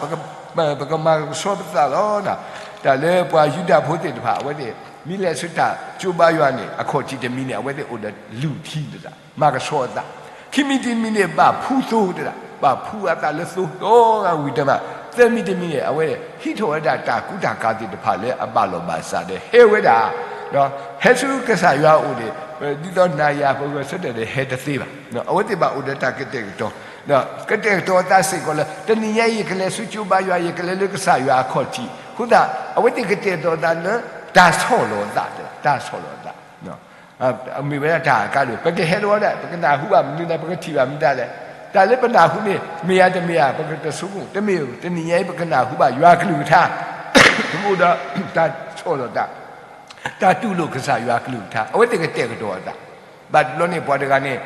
ပကမၤကဆှီပသးလီၤ. တၢ်လၢပှၤယူဒၤဖိသ့ၣ်တဖၣ် အဝဲသ့ၣ် မ့ၢ်လဲၤဆူတၢ်ကၠိဘါယွၤန့ၣ် အခီၣ်ထံးတမံၤန့ၣ် အဝဲသ့ၣ်အိၣ်ဒီးလူၢ်ထံတဒၣ်, မၤကဆှီအသး, ခံမံၤတမံၤန့ၣ် ဘၣ်ဖှူသိတဒၣ်, ဘၣ်ဖှူအသးလၢသိဒီဂၤဝံၤတမး, သၢမံၤတမံၤန့ၣ် အဝဲဟံးထီၣ်ဝဲဒၣ်တၢ်ကူတၢ်ကၤသ့ၣ်တဖၣ်လၢအဘၣ်လီၤဘၣ်စးဒီးဟဲဝဲဒၣ် ဟဲဆူကစၢ်ယွၤအအိၣ်န့ၣ် ဒ်သိးနၤယၤပဂဲၤဆၢထၢၣ်ဒီးဟဲတသ့ဘၣ်. အဝဲသ့ၣ်ဘၣ်အိၣ်ဒီးတၢ်ကတဲာ်ကတီၤ, ကတဲာ်ကတီၤအသးစ့ၢ်ကီးလၢ တနံၤညါအံၤ ယကလဲၤဆူကၠိဘါယွၤ, ယကလဲၤလၢကစၢ်ယွၤအခီၣ်ထံး, အဃိသတး အဝဲသ့ၣ်ကတဲာ်ကတီၤအသးလၢ တၢ်ဆီၣ်လီၤအသး, တၢ်ဆီၣ်လီၤအသး မ့ၢ်ဝဲဒၣ်တၢ်အကါဒိၣ်, ပကဟဲတဝီဒၣ် ပကနၢ်ဟူဘၣ်မနုၤလဲၣ်, ပကထံၣ်ဘၣ်မနုၤလဲၣ်, တၢ်လၢပနၢ်ဟူန့ၣ် မ့ၢ်ဧါတမ့ၢ်ဧါ ပကတဆိကမိၣ်, တမ့ၢ်ဧါ, တနံၤညါအံၤ ပကနၢ်ဟူဘၣ်ယွၤကလုၢ်ကထါ, ပကအိၣ်ဒီးတၢ်ဆီၣ်လီၤသး, တၢ်တူၢ်လိာ်ကစၢ်ယွၤကလုၢ်ကထါ, အဝဲသ့ၣ်ကတဲာ်ကတီၤအသး. ဘၣ်တဘျီန့ၣ် ပှၤတဂၤန့ၣ်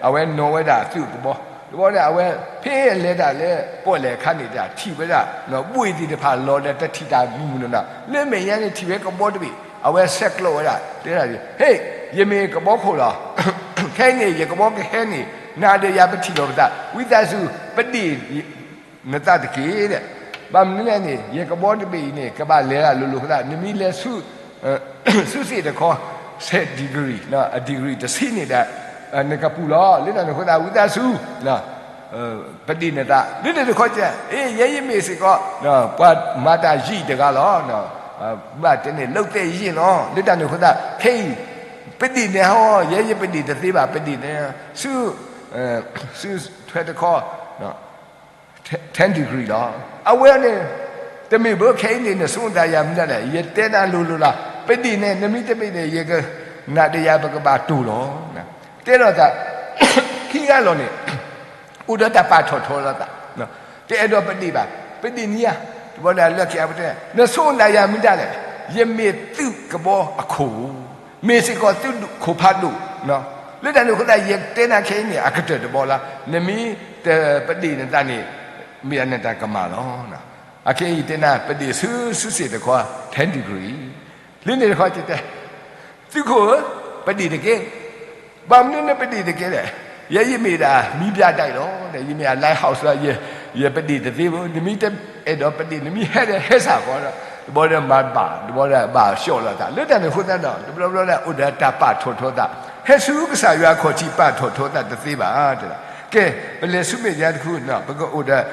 အဝဲနီၣ်ဝဲဒၣ်သုးကဘီ, တဘျီန့ၣ် အဝဲဖဲအလဲၤတၢ်လၢပီၣ်လဲၣ်အခါန့ၣ် တၢ်ထံၣ်ဝဲဒၣ် ဘှ့ၣ်သ့ၣ်တဖၣ်လီၤဒီးတထံၣ်တၢ်မုၢ်မုၢ်နီၢ်နီၢ်, လၢမဲာ်ညါန့ၣ်ထံၣ်ဝဲကဘီတဘ့ၣ်, အဝဲဆဲးကျိးဝဲဒၣ် တဲဒၣ်, ဟ့ၣ် ယမ့ၢ်ကဘီခိၣ်လီၤ. ခဲအံၤန့ၣ် ယကဘီကဟဲန့ၣ် နၤဒီးယၤပထံၣ်လိာ်ပသး, ဝံသးစူၤ ပဒ့ၣ်နသးတက့ၢ်. ဘၣ်မနုၤလဲၣ်န့ၣ် ယကဘီတဘ့ၣ်အံၤန့ၣ် ကဘၣ်လဲၤဂၤလိၤလိၤအဃိသတး နမ့ၢ်လဲၤဆူ ဆူစ့ၣ်တခီ ဆယ် degree, အ degree တဆံန့ၣ်ဒီး နကပူၤလီၤ. လၢတၢ်န့ၣ်အဃိသတး ဝံသးစူၤ ပဒ့ၣ်နသး လၢန့ၣ်တခီကဲ, ယဲယမ့ၢ်စ့ၢ်ကီး ပှၤမၤတၢ်ယံာ်တဂၤလီၤ. ဘၣ်တဲန့ၣ် လုပ်သက်ရင့်လီၤ. လၢတၢ်န့ၣ်အဃိသတး ခဲအံၤ ပဒ့ၣ်နဟီ ယဲယပဒ့ၣ်တသ့ဘၣ်, ပဒ့ၣ်န ဆူ ဆူထွဲတခီ ten degree လီၤ. အဝဲန့ၣ် တမ့ၢ်ဘၣ်ခဲအံၤန့ၣ် နဆိသးယၤမနုၤလဲၣ်, ယတဲနၤလိၤလိၤလီၤ. ပဒ့ၣ်န့ၣ် နမ့ၢ်တဘ့ၣ်န့ၣ် ယက နၤဒီးယၤပကဘၣ်တိၢ်လီၤ. တဲဒီးသး ခံဂၤလီၤန့ၣ် အိၣ်ဒီးတၢ်ပာ်ထီၣ်ထီလီၤသး, တအဲၣ်ဒိးပဒ့ၣ်ဘၣ်, ပဒ့ၣ်နံၤဧါ, တဘျီဒီးလၢခံအပတဲ, နဆိသးယၤမနုၤလဲၣ်, ယမ့ၢ်သုးကဘီအခိၣ် မ့ၢ်စ့ၢ်ကီးသုးခိၣ်ဖးဒိၣ်, လၢတၢ်န့ၣ်အဃိသတး ယတဲနၤခဲအံၤန့ၣ် အကတၢၢ်တဘီလီၤ. နမ့ၢ်တပဒ့ၣ်နသးန့ၣ် မ့ၢ်အနတၢ်ကမၣ်လီၤ. အခဲအံၤယတဲနၤ ပဒ့ၣ်ဆူ ဆူစ့ၣ်တခီ ten degree, လၢန့ၣ်တခီယတဲ သုးခိၣ်ဧၢ, ပဒ့ၣ်တက့ၢ်. ဘၣ်မနုၤနပဒ့ၣ်တက့ၢ်လဲၣ်, ယဲယမ့ၢ်ဒၣ် မံပြတိုက်လီၤ, ယမ့ၢ်အ lighthouse လီၤ, ယပဒ့ၣ်တသ့ဘၣ်, နမ့ၢ်တအဲၣ်ဒိးပဒ့ၣ် နမ့ၢ်ဟဲဒီးဟဲစ့ၢ်ကီးဒီး တဘျီဒီးမၤတဘၣ်, တဘျီဒီးဘၣ်ဆှီလီၤသး, လၢတၢ်န့ၣ်အဃိသတးဒီး တဘျီဘျီဒီး အိၣ်ဒီးတၢ်ပာ်ထီၣ်ထီသး, ဟဲဆူကစၢ်ယွၤအခီၣ်ထံးပာ်ထီၣ်ထီသးတသ့ဘၣ်, တဲဒၣ်, ကဲ, ပလဲၤဆူမဲာ်ညါတဖု, ပကအိၣ်ဒီး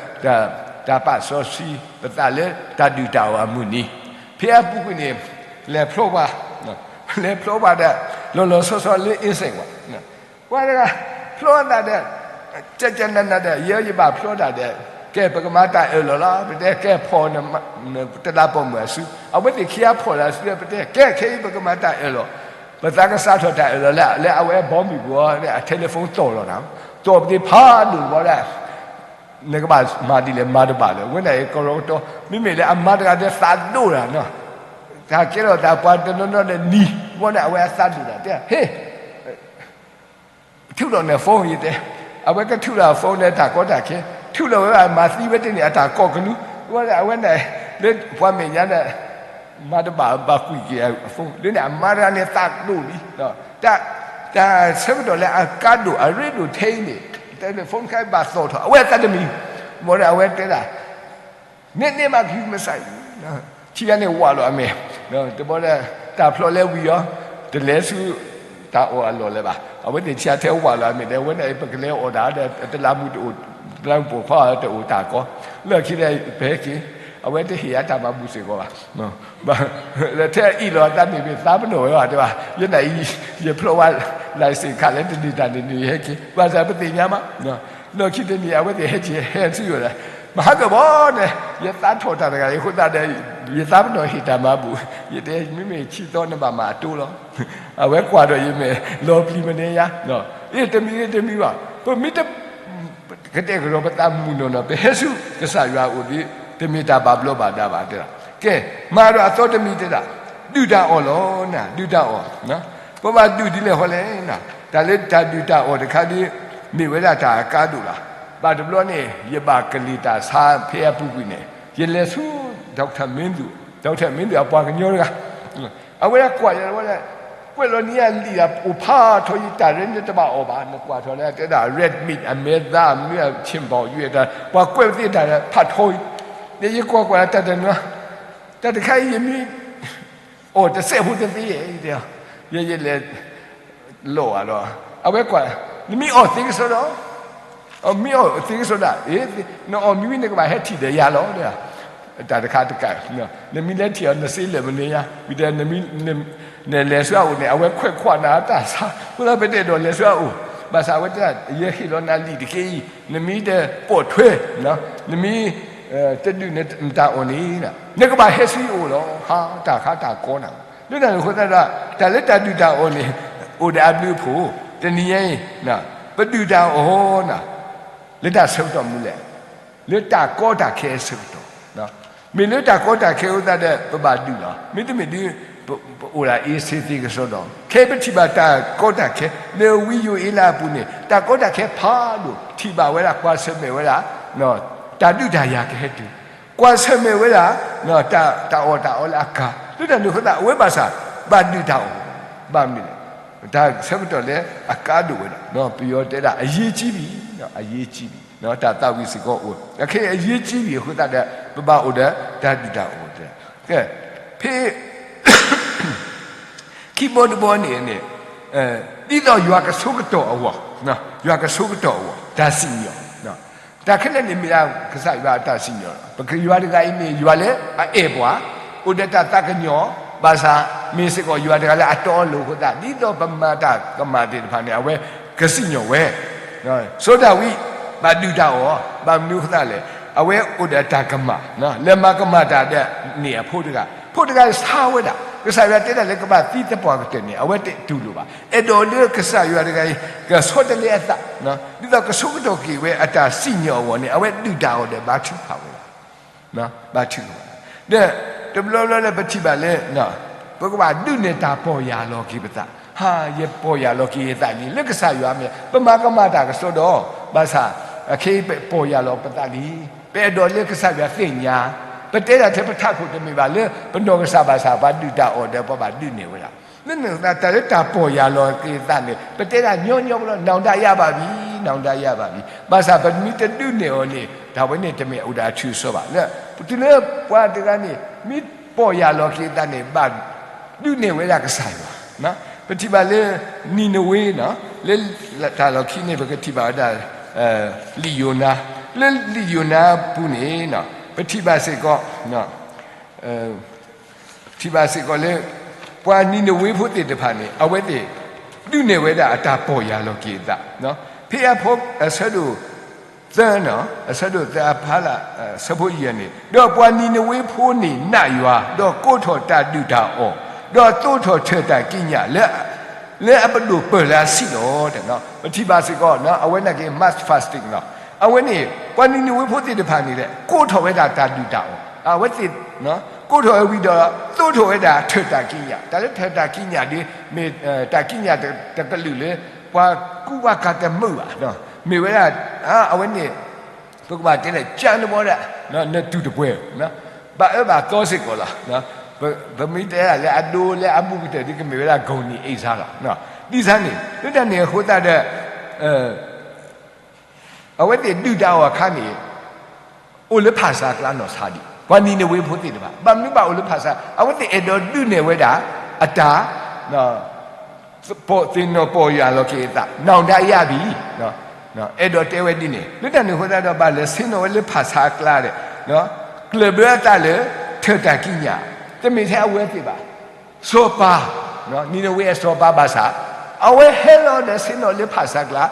တၢ်ပာ်စီဆှံ ပသးလၢတၢ်ဒုၣ်တၢ်အီၣ်အမုၢ်နံၤ, ဖဲအပူၤကွံာ်န့ၣ် လဲၤဖျီပှၤ, လဲၤဖျီပှၤဒီး လီၤလီၤဆီဆီလၢ insect ပှၤ, ပှၤတဂၤ ဖျီအသးဒီး ကကနနဒီး ယဲယဘၣ်ဖျီတၢ်ဒီး ကဲ ပကမၤတၢ်အၢၣ်လီၤလီၤ, ပတဲ ကဲ ဖီၣ်န တလးပိာ်မုၣ်အစု, အဝဲသ့ၣ်ခံဂၤဖီၣ်လၢအစုဒီး ပတဲ ကဲ ခဲအံၤ ပကမၤတၢ်အၢၣ်လီၤ, ပသးကစးထီၣ်တၢ်အၢၣ်လီၤလၢ လၢအဝဲဘီမုၢ်ပူၤအီၤ, အ telephone တီၢ်လီၤနၤ, တီၢ်ပသ့ၣ်ဖးဒိၣ်တဘျီဒီး နကဘၣ်မၤဒ်လဲၣ် မၤတဘၣ်လၢၤ, အဝဲန့ၣ်ကရီကတီ, မ့မ့ၢ်လၢအမၤတဂၤဒီးသးဒိၣ်တၢ်နီၤ, တၢ်ကဲထီၣ်သးပှၤတနီၤနီၤဒီးနံၤ, ဝဲန့ၣ် အဝဲအသးဒိၣ်တၢ်, တဲ, ဟ့ၣ် ထုးထီၣ်န phone ယတဲ, အဝဲကထုးထီၣ်အ phone လၢတၢ်ကီတၢ်ခဲ, ထုးထီၣ်ဝဲဘၣ်မၤသံဝဲတန့ၢ် အတၢ်ကိးကလူး, ဝဲန့ၣ် အဝဲန့ၣ် လၢပှၤမဲာ်ညါဒီး မၤတဘၣ်ဘၣ်ကွံာ်က့ၤအ phone လၢန့ၣ် အမၤတဂၤန့ၣ်သးဒိၣ်လံ, တၢ်ဆၢကတီၢ်လၢအကါဒိၣ်အရ့ဒိၣ်ထဲအံၤန့ၣ်, တဲလၢ phone တခါဘၣ်သီၣ်ထီၣ် အဝဲအသးတမံၤ, ဘၣ်ဒီးအဝဲတဲဒၣ် နဲန့ၣ်မးကဟုကမစၢ်အံၤ, ခံဂၤန့ၣ်ဝးလီၤအမဲာ်, တဘျီဒီး တၢ်ဖျီလဲၤဝံၤအီၤ, တလဲၤဆူ တၢ်အီၣ်အလီၢ်လၢၤဘၣ်, အဝဲသ့ၣ်ဆံးထဲဝးလီၤအမဲာ်ဒီး အဝဲန့ၣ် ပကလဲၤအီၣ်တၢ်ဒီး တလးမူတအိၣ်, တလးမူပိာ်ခွါတအိၣ်တၢ်ကီ, လၢခံဒီး ပဟဲက့ၤ, အဝဲတဟ့ၣ်အတၢ်မၤဘူၣ်စ့ၢ်ကီးဘၣ်, ထဲအံၤလီၤအသးန့ၣ် မ့ၢ်သးပနီၣ်ဝဲဘၣ်တဲဘၣ်, ယနၤအံၤ ယဖျီဝဲ license ခးလၢတနံၤတၢ်န့ၣ်န့ၣ် ယဟဲက့ၤ, ဘၣ်ဆၣ်ပသ့ၣ်ညါမး လီၢ်ခံတနံၤ အဝဲသ့ၣ်ဟဲက့ၤဟဲဆူယိာ်ဒီး, မဟါကဘီန့ၣ် ယသးထီၣ်တၢ်တဂၤအံၤအဃိသတးဒီး ယသးပနီၣ်ဟ့ၣ်တၢ်မၤဘူၣ်, ယတဲ မ့မ့ၢ်ဆံသီနဘၣ်မၤအတိလီၤ, အဝဲကွၢ်ဒီးယမဲာ်လီၤပျံၤမနုၤညါ, အ့ တမံၤဂ့ၤတမံၤဘၣ်, ပမ့ၢ်တ ကတဲာ်ကတီၤပသးမုၢ်နီၢ်နီၢ် ပဟဲဆူကစၢ်ယွၤအအိၣ်ဒီး တမ့ၢ်တၢ်ဘၣ်ဘျီးဘၣ်ဒါဘၣ်တဲဒၣ်, ကဲ, မၤဒီးအသီတမံၤတဲဒၣ်, ဒုၣ်တၢ်အီၣ်လီၤနၤ, ဒုၣ်တၢ်အီၣ်, ပဘၣ်ဒုၣ်ဒ်လဲၣ်ဃီလဲၣ်နၤ, တၢ်လၢတၢ်ဒုၣ်တၢ်အီၣ်တခါဒီး မ့ၢ်ဝဲဒၣ်တၢ်အကါဒိၣ်လီၤ. ဘၣ်တဘျီန့ၣ် ယဘၣ်ကလံၣ်တၢ်ဆါဖဲအပူၤကွံာ်န့ၣ် ယလဲၤဆူ doctor မင်းသူ, doctor မင်းသူအပှၤကညီတဂၤ, အဝဲဒၣ်ကွၢ်ယၤဝဲဒၣ်, ကွဲးလီၤနံၤအလံာ်ဒၣ်အိၣ်ဖးထီယတၢ်ရဲၣ်န့ၣ်တဘၣ်အီၣ်ဘၣ်, နကွၢ်ထီၣ်လၢတဲဒၣ် red meat အမဲာ်သၣ် မ့ၢ်အ ဆ့ၣ်ဘီၣ်ယွဲၣ်တၢ် ပှၤကွဲးပသ့ၣ်တၢ်ဖးထီအံၤ, ဒီးယကွၢ်ကွၢ်တၢ်တနီၤ, တၢ်တခါအံၤယမ့ၢ် အီၣ်တစဲးဖိတသ့, ယ ယလဲၤလီၤအလီၤ, အဝဲကွၢ်, နမ့ၢ်အီၣ်သ့ကစီဒီ, မ့ၢ်အီၣ်သ့ကစီဒီ, နအီၣ်မ့ၢ်ဝံၤနကဘၣ်ဟဲထံၣ်ဒီးယၤလီၤ, တၢ်တခါတကး, နမ့ၢ်လဲၤထံၣ်အီၤနစ့လၢာ်မနုၤညါ, ဝံၤဒီး နလဲၤဆူအအိၣ်န့ၣ် အဝဲခွဲးခွါနၤတၢ်ဆါ, အဃိသတးပတအဲၣ်ဒိးလဲၤဆူအအိၣ်, ဘၣ်ဆၣ်အဝဲတဲဒၣ် ယဟ့ၣ်လီၤနၤလံာ်တက့ၢ်အံၤ, နမ့ၢ်တပိာ်ထွဲ, နမ့ၢ် တဒုၣ်နတၢ်အီၣ်န့ၣ်, နကဘၣ်ဟဲဆူယအိၣ်လီၤ, ဟါ တၢ်ခါတၢ်ကီနၤ, လၢတၢ်န့ၣ်အဃိသတးဒီး တၢ်လၢတၢ်ဒုၣ်တၢ်အီၣ်န့ၣ် အိၣ်ဒီးအဘျုးအဖှိၣ်, တနံၤညါအံၤ ပဒုၣ်တၢ်အီၣ်နၤ, လၢတၢ်ဆၢကတီၢ်မနုၤလဲၣ်, လၢတၢ်ကီတၢ်ခဲအဆၢကတီၢ်, မ့ၢ်လၢတၢ်ကီတၢ်ခဲအဃိသတးဒီး ပဘၣ်ဒုၣ်လီၤ, မ့တမ့ၢ်ဒုး ပအိၣ်ဒၣ်အ့စ့သ့ကစီဒီ, ခဲအံၤပထံၣ်ဘၣ်တၢ်ကီတၢ်ခဲ လၢဝံယိၤအ့လးအပူၤန့ၣ် တၢ်ကီတၢ်ခဲဖးဒိၣ် ထံၣ်ဘၣ်ဝဲဒၣ် ကွၢ်ဆၢၣ်မဲာ်ဝဲဒၣ် တၢ်ဒုးတၢ်ယၤကဟဲတုၤ, ကွၢ်ဆၢၣ်မဲာ်ဝဲဒၣ် တၢ်အီၣ်တၢ်အီလၢအကၤ, လၢတၢ်န့ၣ်အဃိသတး အဝဲဘၣ်ဆၣ် ဘၣ်ဒုၣ်တၢ်အီၣ်, ဘၣ်မနုၤလဲၣ် တၢ်ဆၢကတီၢ်လၢအကါဒိၣ်ဝဲဒၣ်, ပယီၤတဲဒၣ် အရေးကြီးပြီ, အရေးကြီးပြီ, တၢ်သးဝံၣ်စ့ၢ်ကီးအိၣ်, အခဲအံၤ အရေးကြီးပြီ အဃိသတးဒီး ပဘၣ်အိၣ်ဒီးတၢ်ဒုၣ်တၢ်အီၣ်, ဖဲ ခံဘီတဘီန့ၣ်န့ၣ်, ဒ်သိးယွၤကဆိကတီၢ်အဂီၢ်, ယွၤကဆိကတီၢ်အဂီၢ် တၢ်စံၣ်ညီၣ်, တၢ်ခဲလၢာ်န့ၣ်မ့ၢ်ဒၣ်ကစၢ်ယွၤအတၢ်စံၣ်ညီၣ်လီၤ. ပကယွၤတဂၤအံၤမ့ၢ်ယွၤလၢအအဲၣ်ပှၤ, အိၣ်ဒီးတၢ်သးကညီၤ, ဘၣ်ဆၣ် မ့ၢ်စ့ၢ်ကီးယွၤတဂၤလၢအတီအလိၤအဃိသတး ဒ်သိးပမၤတၢ်ကမၣ်သ့ၣ်တဖၣ်န့ၣ် အဝဲကစံၣ်ညီၣ်ဝဲ စီၤဒၤဝံး ဘၣ်ဒုၣ်တၢ်အီၣ် ဘၣ်မနုၤအဃိသတးလဲၣ်, အဝဲအိၣ်ဒီးတၢ်ကမၣ်, လဲၤမၤကမၣ်တၢ်ဒီးန့ၢ်အဖိတဂၤ, ဖိတဂၤဆါဝဲဒၣ်, ကစၢ်ယွၤတဲဒၣ်လၢကဘၣ်သံသပှၢ်ကတၢၢ်န့ၣ် အဝဲတတူၢ်လိာ်ဘၣ်. အဲၣ်ဒိးလၢကစၢ်ယွၤတဂၤအံၤ ကဆီတလဲအသး, ဒ်သိးကဆိကတီၢ်က့ၤဝဲအတၢ်စံၣ်ညီၣ်အဂီၢ်န့ၣ် အဝဲဒုၣ်တၢ်အီၣ်ဒီးဘါထုကဖၣ်ဝဲဒၣ် ဘါထုကဖၣ်, ဒီးတဘျီဘျီလၢပထံၣ်ဘၣ်လၢ ပကဘၣ်ဒုးနဲၣ်တၢ်ပီၢ်ယၢ်လီၤက့ၤပသး, ဟါ ယပီၢ်ယၢ်လီၤက့ၤယသးလံ လၢကစၢ်ယွၤမ့ၢ် ပမၤကမၣ်တၢ်ကစီဒီး, ဘၣ်ဆၣ် အခဲအံၤပပီၢ်ယၢ်လီၤပသးလံ, ပအဲၣ်ဒိးလၢကစၢ်ယွၤသ့ၣ်ညါ, ပတဲတၢ်ထဲပထးခိၣ်တမ့ၢ်ဘၣ်လၢ ပနီၢ်ကစၢ်ဘၣ်ဆၣ် ပှၤဒုၣ်တၢ်အီၣ်ဒီးပှၤဘၣ်ဒုးနဲၣ်ဝဲဒၣ်, လၢနသးတၢ်လၢတၢ်ပီၢ်ယၢ်လီၤက့ၤသးန့ၣ် ပတဲဒၣ်ညီညီလီၤ နောင်တရပါပြီ, နောင်တရပါပြီ, ဘၣ်ဆၣ်ပမ့ၢ်တဒုးနဲၣ်အီၤန့ၣ် တၢ်ဝဲန့ၣ်တမ့ၢ်အိၣ်ဒီးအထူးအစီဘၣ်. လၢ တုၤလၢပှၤတဂၤန့ၣ် မ့ၢ်ပီၢ်ယၢ်လီၤက့ၤသးန့ၣ် ဘၣ်ဒုးနဲၣ်ဝဲဒၣ်ကစၢ်ယွၤ, ပထံၣ်ဘၣ်လၢ နံၤနဝ့ လၢတၢ်လီၢ်ခံန့ၣ် ပကထံၣ်ဘၣ်ဝဲဒၣ် လံာ်ယိၤနါ, လၢလံာ်ယိၤနါအပူၤန့ၣ် ပထံၣ်ဘၣ်စ့ၢ်ကီး ထံၣ်ဘၣ်စ့ၢ်ကီးလၢ ပှၤနံၤနဝ့ဖိသ့ၣ်တဖၣ်န့ၣ် အဝဲသ့ၣ် ဒုးနဲၣ်ဝဲဒၣ်အတၢ်ပီၢ်ယၢ်လီၤက့ၤအသး, ဖဲအဖီအဆၢဒိၣ် သၢ, အဆၢဒိၣ်သၢအဖီလာ် အဆၢဖိယဲၢ်န့ၣ်, ဒီးပှၤနံၤနဝ့ဖိန့ၣ်နာ်ယွၤ, ဒီးကိးထီၣ်တၢ်ဒုၣ်တၢ်အီၣ်, ဒီးသိးထီၣ်ထၢၣ်တၢ်ကံးညာ် လၢအပဒိၣ်ပၢၢ်လၢအဆံးလီၤ. ပထံၣ်ဘၣ်စ့ၢ်ကီး အဝဲန့ၣ်က့ၤ mass fasting လီၤ. အဝဲန့ၣ် ပှၤနံၤနဝ့ဖိသ့ၣ်တဖၣ်န့ၣ်လဲၣ် ကိးထီၣ်ဝဲဒၣ်တၢ်ဒုၣ်တၢ်အီၣ်, အဝဲသ့ၣ် ကိးထီၣ်ဝဲဝံၤဒီး သိးထီၣ်ဝဲဒၣ်ထၢၣ်တၢ်ကံးညာ်, တၢ်လၢထၢၣ်တၢ်ကံးညာ်ဒ် မ့ၢ်တၢ်ကံးညာ်တကလုာ်လၢ ပှၤကူပှၤကၤတမုာ်ဘၣ်, မ့ၢ်ဝဲဒၣ် အဝဲန့ၣ် ပကဘၣ်တဲလဲၣ် ကၢနဘီဒၣ် နတူၢ်တပှဲၤ, ဘၣ်အၢဘၣ်သီစ့ၢ်ကီးလီၤ. ပမ့ၢ်တဲဒၣ်လၢအဒိလၢအဘူးကတၢၢ်ဒ်ကမ့ၢ်ဝဲဒၣ် ကိၣ်နံၤအ့ၣ်စါလီၤ. ဒ်ဆါန့ၣ် လၢတၢ်န့ၣ်အဃိသတးဒီး အဝဲသ့ၣ်ဒုၣ်တၢ်အီၣ်အခါန့ၣ် အိၣ်လၢဖၣ်ဆါအကျါနီၢ်ဆါဒံး, ပှၤနံၤနဝ့ဖိသ့ၣ်တဖၣ် ဘၣ်မနုၤဘၣ်အိၣ်လၢဖၣ်ဆါ, အဝဲသ့ၣ်အဲၣ်ဒိးဒုးနဲၣ်ဝဲဒၣ် အတၢ် သ့ၣ်နီၣ်ပီၢ်ယၢ်လီၤက့ၤအသး နောင်တရပြီ, အဲၣ်ဒိးတဲဝဲဒ်န့ၣ်, လၢတၢ်န့ၣ်အဃိသတးဒီး ဘၣ်လဲၤဆ့ၣ်နီၤဝဲလၢဖၣ်ဆါအကျါဒီး ကျၢၢ်ဘၢအသးလၢ ထၢၣ်တၢ်ကံးညာ်, တမ့ၢ်ထဲအဝဲသ့ၣ်ဘၣ် စီၤပၤ, နံၤနဝ့အစီၤပၤဘၣ်ဆၣ်, အဝဲဟဲလီၤဒီးဆ့ၣ်နီၤလၢဖၣ်ဆါအကျါ,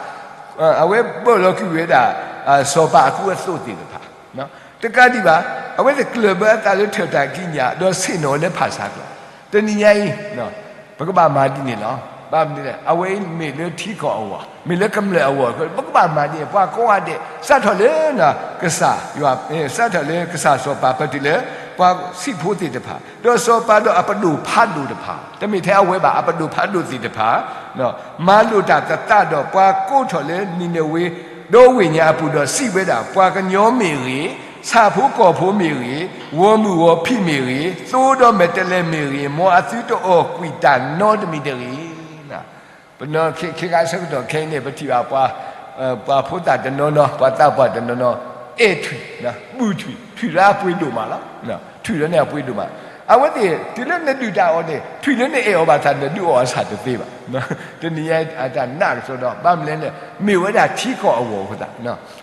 အဝဲပၢၢ်လီၤကွံာ်ဝဲဒၣ် စီၤပၤအကူအသိးသ့ၣ်တဖၣ်, တကးဒံးဘၣ်, အဝဲသ့ၣ်ကျၢၢ်ဘၢအသးလၢထၢၣ်တၢ်ကံးညာ် ဒီးဆ့ၣ်နီၤလၢဖၣ်ဆါအကျါ, တနံၤညါအံၤ ပကဘၣ်မၤဒ်န့ၣ်လီၤ. ဘၣ်မနုၤလဲၣ်, အဝဲအံၤမ့ၢ်လၢထံကီၢ်အဂီၢ်, မ့ၢ်လၢကမျၢၢ်အဂီၢ်, ပကဘၣ်မၤဒ်န့ၣ်, ပှၤကိးဂၤဒဲး စးထီၣ်လၢ ကစၢ်ယွၤ, စးထီၣ်လၢကစၢ်စီၤပၤ ပတုၤလၢ ပှၤဆံးဖိသ့ၣ်တဖၣ်, ဒီးစီၤပၤဒီးအပဒိၣ်ဖးဒိၣ်တဖၣ်, တမ့ၢ်ထဲအဝဲဘၣ် အပဒိၣ်ဖးဒိၣ်သ့ၣ်တဖၣ် မၤလိာ်တၢ်သသးဒီးပှၤကိးထီၣ်လၢနံၤနဝ့ ဒီဝ့ၢ်ညါအပူၤဒီးစံးဝဲဒၣ်, ပှၤကညီမ့ၢ်ဂ့ၤ, ဆၣ်ဖိကီၢ်ဖိမ့ၢ်ဂ့ၤ, ဂီၢ်မုၢ်ဂီၤဖံးမ့ၢ်ဂ့ၤ, သိဒီးမဲာ်တဲးလဲးမ့ၢ်ဂ့ၤ, မ်အသုတအီၣ်ကွံာ်တၢ်နီတမံၤတဂ့ၤ. ပနီၢ်ခ့ခါဆၢကတီၢ်ခဲအံၤန့ၣ် ပထံၣ်ဘၣ်ပှၤ, ပှၤဖိသၣ်တနီၤနီၤ, ပှၤသးပှၢ်တနီၤနီၤ, အဲၣ်ထွံၣ်, ဘူၣ်ထွံၣ်, ထွံၣ်လၢအပှ့ၤဒိၣ်မးလီၤ. ထွံၣ်လၢန့ၣ်အပှ့ၤဒိၣ်မး. အဝဲသ့ၣ်တုၤလၢနဒုၣ်တၢ်အီၣ်န့ၣ် ထွံၣ်လၢနအဲၣ်အီၤဘၣ်ဆၣ် နဒုးအီၣ်အဆၣ်တသ့ဘၣ်. တနံၤညါအတၢ်နာ်ကစီဒီ, ဘၣ်မနုၤလဲၣ်န့ၣ် မ့ၢ်ဝဲဒၣ်ထံကီၢ်အဂီၢ်အဃိသတး,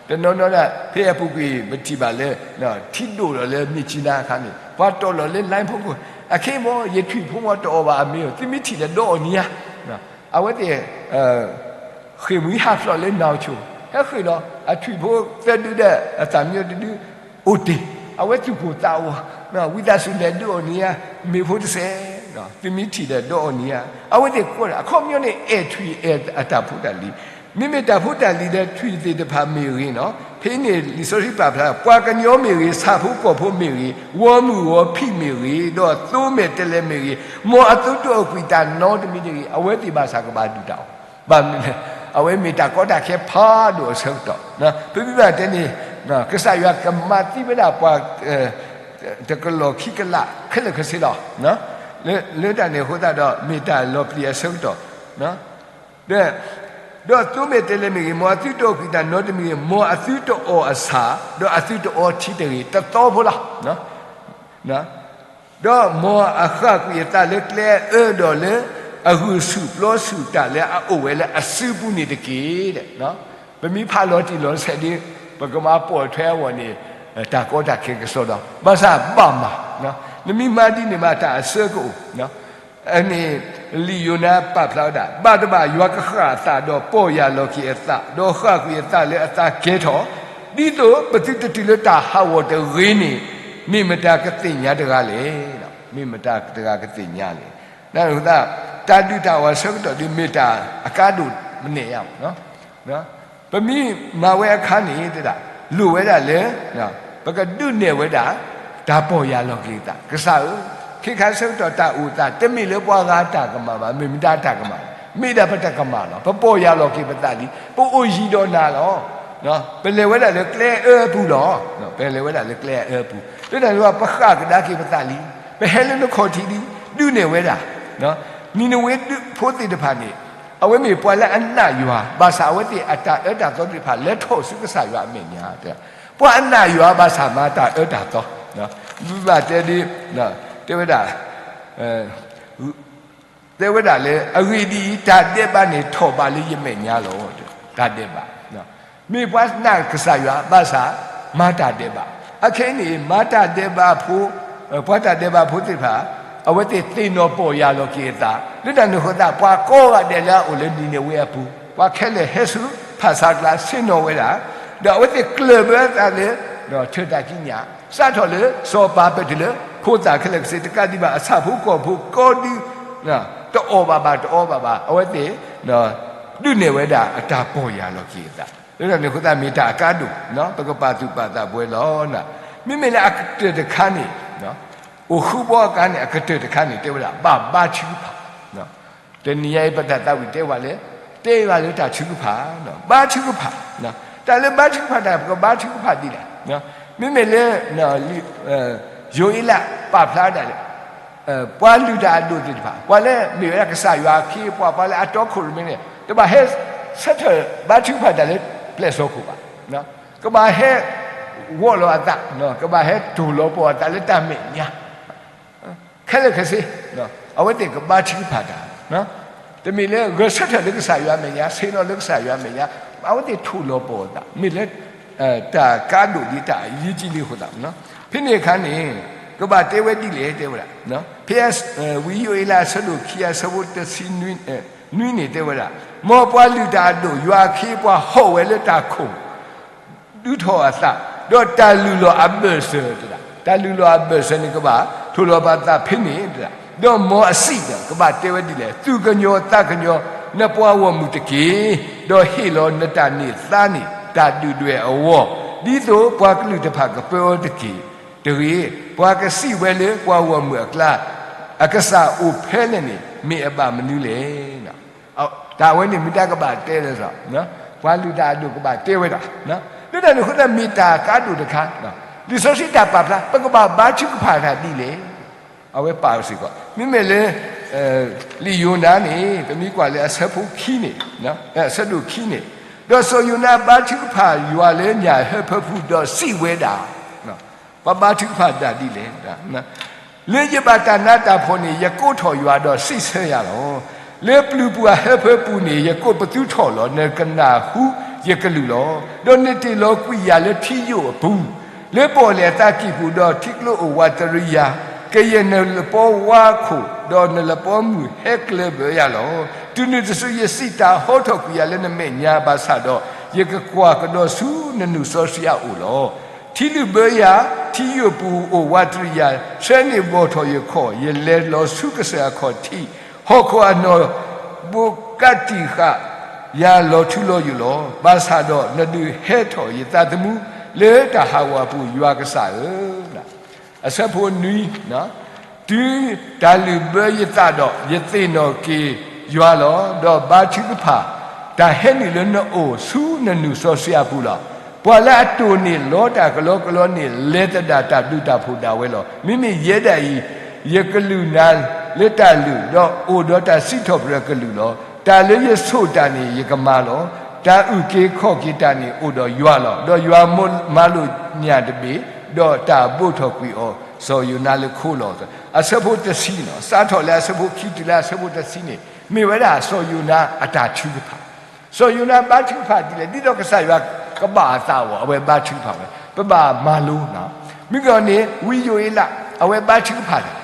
တနီၤနီၤဒၣ် ဖဲအပူၤကွံာ် ပထံၣ်ဘၣ်လၢ ထံဒိၣ်ဒီးလၢမြစ်ကြီးနားအခါန့ၣ် ပှၤတီၢ်လီၤလၢ လိုင်း ဖိကိၣ်, အခဲအံၤမ့ၢ် ယထွံၣ်ဖိမ့ၢ်တအီၣ်ဘၣ်အမ့ၢ်အီၤ သုမ့ၢ်ထံၣ်ဒီးဒီးအီၣ်န့ၢ်ဧါ. အဝဲသ့ၣ် ဃ့ၢ်မှံဟးဖျိးလၢ နောင်ချို, ဟဲဃ့ၢ်လီၤ အထွံၣ်ဖိသၢဒုဒီး အသၣ်မံညီၤတဒု အိၣ်တ့ၢ်, အဝဲသူၣ်ကိၢ်သးဂီၤ, ဝံသးစူၤလဲၤဒုးအီၣ်န့ၢ်ဧါ, မ့ၢ်ဖိတစဲး, သုမ့ၢ်ထံၣ်ဒီးဒီးအီၣ်န့ၢ်ဧါ. အဝဲသ့ၣ်ကိးဒီး အခီပညီန့ၣ် အဲၣ်ထွံၣ်အဲၣ်အတၢ်ဖိတၢ်လံၤ, မ့မ့ၢ်တၢ်ဖိတၢ်လံၤဒီးထွံၣ်သ့ၣ်တဖၣ်မ့ၢ်ဂ့ၤန့ၣ်, ဖဲန့ၣ်လံာ်စီဆှံပာ်ဖျါ ပှၤကညီမ့ၢ်ဂ့ၤ, ဆၣ်ဖိကီၢ်ဖိမ့ၢ်ဂ့ၤ, ဂီၢ်မုၢ်ဂီၤဖံးမ့ၢ်ဂ့ၤ, ဒီးသိမဲာ်တဲးလဲးမ့ၢ်ဂ့ၤ, မ်အသုတအီၣ်ကွံာ်တၢ်နီတမံၤတဂ့ၤ. အဝဲသ့ၣ်ဘၣ်ဆၣ်ကဘၣ်ဒုၣ်တၢ်အီၣ်, ဘၣ်မနုၤလဲၣ်, အဝဲမ့ၢ်တၢ်ကီတၢ်ခဲဖးဒိၣ်အဆၢကတီၢ်, ပမ့ၢ်ဘၣ်တဲန့ၣ် ကစၢ်ယွၤကမၤသံဝဲဒၣ်ပှၤ တကလီၢ်ခံကလးခဲလၢာ်ခဲဆ့လီၤ. လၢတၢ်န့ၣ်အဃိသတးဒီး မ့ၢ်တၢ်လီၤပျံၤအဆၢကတီၢ်, ဒီး ဒီးသိမဲာ်တဲးလဲးမ့ၢ်ဂ့ၤ, မ်အသုတအီၣ်ကွံာ်တၢ်နီတမံၤဂ့ၤ, မ်အသုတအီၣ်အဆၣ်, ဒီးအသုတအီထံတဂ့ၤ, တသီဖိလီၤ. ဒီးမ်အဃၣ်ကွံာ်အသးလၢကျဲအအၢဒီးလၢအဂုာ်ဆူၣ်ပျီဆူၣ်တၢ်လၢအအိၣ်ဝဲလၢအစုပူၤန့ၣ်တက့ၢ်. ပမ့ၢ်ဖးလီၤတံၢ်လီၤဆဲးဒီး ပကမၤပိာ်ထွဲအဂီၢ်န့ၣ် တၢ်ကီတၢ်ခဲကစီဒီး ဘၣ်ဆၣ်ဘၣ်မၤ, နမ့ၢ်မၤဒ်န့ၣ်မး တၢ်အဆၢကအိၣ် န့ၣ် လံာ်ယိၤနါပာ်ဖျါဝဲဒၣ်, ဘၣ်တဘၣ်ယွၤကဃၣ်အသးဒီးပီၢ်ယၢ်လီၤက့ၤအသး, ဒီးဃၣ်ကွံာ်အသးလၢအသးကဲထီၣ်, ဒ်သိးပသုတတုၤလၢတၢ်ဟးဂီၤတဂ့ၤန့ၣ်, မ့ၢ်မတၤကသ့ၣ်ညါတဂၤလဲၣ်. မ့ၢ်မတၤတဂၤကသ့ၣ်ညါလဲၣ်. နသး တၢ်ဒုၣ်တၢ်အီၣ်အဆၢကတီၢ်ဒ်မ့ၢ်တၢ်အကါဒိၣ်မနုၤဧါ. ပမ့ၢ်မၤဝဲအခါန့ၣ် တဲဒၣ် လိၣ်ဝဲဒၣ်လၢ ပကဒုးနဲၣ်ဝဲဒၣ် တၢ်ပီၢ်ယၢ်လီၤက့ၤအသး, ကစၢ်ဧၢ, ခဲခါဆၢကတီၢ်တၢ်အိၣ်သး တမ့ၢ်လၢပှၤဂၤတၢ်ကမၣ်ဘၣ်, မ့ၢ်မတၤတၢ်ကမၣ်, မ့ၢ်ဒၣ်ပတၢ်ကမၣ်လီၤ. ပပီၢ်ယၢ်လီၤက့ၤပသးလံ, ပအိၣ်ယံၤဒီးနၤလီၤ. ပလဲၤဝဲဒၣ်လၢကျဲအၢအပူၤလီၤ. ပလဲၤဝဲဒၣ်လၢကျဲအၢအပူၤ, လၢတၢ်န့ၣ်ပဃၣ်ကဒါက့ၤပသးလံ, ပဟဲလၢနခီၣ်ထံးလံ, ဒုးနဲၣ်ဝဲဒၣ် နံၤနဝ့ဖိသ့ၣ်တဖၣ်န့ၣ် အဝဲမ့ၢ်ပှၤလၢအနာ်ယွၤ, ဘၣ်ဆၣ်အဝဲသ့ၣ်အတၢ်အၢတၢ်သီသ့ၣ်တဖၣ် လဲၤထီၣ်ဆူကစၢ်ယွၤအမဲာ်ညါ, ပှၤအနာ်ယွၤဘၣ်ဆၣ်မၤတၢ်အၢတၢ်သီ, ဘၣ်တဲဒ် တဲဝဲဒၣ် တဲဝဲဒၣ်လၢ အဂ့ၢ်ဒ်အံၤ, တၢ်ဒဲးဘးန့ၣ်ထီၣ်ဘးလၢယမဲာ်ညါလီၤ. တၢ်ဒဲးဘး မ့ၢ်ပှၤနာ်ကစၢ်ယွၤဘၣ်ဆၣ် မၤတၢ်ဒဲးဘး, အခဲအံၤန့ၣ် မၤတၢ်ဒဲးဘးဖိ, ပှၤတၢ်ဒဲးဘးဖိသ့ၣ်တဖၣ် အဝဲသ့ၣ်သ့ၣ်နီၣ်ပီၢ်ယၢ်လီၤက့ၤအသး, လၢတၢ်န့ၣ်အဃိသတး ပှၤကိးဂၤဒဲးလၢအအိၣ်လၢနံၤနဝ့အပူၤ, ပှၤခဲလၢာ်ဟဲဆူဖၣ်ဆါကျါဆ့ၣ်နီၤဝဲဒၣ်, ဒီးအဝဲသ့ၣ်ကျၢၢ်ဘၢအသးလၢ ဆၢတၢ်ကံးညာ်, စးထီၣ်လၢစီၤပၤပဲာ်တုၤလၢ ဖိသၣ်ခဲလၢာ်ကစ့ၢ် တကးဒံးဘၣ် အဆၣ်ဖိကီၢ်ဖိကိးဒု တအီၣ်ဘၣ်ဘၣ် တအီဘၣ်ဘၣ် အဝဲသ့ၣ် ဒုးနဲၣ်ဝဲဒၣ်အတၢ်ပီၢ်ယၢ်လီၤက့ၤအသး, လၢတၢ်န့ၣ်အဃိသတးမ့ၢ်တၢ်အကါဒိၣ်, ပကပာ်သူၣ်ပာ်သးပဝဲလီၤ. မ့မ့ၢ်လၢအကတၢၢ်တခါန့ၣ်, အိၣ်ဃုဘီအကျါန့ၣ် အကတၢၢ်တခါန့ၣ် တဲဝဲဒၣ် ဘၣ်ဘါထုကဖၣ် တနံၤညါအံၤ ပတၢ်သးဝံၣ်တဲဝဲလၢ တဲဝဲလၢတၢ်ထုကဖၣ်, ဘါထုကဖၣ်, တၢ်လၢဘါထုကဖၣ်တၢ် ပကဘါထုကဖၣ်ဒ်လဲၣ်. မ့မ့ၢ်လၢ ယိၤအ့လးပာ်ဖျါဒၣ်လၢ ပှၤလုၢ်တၢ်အဒိၣ်သ့ၣ်တဖၣ်, ပှၤလၢမ့ၢ်ဝဲဒၣ်ကစၢ်ယွၤအခ့အပှၤ ပှၤလၢအတီခိၣ်ရိၣ်မဲန့ၣ် တဘၣ်ဟဲဆၢထၢၣ်ဘါထုကဖၣ်တၢ်လၢပျဲၢ်စီခိၣ်ဘၣ်. ကဘၣ်ဟဲဂီၢ်လီၤအသး, ကဘၣ်ဟဲတိၢ်လီၤပီၢ်အသးလၢတၢ်မဲာ်ညါ ခဲလၢာ်ခဲဆ့, အဝဲသ့ၣ်ကဘါထုကဖၣ်တၢ်, တမ့ၢ်လၢဂဲၤဆၢထၢၣ်လၢကစၢ်ယွၤအမဲာ်ညါ, ဆ့ၣ်နီၤလၢကစၢ်ယွၤအမဲာ်ညါ, အဝဲသ့ၣ်ထိၣ်လီၤပီၢ်အသး, မ့ၢ်လၢ တၢ်ကါဒိၣ်လံ တၢ်အယံၤကံလံအဃိသတး, ဖဲန့ၣ်အခါန့ၣ် ကဘၣ်တဲဝဲဒ်လဲၣ် တဲဝဲဒၣ်, ဖဲ ဝံယိၤအ့လးအဆၢဒိၣ်ခံ အဆၢဖိတဆံ နွံန့ၣ်တဲဝဲဒၣ်, မ်ပှၤလုၢ်တၢ်အဒိၣ် ယွၤအခ့အပှၤဟီၣ်ဝဲလၢတၢ်ခိၣ် ဒုးထီၣ်အသး, ဒီးတၢ်လုၢ်လီၢ်အဘၢၣ်စၢၤ, တၢ်လုၢ်လီၢ်အဘၢၣ်စၢၤန့ၣ် ကဘၣ်ထိၣ်လီၤပာ်သးဖဲန့ၣ်, ဒီးမ်အစံးဒီး ကဘၣ်တဲဝဲဒ်လဲၣ်, သူၣ်ကညီၤသးကညီၤ နပှၤဂီၢ်မုၢ်တက့ၢ်, ဒီးဟ့ၣ်လီၤနတၢ်န့ၢ်သါန့ၣ် တၢ်ဒုၣ်ဒွဲၣ်အဂီၢ်, ဒ်သိးပှၤကလုာ်တဖၣ်ကပၢအီၤတက့ၢ်. တဂ့ၤ, ပှၤကစံးဝဲလၢပှၤဂီၢ်မုၢ်အကျါ အကစၢ်အိၣ်ဖဲလဲၣ်န့ၣ် မ့ၢ်အဘၣ်မနုၤလဲၣ်. တၢ်ဝဲန့ၣ်မ့ၢ်တၢ်ကဘၣ်တဲလၢ ပှၤလုၢ်တၢ်အဒိၣ်ကဘၣ်တဲဝဲဒၣ်, လၢတၢ်န့ၣ်အဃိသတးမ့ၢ်တၢ်ကါဒိၣ်တခါ, လံာ်စီဆှံတၢ်ပာ်ဖျါ ပကဘၣ်ဘါထုကဖၣ်တၢ်ဒ်လဲၣ်. အဝဲပာ်စ့ၢ်ကီး မ့မ့ၢ်လၢ လံာ်ယိၤနါန့ၣ် ပမ့ၢ်ကွၢ်လၢအဆၢဖိခံန့ၣ်, အဆၢဒိၣ်ခံန့ၣ်, ဒီးစီၤယိၤနါဘါထုကဖၣ်ယွၤလၢညၣ်ဟၢဖၢပူၤဒီးစံးဝဲဒၣ်, ပဘါထုကဖၣ်တၢ်ဒ်လဲၣ် လၢယဘၣ်တၢ်နးတၢ်ဖှီၣ်န့ၣ် ယကိးထီၣ်ယွၤဒီးစံးဆၢယၤလီၤ. လၢပျုၤပူၤအဟၢဖၢပူၤန့ၣ် ယကိးပသူထီၣ်လီၤ. နကနၢ်ဟူယကလုၢ်လီၤ. ဒီးနတ့ၢ်လီၤကွံာ်ယၤလၢထံယိာ်အပူၤ, လၢပီၣ်လဲၣ်အသးကံၢ်ပူၤ, ဒီးထံကျိအိၣ်ဝးတရံးယၤ, ကယဲၢ်နလပီဝါခိၣ်, ဒီးနလပီမုၢ်ဟဲကျၢၤဘၢယၤလီၤ. တုၤနုၤတစုယစံးတၢ်ဟီထီၣ်ကွံာ်ယၤလၢနမဲာ်ညါဘၣ်ဆၣ်ဒီး, ယကကွၢ်ကဒီးဆူနနုာ်စီဆှံအအိၣ်လီၤ. ထံလုၢ်ဘၢယၤ, ထံယိာ်ပူၤအိၣ်ဝးတရံးယၤ, ဆှၢန့ၢ်ဘီၣ်ထီၣ်ယခီၣ်, ယလဲၤလီၤဆူကစၢၢ်အခီၣ်ထံး, ဟီၣ်ခိၣ်အနီၣ်ဘိကးတံာ်ဃာ်ယၤလီၤထူလီၤယိာ်လီၤ. ဘၣ်ဆၣ်ဒီးနဒုးဟဲထီၣ်ယသးသမူလၢတၢ်ဟးဂီၤအပူၤ ယွၤကစၢ်ဧၢ, အဆၢဖိနွံ, တုၤတၢ်လုၢ်ဘၢယသးဒီး ယသ့ၣ်နီၣ်က့ၤယွၤလီၤ. ဒီးဘါထုကဖၣ် တၢ်ဟဲနုာ်လၢနအိၣ်ဆူနနုာ်စီဆှံအပူၤလီၤ. ပှၤလၢအတိၢ်န့ၢ်လီတၢ်ကလီကလီန့ၣ် လဲၤသဒၣ်တၢ်ဘျုးတၢ်ဖှိၣ်ဒၣ်ဝဲလီၤ. မ့မ့ၢ်ယဲဒၣ်အံၤ, ယကလုၢ်နၤလၢတၢ်လုၢ်, ဒီးအိၣ်ဒီးတၢ်စံးထီၣ်ပတြၢၤကလုၢ်လီၤ. တၢ်လၢယဆိၣ်တၢ်န့ၣ် ယကမၤလီၤ. တၢ်အုၣ်က့ၤခီၣ်က့ၤတၢ်န့ၣ် အိၣ်ဒီးယွၤလီၤ. ဒီးယွၤမၤလိာ်ညၣ်တဘ့ၣ်, ဒီးတၢ်ဘိးထီၣ်ကွံာ်အီၤ စီၤယိၤနါလၢခိလီၤ. အဆၢဖိတဆံန့ၣ်, စးထီၣ်လၢအဆၢဖိခံတုၤလၢအဆၢဖိတဆံန့ၣ် မ့ၢ်ဝဲဒၣ်စီၤယိၤနါအတၢ်ထုကဖၣ်. စီၤယိၤနါဘါထုကဖၣ်ဒ်လဲၣ်, ဒ်သိးကစၢ်ယွၤကဘၣ်အသးအဂီၢ် အဝဲဘါထုကဖၣ်ဝဲ, ပဘၣ်မၤလိန့ၣ်. မ့ၢ်ကီးန့ၣ် ဝံယိၤအ့လး အဝဲဘါထုကဖၣ်တၢ်,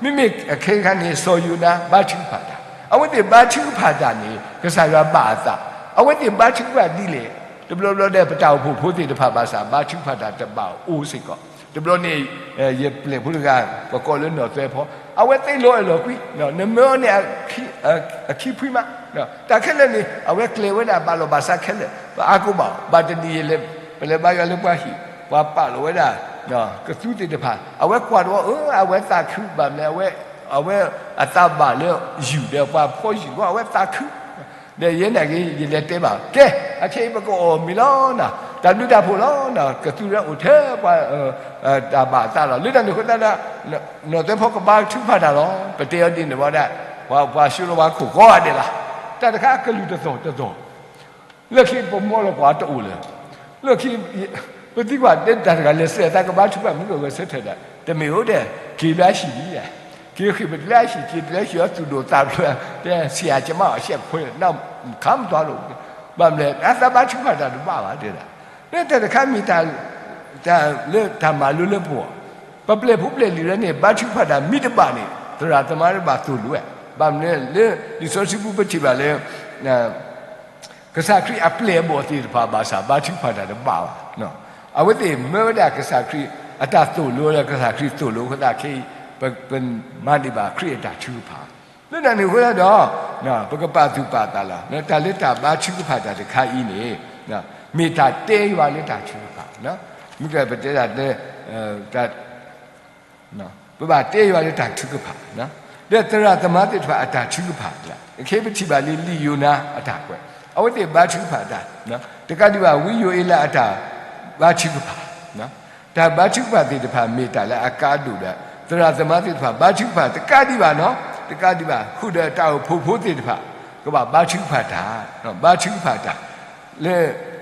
မ့မ့ၢ်ခဲခါန့ၣ် စီၤယိၤနါဘါထုကဖၣ်တၢ်, အဝဲသ့ၣ်ဘါထုကဖၣ်တၢ်န့ၣ် ကစၢ်ယွၤဘၣ်အသး, အဝဲသ့ၣ်ဘါထုကဖၣ်ဒ်လဲၣ်, တဘျီဘျီဒီး ပတၢ်အိၣ်ဖှိၣ်ဖိသ့ၣ်တဖၣ်ဘၣ်ဆၣ် ဘါထုကဖၣ်တၢ်တဘၣ်အိၣ်စ့ၢ်ကီး, တဘျီန့ၣ် ယပျဲၢ်ဖိတဂၤ ပကိးလၢနီၢ်သွဲဖီ, အဝဲသ့ၣ်လီၤအဲၣ်လီၤကွံ, နမၢအီၤန့ၣ် အခံဖှံမး, တၢ်ခဲလၢာ်န့ၣ် အဝဲကျဲၤဝဲဒၣ်ဘၣ်လီၤဘၣ်စးခဲလၢာ်, ပအါကအိၣ်ဘၣ်, ဘၣ်တနံၤယလဲၤ, ပလဲၤဘါယွၤလၢပှၤဟံၣ်, ပှၤပာ်လီၤဝဲဒၣ် ကသူသ့ၣ်တဖၣ်, အဝဲကွၢ်တဝီ အၢ အဝဲသးခုဘၣ်မနုၤလဲၣ်, အဝဲအသးဘၣ်လၢယုၢ်ဒီးပှၤဖီယုၢ်ဝဲ အဝဲသးခု, ဒီးယဲနာ်က့ ယလဲၤတဲဘၣ်, ကဲ, အခဲအံၤပကအီၣ်မ့ၤလီၤနၤ, တၢ်ဘျုးတၢ်ဖှိၣ်လီၤနၤ, ကသူလၢအိၣ်ထဲပှၤ တၢ်ဘၣ်အသးလီၤ. လၢတၢ်န့ၣ်အဃိသတးဒီး နီၢ်သွဲဖီကဘါထုကဖၣ်တၢ်လီၤ. ပတဲအီၤဒ်န့ၣ်ဝဲဒၣ်, ပှၤဆှၢလီၤပှၤခိၣ်ကိးဂၤဒဲးလီၤ. တၢ်တခါအကလုၢ်တသီၣ်တသီၣ်, လၢခံပမီလီၤကွၢ်တအိၣ်လၢၤ, လၢခံ ပသံကွၢ်တဲတၢ်တဂၤလဲၤစဲးအသးကဘါထုကဖၣ်မုၢ်ကဂဲၤဆၢထၢၣ်ဒီး တမ့ၢ်အိၣ်ဒီး က့ၤလၢအဟံၣ်လံ, က့ၤဃ့ၢ်ပတလၢအဟံၣ် က့ၤတလၢဟံၣ်အီၤသူၣ်ဒိၣ်သးဖျိး, တဲ ဆရာ ကျွန်မ အရှက်ခွဲး နောက် ခါမသွားတော့ဘူး, ဘၣ်မနုၤလဲၣ် အသးဘါထုကဖၣ်တၢ်တဘၣ်ဘၣ်တဲဒၣ်, လၢတၢ်တခါမ့ၢ်တၢ် တၢ်လၢတၢ်မၤလိလၢပဂီၢ်, ပပျဲၢ်ဖိပျဲၢ်လံၤလၢန့ၣ် ဘါထုကဖၣ်တၢ်မ့ၢ်တဘၣ်န့ၣ် သရၣ်သမါတဘၣ်သိၣ်လိဝဲ, ဘၣ်မနုၤလဲၣ် လံာ်စီဆှံပူၤပထံၣ်ဘၣ်လၢ ကစၢ်ခရံာ်အပျဲၢ်အဘီၣ်သ့ၣ်တဖၣ်ဘၣ်ဆၣ် ဘါထုကဖၣ်တၢ်တဘၣ်ဘၣ်. အဝဲသ့ၣ်မၢဝဲဒၣ်ကစၢ်ခရံာ်အတၢ်သိၣ်လိဒီး ကစၢ်ခရံာ်သိၣ်လိအဃိသတးခဲအံၤ ပမၤန့ၢ်ဘၣ်ခရံာ်အတၢ်ထုကဖၣ်. လၢတၢ်န့ၣ်အဃိသတးဒီး ပကပာ်သူၣ်ပာ်သးလီၤ. တၢ်လၢတၢ်ဘါထုကဖၣ်တၢ်တခါအံၤန့ၣ် မ့ၢ်တၢ်တဲယွၤလၢတၢ်ထုကဖၣ်, မ့ၢ်ကပတဲဒၣ်လၢ ပဘၣ်တဲယွၤလၢတၢ်ထုကဖၣ်, ဒီးသရၣ်သမါသ့ၣ်တဖၣ်အတၢ်ထုကဖၣ်, ခဲအံၤပထံၣ်ဘၣ်လံလံာ်ယိၤနါအတၢ်ကွဲး, အဝဲသ့ၣ်ဘါထုကဖၣ်တၢ်, တကးဒံးဘၣ် ဝံယိၤအ့လးအတၢ်ဘါထုကဖၣ်, တၢ်ဘါထုကဖၣ်သ့ၣ်တဖၣ်မ့ၢ်တၢ်လၢအကါဒိၣ်ဒီး သရၣ်သမါသ့ၣ်တဖၣ်ဘါထုကဖၣ်တကးဒံးဘၣ်နီၤ, တကးဒံးဘၣ် ဃုာ်ဒီးတၢ်အိၣ်ဖှိၣ်ဖိသ့ၣ်တဖၣ် ကဘၣ်ဘါထုကဖၣ်တၢ်, ဘါထုကဖၣ်တၢ် လၢ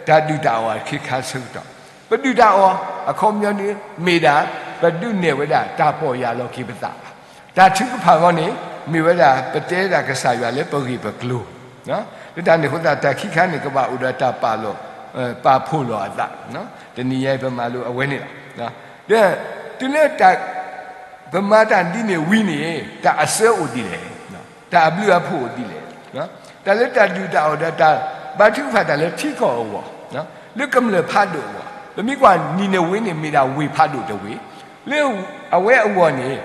တၢ်ဒုၣ်တၢ်အီၣ်အခ့ခါဆၢကတီၢ်, ပဒုၣ်တၢ်အီၣ်အခီပညီန့ၣ် မ့ၢ်ဒၣ် ပဒုးနဲၣ်ဝဲဒၣ်တၢ်ပီၢ်ယၢ်လီၤက့ၤပသးဘၣ်. တၢ်ထုကဖၣ်အဂီၢ်န့ၣ် မ့ၢ်ဝဲဒၣ် ပတဲဒၣ်ကစၢ်ယွၤလၢပဂ့ၢ်ပကျိၤ, လၢတၢ်န့ၣ်အဃိသတး တၢ်ခံခါန့ၣ် ကဘၣ်အိၣ်ဒီးတၢ်ပာ်လီၤ ပာ်ဖှိၣ်လီၤအသး, တနံၤညါအံၤ ပမၤလိအဝဲန့ၣ်လီၤ. ဒီး တုၤလၢ ပမၤတၢ်ဒ်န့ၣ်ဝံၤန့ၣ် တၢ်အစၢအိၣ်ဒ်လဲၣ်, တၢ်အဘျုးအဖှိၣ်အိၣ်ဒ်လဲၣ်. တၢ်လၢတၢ်ဒုၣ်တၢ်အီၣ်ဒီးတၢ်ဘါထုကဖၣ်တၢ်လၢထံကီၢ်အဂီၢ်, လၢကမျၢၢ်ဖးဒိၣ်အဂီၢ်, ပမ့ၢ်ကွၢ်နံၤနဝ့န့ၣ် မ့ၢ်ဒၣ်ဝ့ၢ်ဖးဒိၣ်တဝ့ၢ်, လၢအဝဲအဂီၢ်န့ၣ်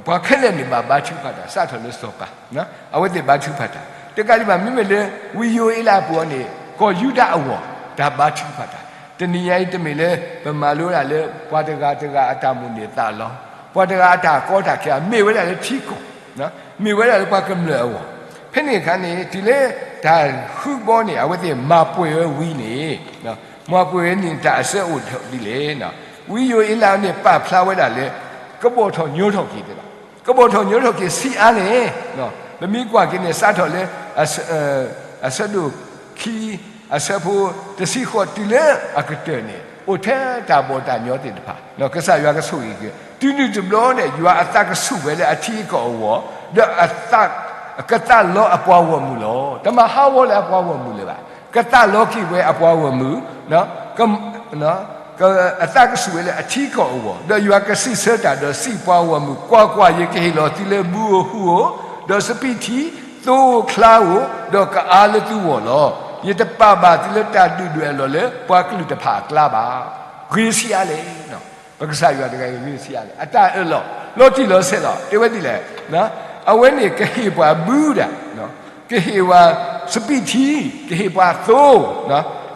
ပှၤခဲလၢာ်န့ၣ်ဘၣ်ဘါထုကဖၣ်တၢ် စးထီၣ်လၢစီၤပၤ, အဝဲသ့ၣ်ဘါထုကဖၣ်တၢ်, တကးဒံးဘၣ် မ့မ့ၢ်လၢ ဝံယိၤအ့လးအပူၤအီၤန့ၣ် ကီၢ်ယူဒၤအဂီၢ် တၢ်ဘါထုကဖၣ်တၢ်, တနံၤညါအံၤတမ့ၢ်လၢ ပမၤလိဒၣ်လၢ ပှၤတဂၤတဂၤအတၢ်မိၣ်န့ၢ်သးလီ, ပှၤတဂၤအတၢ်ကီတၢ်ခဲ မ့ၢ်ဝဲဒၣ်လၢထံကီၢ်, မ့ၢ်ဝဲဒၣ်လၢပှၤကမျၢၢ်အဂီၢ်, ဖဲန့ၣ်အခါန့ၣ် တုၤလၢတၢ်ဃုဘီန့ၣ် အဝဲသ့ၣ်မၤပှဲၤဝဲဝံၤန့ၣ်, မၤပှဲၤဝဲန့ၣ် တၢ်အစၢအိၣ်ဒ်လဲၣ်, ဝံယိၤအ့လးန့ၣ် ပာ်ဖျါဝဲဒၣ်လၢ ကဘီၣ်ထီၣ်ညီထီၣ်က့ၤသ့လီၤ. ကဘီၣ်ထီၣ်ညီထီၣ်က့ၤဆံးအါန့ၣ်, ပမ့ၢ်ကွၢ်က့ၤန့ၣ် စးထီၣ်လၢ အဆၢဒိၣ်ခံ အဆၢဖိတဆံဃိး တုၤလၢအကတၢၢ်န့ၣ် အိၣ်ထဲတၢ်ဘီၣ်တၢ်ညီသ့ၣ်တဖၣ် ကစၢ်ယွၤကဆိၣ်ဂ့ၤက့ၤ, တုၤနုၤတဘျီဒီး ယွၤအသးကဆူၣ်ဝဲလၢအထံအကီၢ်အဂီၢ်, ဒီးအသး ကသးလီအပှၤဂီၢ်မုၢ်လီၤ. တမၤဟးဂီၤလၢအပှၤဂီၢ်မုၢ်လၢၤဘၣ်. ကသးလီက့ၤဝဲအပှၤဂီၢ်မုၢ်, အသးကဆူၣ်ဝဲလၢအထံကီၢ်အဂီၢ်, ဒီးယွၤကစံးဆၢတၢ်ဒီးစံးပှၤဂီၢ်မုၢ်, ကွၢ်ကွၢ်, ယကဟ့ၣ်လီၤသုလၢဘုဧိၤဟုဧိၤ, ဒီးစပံးထံ, သိဧိၤချါဧိၤ, ဒီးကအါလၢသုဂီၢ်လီၤ. ယတပာ်ဘၣ်သုလၢတၢ်ဒုၣ်ဒွဲၣ်အလီၢ်လၢ ပှၤကလုာ်တဖၣ်အကျါဘၣ်. ဂ့ၤဆံးအါလဲၣ်. ပကစၢ်ယွၤတဂၤအံၤဂ့ၤဆံးအါလဲၣ်. အတၢ်အၢၣ်လီၤ လီၤတံၢ်လီၤဆဲးလီၤ. တဲဝဲဒ်လဲၣ်, အဝဲန့ၣ်ကဟ့ၣ်ပှၤဘုဒၣ်, ကဟ့ၣ်ပှၤစပံးထံ, ကဟ့ၣ်ပှၤသိ,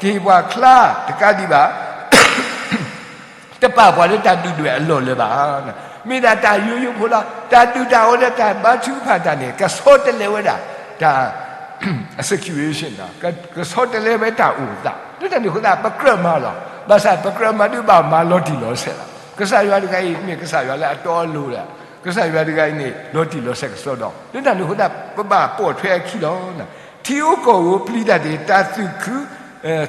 ကဟ့ၣ်ပှၤချါ, တကးဒံးဘၣ် တပာ်ပှၤလၢတၢ်ဒုၣ်ဒွဲၣ်အလီၢ်လၢၤဘၣ်. မ့ၢ်ဒၣ်တၢ်ယိယိဖိလီၤ. တၢ်ဒုၣ်တၢ်အီၣ်ဒီးတၢ်ဘါထုကဖၣ်တၢ်န့ၣ် ကဆီတလဲဝဲဒၣ် တၢ် situation ကဆီတလဲဝဲတၢ်အိၣ်သး. လၢတၢ်န့ၣ်အဃိသတး ပကြၢးမၤလီၤ. ဘၣ်ဆၣ်ပကြၢးမၤဒုးဘၣ်မၤလီၤတံၢ်လီၤဆဲးလီၤ. ကစၢ်ယွၤတဂၤအံၤ မ့ၢ်ကစၢ်ယွၤလၢအတီအလိၤဒီး ကစၢ်ယွၤတဂၤအံၤန့ၣ် လီၤတံၢ်လီၤဆဲးကစီဒီး လၢတၢ်န့ၣ်အဃိသတး ပဘၣ်ပိာ်ထွဲအခံလီၤ. ထံဧိၤကီၢ်ဧိၤပျံၤတၢ်တက့ၢ်, တၢ်သူၣ်ခု,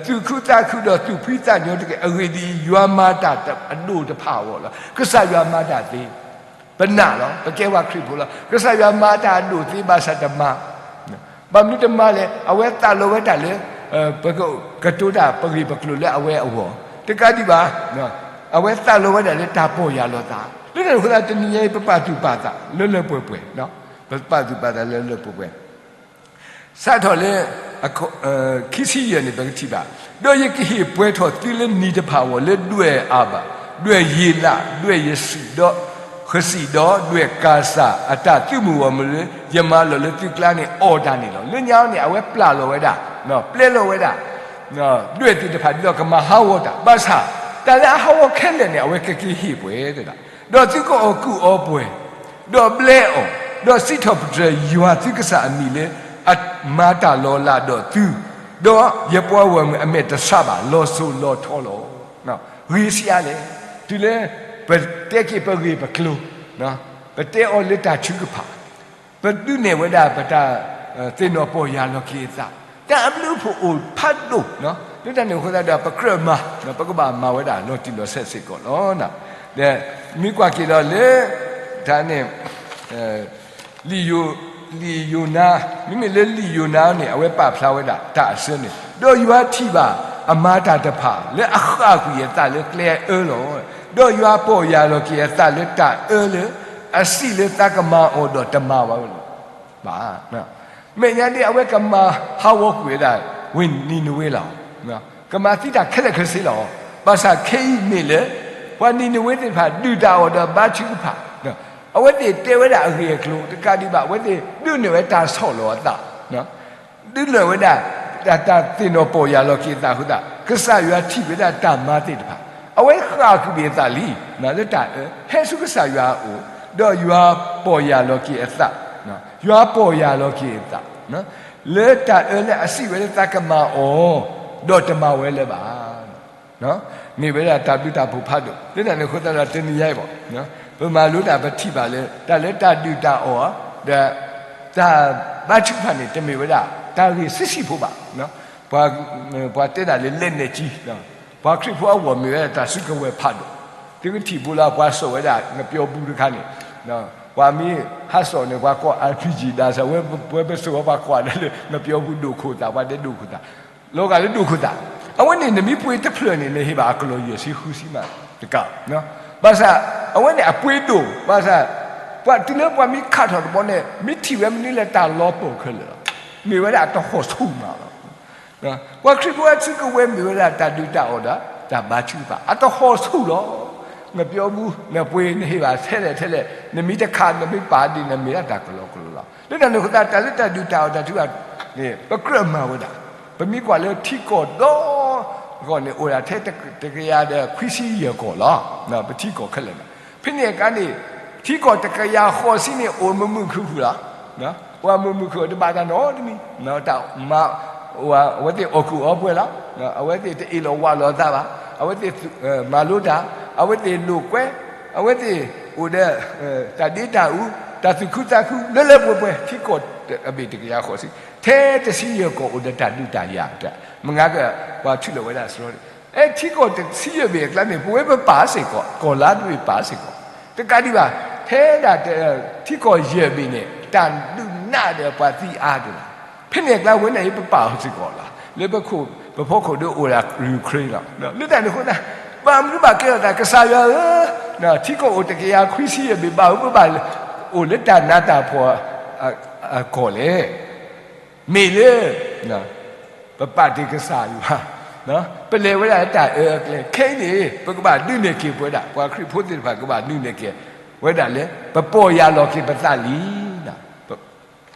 သူၣ်ခုသးခုဒီးသူၣ်ဖှံသးညီတက့ၢ်. အဂ့ၢ်ဒ်အံၤ, ယွၤမၤတၢ်အဒိၣ်တဖၣ်အဂီၢ်လီၤ. ကစၢ်ယွၤမၤတၢ်သ့, ပနာ်လီၤ, ပကဲဝဲခရံာ်ဖိလီၤ. ကစၢ်ယွၤမၤတၢ်အဒိၣ်သ့ဘၣ်ဆၣ်တမၤ ဘၣ်မနုၤတမၤလဲၣ်, အဝဲသးလီဝဲဒၣ်လၢ ပကကတိၤတၢ်ပဂ့ၢ်ပကျိၤလၢအဝဲအဂီၢ်, တကးဒံးဘၣ်, အဝဲသးလီဝဲဒၣ်လၢတၢ်ပီၢ်ယၢ်လီၤသး, လၢတၢ်န့ၣ်အဃိသတး တနံၤညါအံၤ ပပာ်သူၣ်ပာ်သးလၢလၢပှဲၤပှဲၤ, ပပာ်သူၣ်ပာ်သးလၢလၢပှဲၤပှဲၤ စးထီၣ်လၢ ခံဆံယဲၢ်န့ၣ် ပကထံၣ်ဘၣ်, ဒီးယကဟ့ၣ်ပှဲၤထီၣ်သုလၢနံၤတဖၣ်အဂီၢ် လၢဒွဲၣ်အၤဘၣ်, ဒွဲၣ်ယ့လး, ဒွဲၣ်ယစံၣ်ဒီး, ဃစံၣ်ဒီးဒွဲၣ်ကၤစၢ် အတၢ်သုးမုၢ်ဂီၢ်မုၢ်လၢ ယမၤလီၤလၢသုကျါန့ၣ် အီၣ်တၢ်န့ၣ်လီၤ. လၢညါန့ၣ် အဝဲပျၢ်လီၤဝဲဒၣ်, ပျဲလီၤဝဲဒၣ် ဒွဲၣ်သ့ၣ်တဖၣ်ဒ်သိးကမၤဟးဂီၤတၢ်, ဘၣ်ဆၣ် တၢ်လၢအဟးဂီၤခဲလၢာ်န့ၣ် အဝဲကက့ၤဟ့ၣ်ပှဲၤတဒၣ်, ဒီးသုကအီၣ်ကူၣ်အီပှဲၤ, ဒီးဘျဲအီၤ, ဒီးစံးထီၣ်ပတြၢၤယွၤသုကစၢ်အမံၤလၢ အမၤတၢ်လီၤလးဒီးသု, ဒီးယပှၤဂီၢ်မုၢ်အမဲာ်တဆါဘၣ် လီၤစိၤလီၤထီလီၤ. ဂ့ၤဆံးအါလဲၣ်, တုၤလၢ ပတဲက့ၤပဂ့ၢ်ပကျိၤ, ပတဲအီၤလၢတၢ်ထုကဖၣ်, ပဒုးနဲၣ်ဝဲဒၣ်ပတၢ် သ့ၣ်နီၣ်ပီၢ်ယၢ်လီၤက့ၤအသး, တၢ်အဘျုးအဖှိၣ်အိၣ်ဖးဒိၣ်, လၢတၢ်န့ၣ်အဃိသတးဒီး ပကြၢးမၤ, ပကဘၣ်မၤဝဲဒၣ်လီၤတံၢ်လီၤဆဲးစ့ၢ်ကီးလီၤ. ဒီးမ့ၢ်ကွၢ်က့ၤဒီးလၢ တၢ်န့ၣ် လံာ်ယိၤနါ, မ့မ့ၢ်လၢလံာ်ယိၤနါန့ၣ် အဝဲပာ်ဖျါဝဲဒၣ်တၢ်အဆၢန့ၣ်, ဒီးယွၤထံၣ်ဘၣ်အမၤတၢ်တဖၣ် လၢအဃၣ်ကွံာ်အသးလၢကျဲအအၢလီၤ. ဒီးယွၤပီၢ်ယၢ်လီၤက့ၤအသးလၢတၢ်အၢလၢ အစံးလၢသးကမၤအီၤဒီးတမၤဝဲလၢၤဘၣ်. မဲာ်ညါဒ်အဝဲကမၤဟးဂီၤကွံာ်ဝဲဒၣ် ဝ့ၢ်နံၤနဝ့လီၤ. ကမၤသံတၢ်ခဲလၢာ်ခဲဆ့လီၤ. ဘၣ်ဆၣ်ခဲအံၤမ့ၢ်လၢ ပှၤနံၤနဝ့သ့ၣ်တဖၣ်ဒုၣ်တၢ်အီၣ်ဒီးဘါထုကဖၣ်, အဝဲသ့ၣ်တဲဝဲဒၣ်အဂ့ၢ်အကျိၤ တကးဒံးဘၣ် အဝဲသ့ၣ်ဒုးနဲၣ်ဝဲတၢ်ဆီၣ်လီၤအသး ဒုးနဲၣ်ဝဲဒၣ် တၢ်သ့ၣ်နီၣ်ပီၢ်ယၢ်လီၤက့ၤအသးအဃိသတး ကစၢ်ယွၤထံၣ်ဝဲဒၣ်တၢ်မၤသ့ၣ်တဖၣ်, အဝဲဃၣ်ကွံာ်အသးလံ လၢတၢ်အၢ ဟဲဆူကစၢ်ယွၤအအိၣ်, ဒီးယွၤပီၢ်ယၢ်လီၤက့ၤအသး, ယွၤပီၢ်ယၢ်လီၤက့ၤအသး လၢတၢ်အၢလၢအစံးဝဲလၢသးကမၤအီၤ, ဒီးတမၤဝဲလၢၤဘၣ်. မ့ၢ်ဝဲဒၣ်တၢ်ဘျုးတၢ်ဖှိၣ်ဖးဒိၣ် လၢတၢ်န့ၣ်အဃိသတးဒီးတနံၤညါအံၤဘၣ် ပမၤလိတၢ်ပထံၣ်ဘၣ်လၢ တၢ်လၢတၢ်ဒုၣ်တၢ်အီၣ် ဒီး တၢ်ဘါထုကဖၣ်န့ၣ် တမ့ၢ်ဝဲဒၣ် တၢ်ဂ့ၢ်ဆံးဆံးဖိဘၣ်. ပှၤတဲဒၣ်လၢ လက်နက်ကြီး, ပှၤခရံာ်ဖိအဂီၢ်မ့ၢ်ဝဲဒၣ်တၢ်စုကဝဲၤဖးဒိၣ်, သုကထံၣ်ဘိလၢပှၤစိာ်ဝဲဒၣ် ငပျီပူၤတခါန့ၣ်, ပှၤမ့ၢ်ဟးစိာ်န့ၣ် ပှၤကိး အၣ်ပီၣ်ကံၣ် ဒၣ်စၢၤဝဲ ပဝဲပစိာ်ဝဲပှၤကိးဒၣ်လၢ ငပျီပူၤဒိၣ်ခိၣ်သး ပှၤတဲဒိၣ်ခိၣ်သး လီၤဂာ်လၢဒိၣ်ခိၣ်သး, အဝဲန့ၣ်နမ့ၢ်ပှ့ၤတဖျၢၣ်န့ၣ် နဟ့ၣ်ဘၣ်အကလီၢ်ယဲၢ်ဆံဃုဆံမးတကး, ဘၣ်ဆၣ် အဝဲန့ၣ်အပှ့ၤဒိၣ် ဘၣ်ဆၣ် ပှၤတုၤလၢပှၤမ့ၢ်ခးထီၣ်တဘျီန့ၣ် မ့ၢ်ထံၣ်ဝဲမနုၤလဲၣ် တၢ်လီၤပၢၢ်ခဲလၢာ်လီၤ, မ့ၢ်ဝဲဒၣ်အတဟီၣ်ဆူၣ်မးလီၤ. ပှၤခရံာ်ဖိအစုကဝဲၤမ့ၢ်ဝဲဒၣ်တၢ်ဒုၣ်တၢ်အီၣ်ဒီး တၢ်ဘါထုကဖၣ် အတဟီၣ်ဆူၣ်လီၤ. နပျီပူၤ နပှ့ၤ နဟ့ၣ်ဘၣ်ထဲလဲၣ်ထဲလဲၣ် နမ့ၢ်တခး နမ့ၢ်ပာ်ဒ်န့ၣ် မ့ၢ်ဒၣ်တၢ်ကလီကလီလီၤ. လၢတၢ်န့ၣ်အဃိသတး တၢ်လၢတၢ်ဒုၣ်တၢ်အီၣ်တၢ်ထုကဖၣ်န့ၣ် ပကြၢးမၤဝဲဒၣ်, ပမ့ၢ်ကွၢ်လၢထံကီၢ်ဒီး အဂီၢ်န့ၣ် အိၣ်ဒၣ်ထဲတကယၤဒီးခွံဆံယဲၢ်ကီၢ်လီၤ. ပထံကီၢ်ခဲလၢာ်န့ၣ် ဖဲန့ၣ်အခါန့ၣ် ထံကီၢ်တကယၤဃိးဆံန့ၣ် အိၣ်မုာ်မုာ်ခုၣ်ခုၣ်လီၤ. အိၣ်မုာ်မုာ်ခုၣ် တဘၣ်တၢ်နီတမံၤ, တၢ်မၤ အဝဲသ့ၣ်အီၣ်ကူၣ်အီပှဲၤလီၤ. အဝဲသ့ၣ်တအ့ၣ်လိာ်ဝးလိာ်အသးဘၣ်. အဝဲသ့ၣ်မၤလိတၢ်, အဝဲသ့ၣ်လိာ်ကွဲ, အဝဲသ့ၣ်အိၣ်ဒီး တၢ်ဒ့တၢ်အူ, တၢ်သူၣ်ခုသးခု လၢလၢပှဲၤပှဲၤ ထံကီၢ်အဘ့ၣ်တကယၤဃိးဆံ, ထဲတဆံယဲၢ်ကီၢ်အိၣ်ဒီးတၢ်ဒုးတၢ်ယၤ, မုၢ်ဂၤက ပှၤထုးလီၤဝဲဒၣ်စရီန့ၣ် အဲ ထံကီၢ်တဆံယဲၢ်ဘ့ၣ်အကျါန့ၣ် ပဝဲပပာ်စ့ၢ်ကီး, ကီၢ်လါတဘ့ၣ်ပာ်စ့ၢ်ကီး, တကးဒံးဘၣ်, ထဲဒၣ် ထံကီၢ်ယဲၢ်ဘ့ၣ်န့ၣ် တၢ်ဒုးနးဒီးပှၤသံအါဒိၣ်လီၤ. ဖဲန့ၣ်အကျါဝဲန့ၣ် ပပာ်အီၤစ့ၢ်ကီးလီၤ. လၢပခိၣ် ပဖီခိၣ်ဒုးအိၣ်ဒၣ် Ukraine လီၤ. လၢတၢ်န့ၣ်အဃိသတး ဘၣ်မနုၤဘၣ်ကဲထီၣ်သး ကစၢ်ယွၤဧၢ, ထံကီၢ်အိၣ်တကယၤခွံဆံယဲၢ်ဘ့ၣ် ဘၣ်မနုၤဘၣ် အိၣ်လၢတၢ်နးတၢ်ဖှီၣ်အကီၢ်လဲၣ်. မ့ၢ်လၢ ပပာ်တ့ၢ်ကစၢ်ယွၤ, ပလဲၤဝဲဒၣ်လၢတၢ်အၢအကျဲ ခဲအံၤန့ၣ် ပကဘၣ်ဒုးနဲၣ်က့ၤပဝဲဒၣ် ပှၤခရံာ်ဖိသ့ၣ်တဖၣ် ကဘၣ်ဒုးနဲၣ်က့ၤဝဲဒၣ်လၢ ပပီၢ်ယၢ်လီၤက့ၤပသးလံ.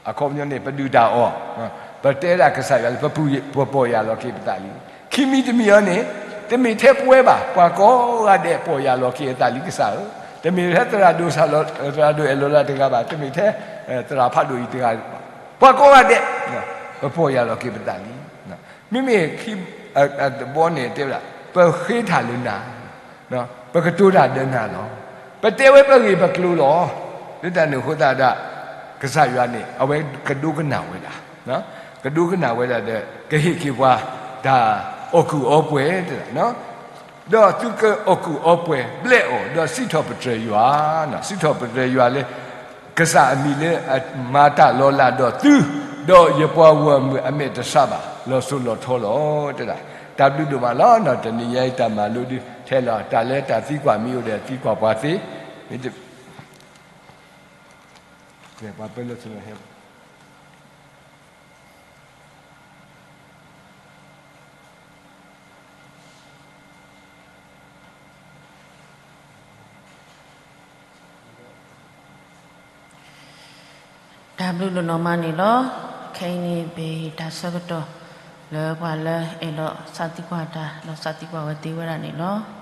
အခီပညီန့ၣ် ပဒုၣ်တၢ်အီၣ်, ပတဲဒၣ်ကစၢ်ယွၤလၢ ပပီၢ်ယၢ်လီၤက့ၤပသးလံ. ခံမံၤတမံၤအံၤန့ၣ် တမ့ၢ်ထဲပဝဲဘၣ်, ပှၤကိးဂၤဒဲး ပီၢ်ယၢ်လီၤက့ၤအသးလံကစၢ်ဧၢ, တမ့ၢ်ထဲသရၣ်ဒိၣ်စၢ်လီၤ, သရၣ်ဒိၣ်အဲၣ်လီၤလၢတဂၤဘၣ်, တမ့ၢ်ထဲ သရၣ်ဖးဒိၣ်အံၤတဂၤဘၣ်, ပှၤကိးဂၤဒဲး ပပီၢ်ယၢ်လီၤက့ၤပသးလံ. မ့မ့ၢ်ခံ တဘီန့ၣ်တဲဝဲဒၣ် ပဃ့တၢ်လၢနၤ, ပကတိၤတၢ်ဒီးနၤလီၤ. ပတဲဝဲပဂ့ၢ်ပကျိၤလီၤ. လၢတၢ်န့ၣ်အဃိသတးဒီး ကစၢ်ယွၤန့ၣ် အဝဲကဒိကနၣ်ဝဲဒၣ်, ကဒိကနၣ်ဝဲဒၣ်ဒီး ကဟ့ၣ်က့ၤပှၤတၢ်အီၣ်ကုၢ်အီပှဲၤ, ဒီးသုကအီၣ်ကုၢ်အီပှဲၤ ဘျဲၣ်အီၤ, ဒီးစံးထီၣ်ပတြၢၤယွၤ, စံးထီၣ်ပတြၢၤယွၤလၢ ကစၢ်အမံၤလၢအမၤတၢ်လီၤလးဒီးသု, ဒီးယပှၤဂီၢ်မုၢ်အမဲာ်တဆှးဘၣ်, လီၤစိၤလီၤထီလီၤ. တဲဒၣ်, တၢ်ဘျုးဒိၣ်မးလီၤ. တနံၤညါအံၤတၢ်မၤလိဒုးထဲလီၤ, တၢ်လၢတၢ်သံကွၢ်မ့ၢ်အိၣ်ဒီးသံကွၢ်ပှၤသ့, ပှၤပၢလၢ တၢ်ဘျုးဒိၣ်နီၢ်မးန့ၣ်လီၤ. ခဲအံၤန့ၣ် ပဟ့ၣ်တၢ်ဆၢကတီၢ်လၢပှၤလၢအဲၣ်ဒိးစးသံကွၢ်တၢ် ဒီးစးသံကွၢ်ဝဲသ့ဝဲဒၣ်န့ၣ်လီၤ.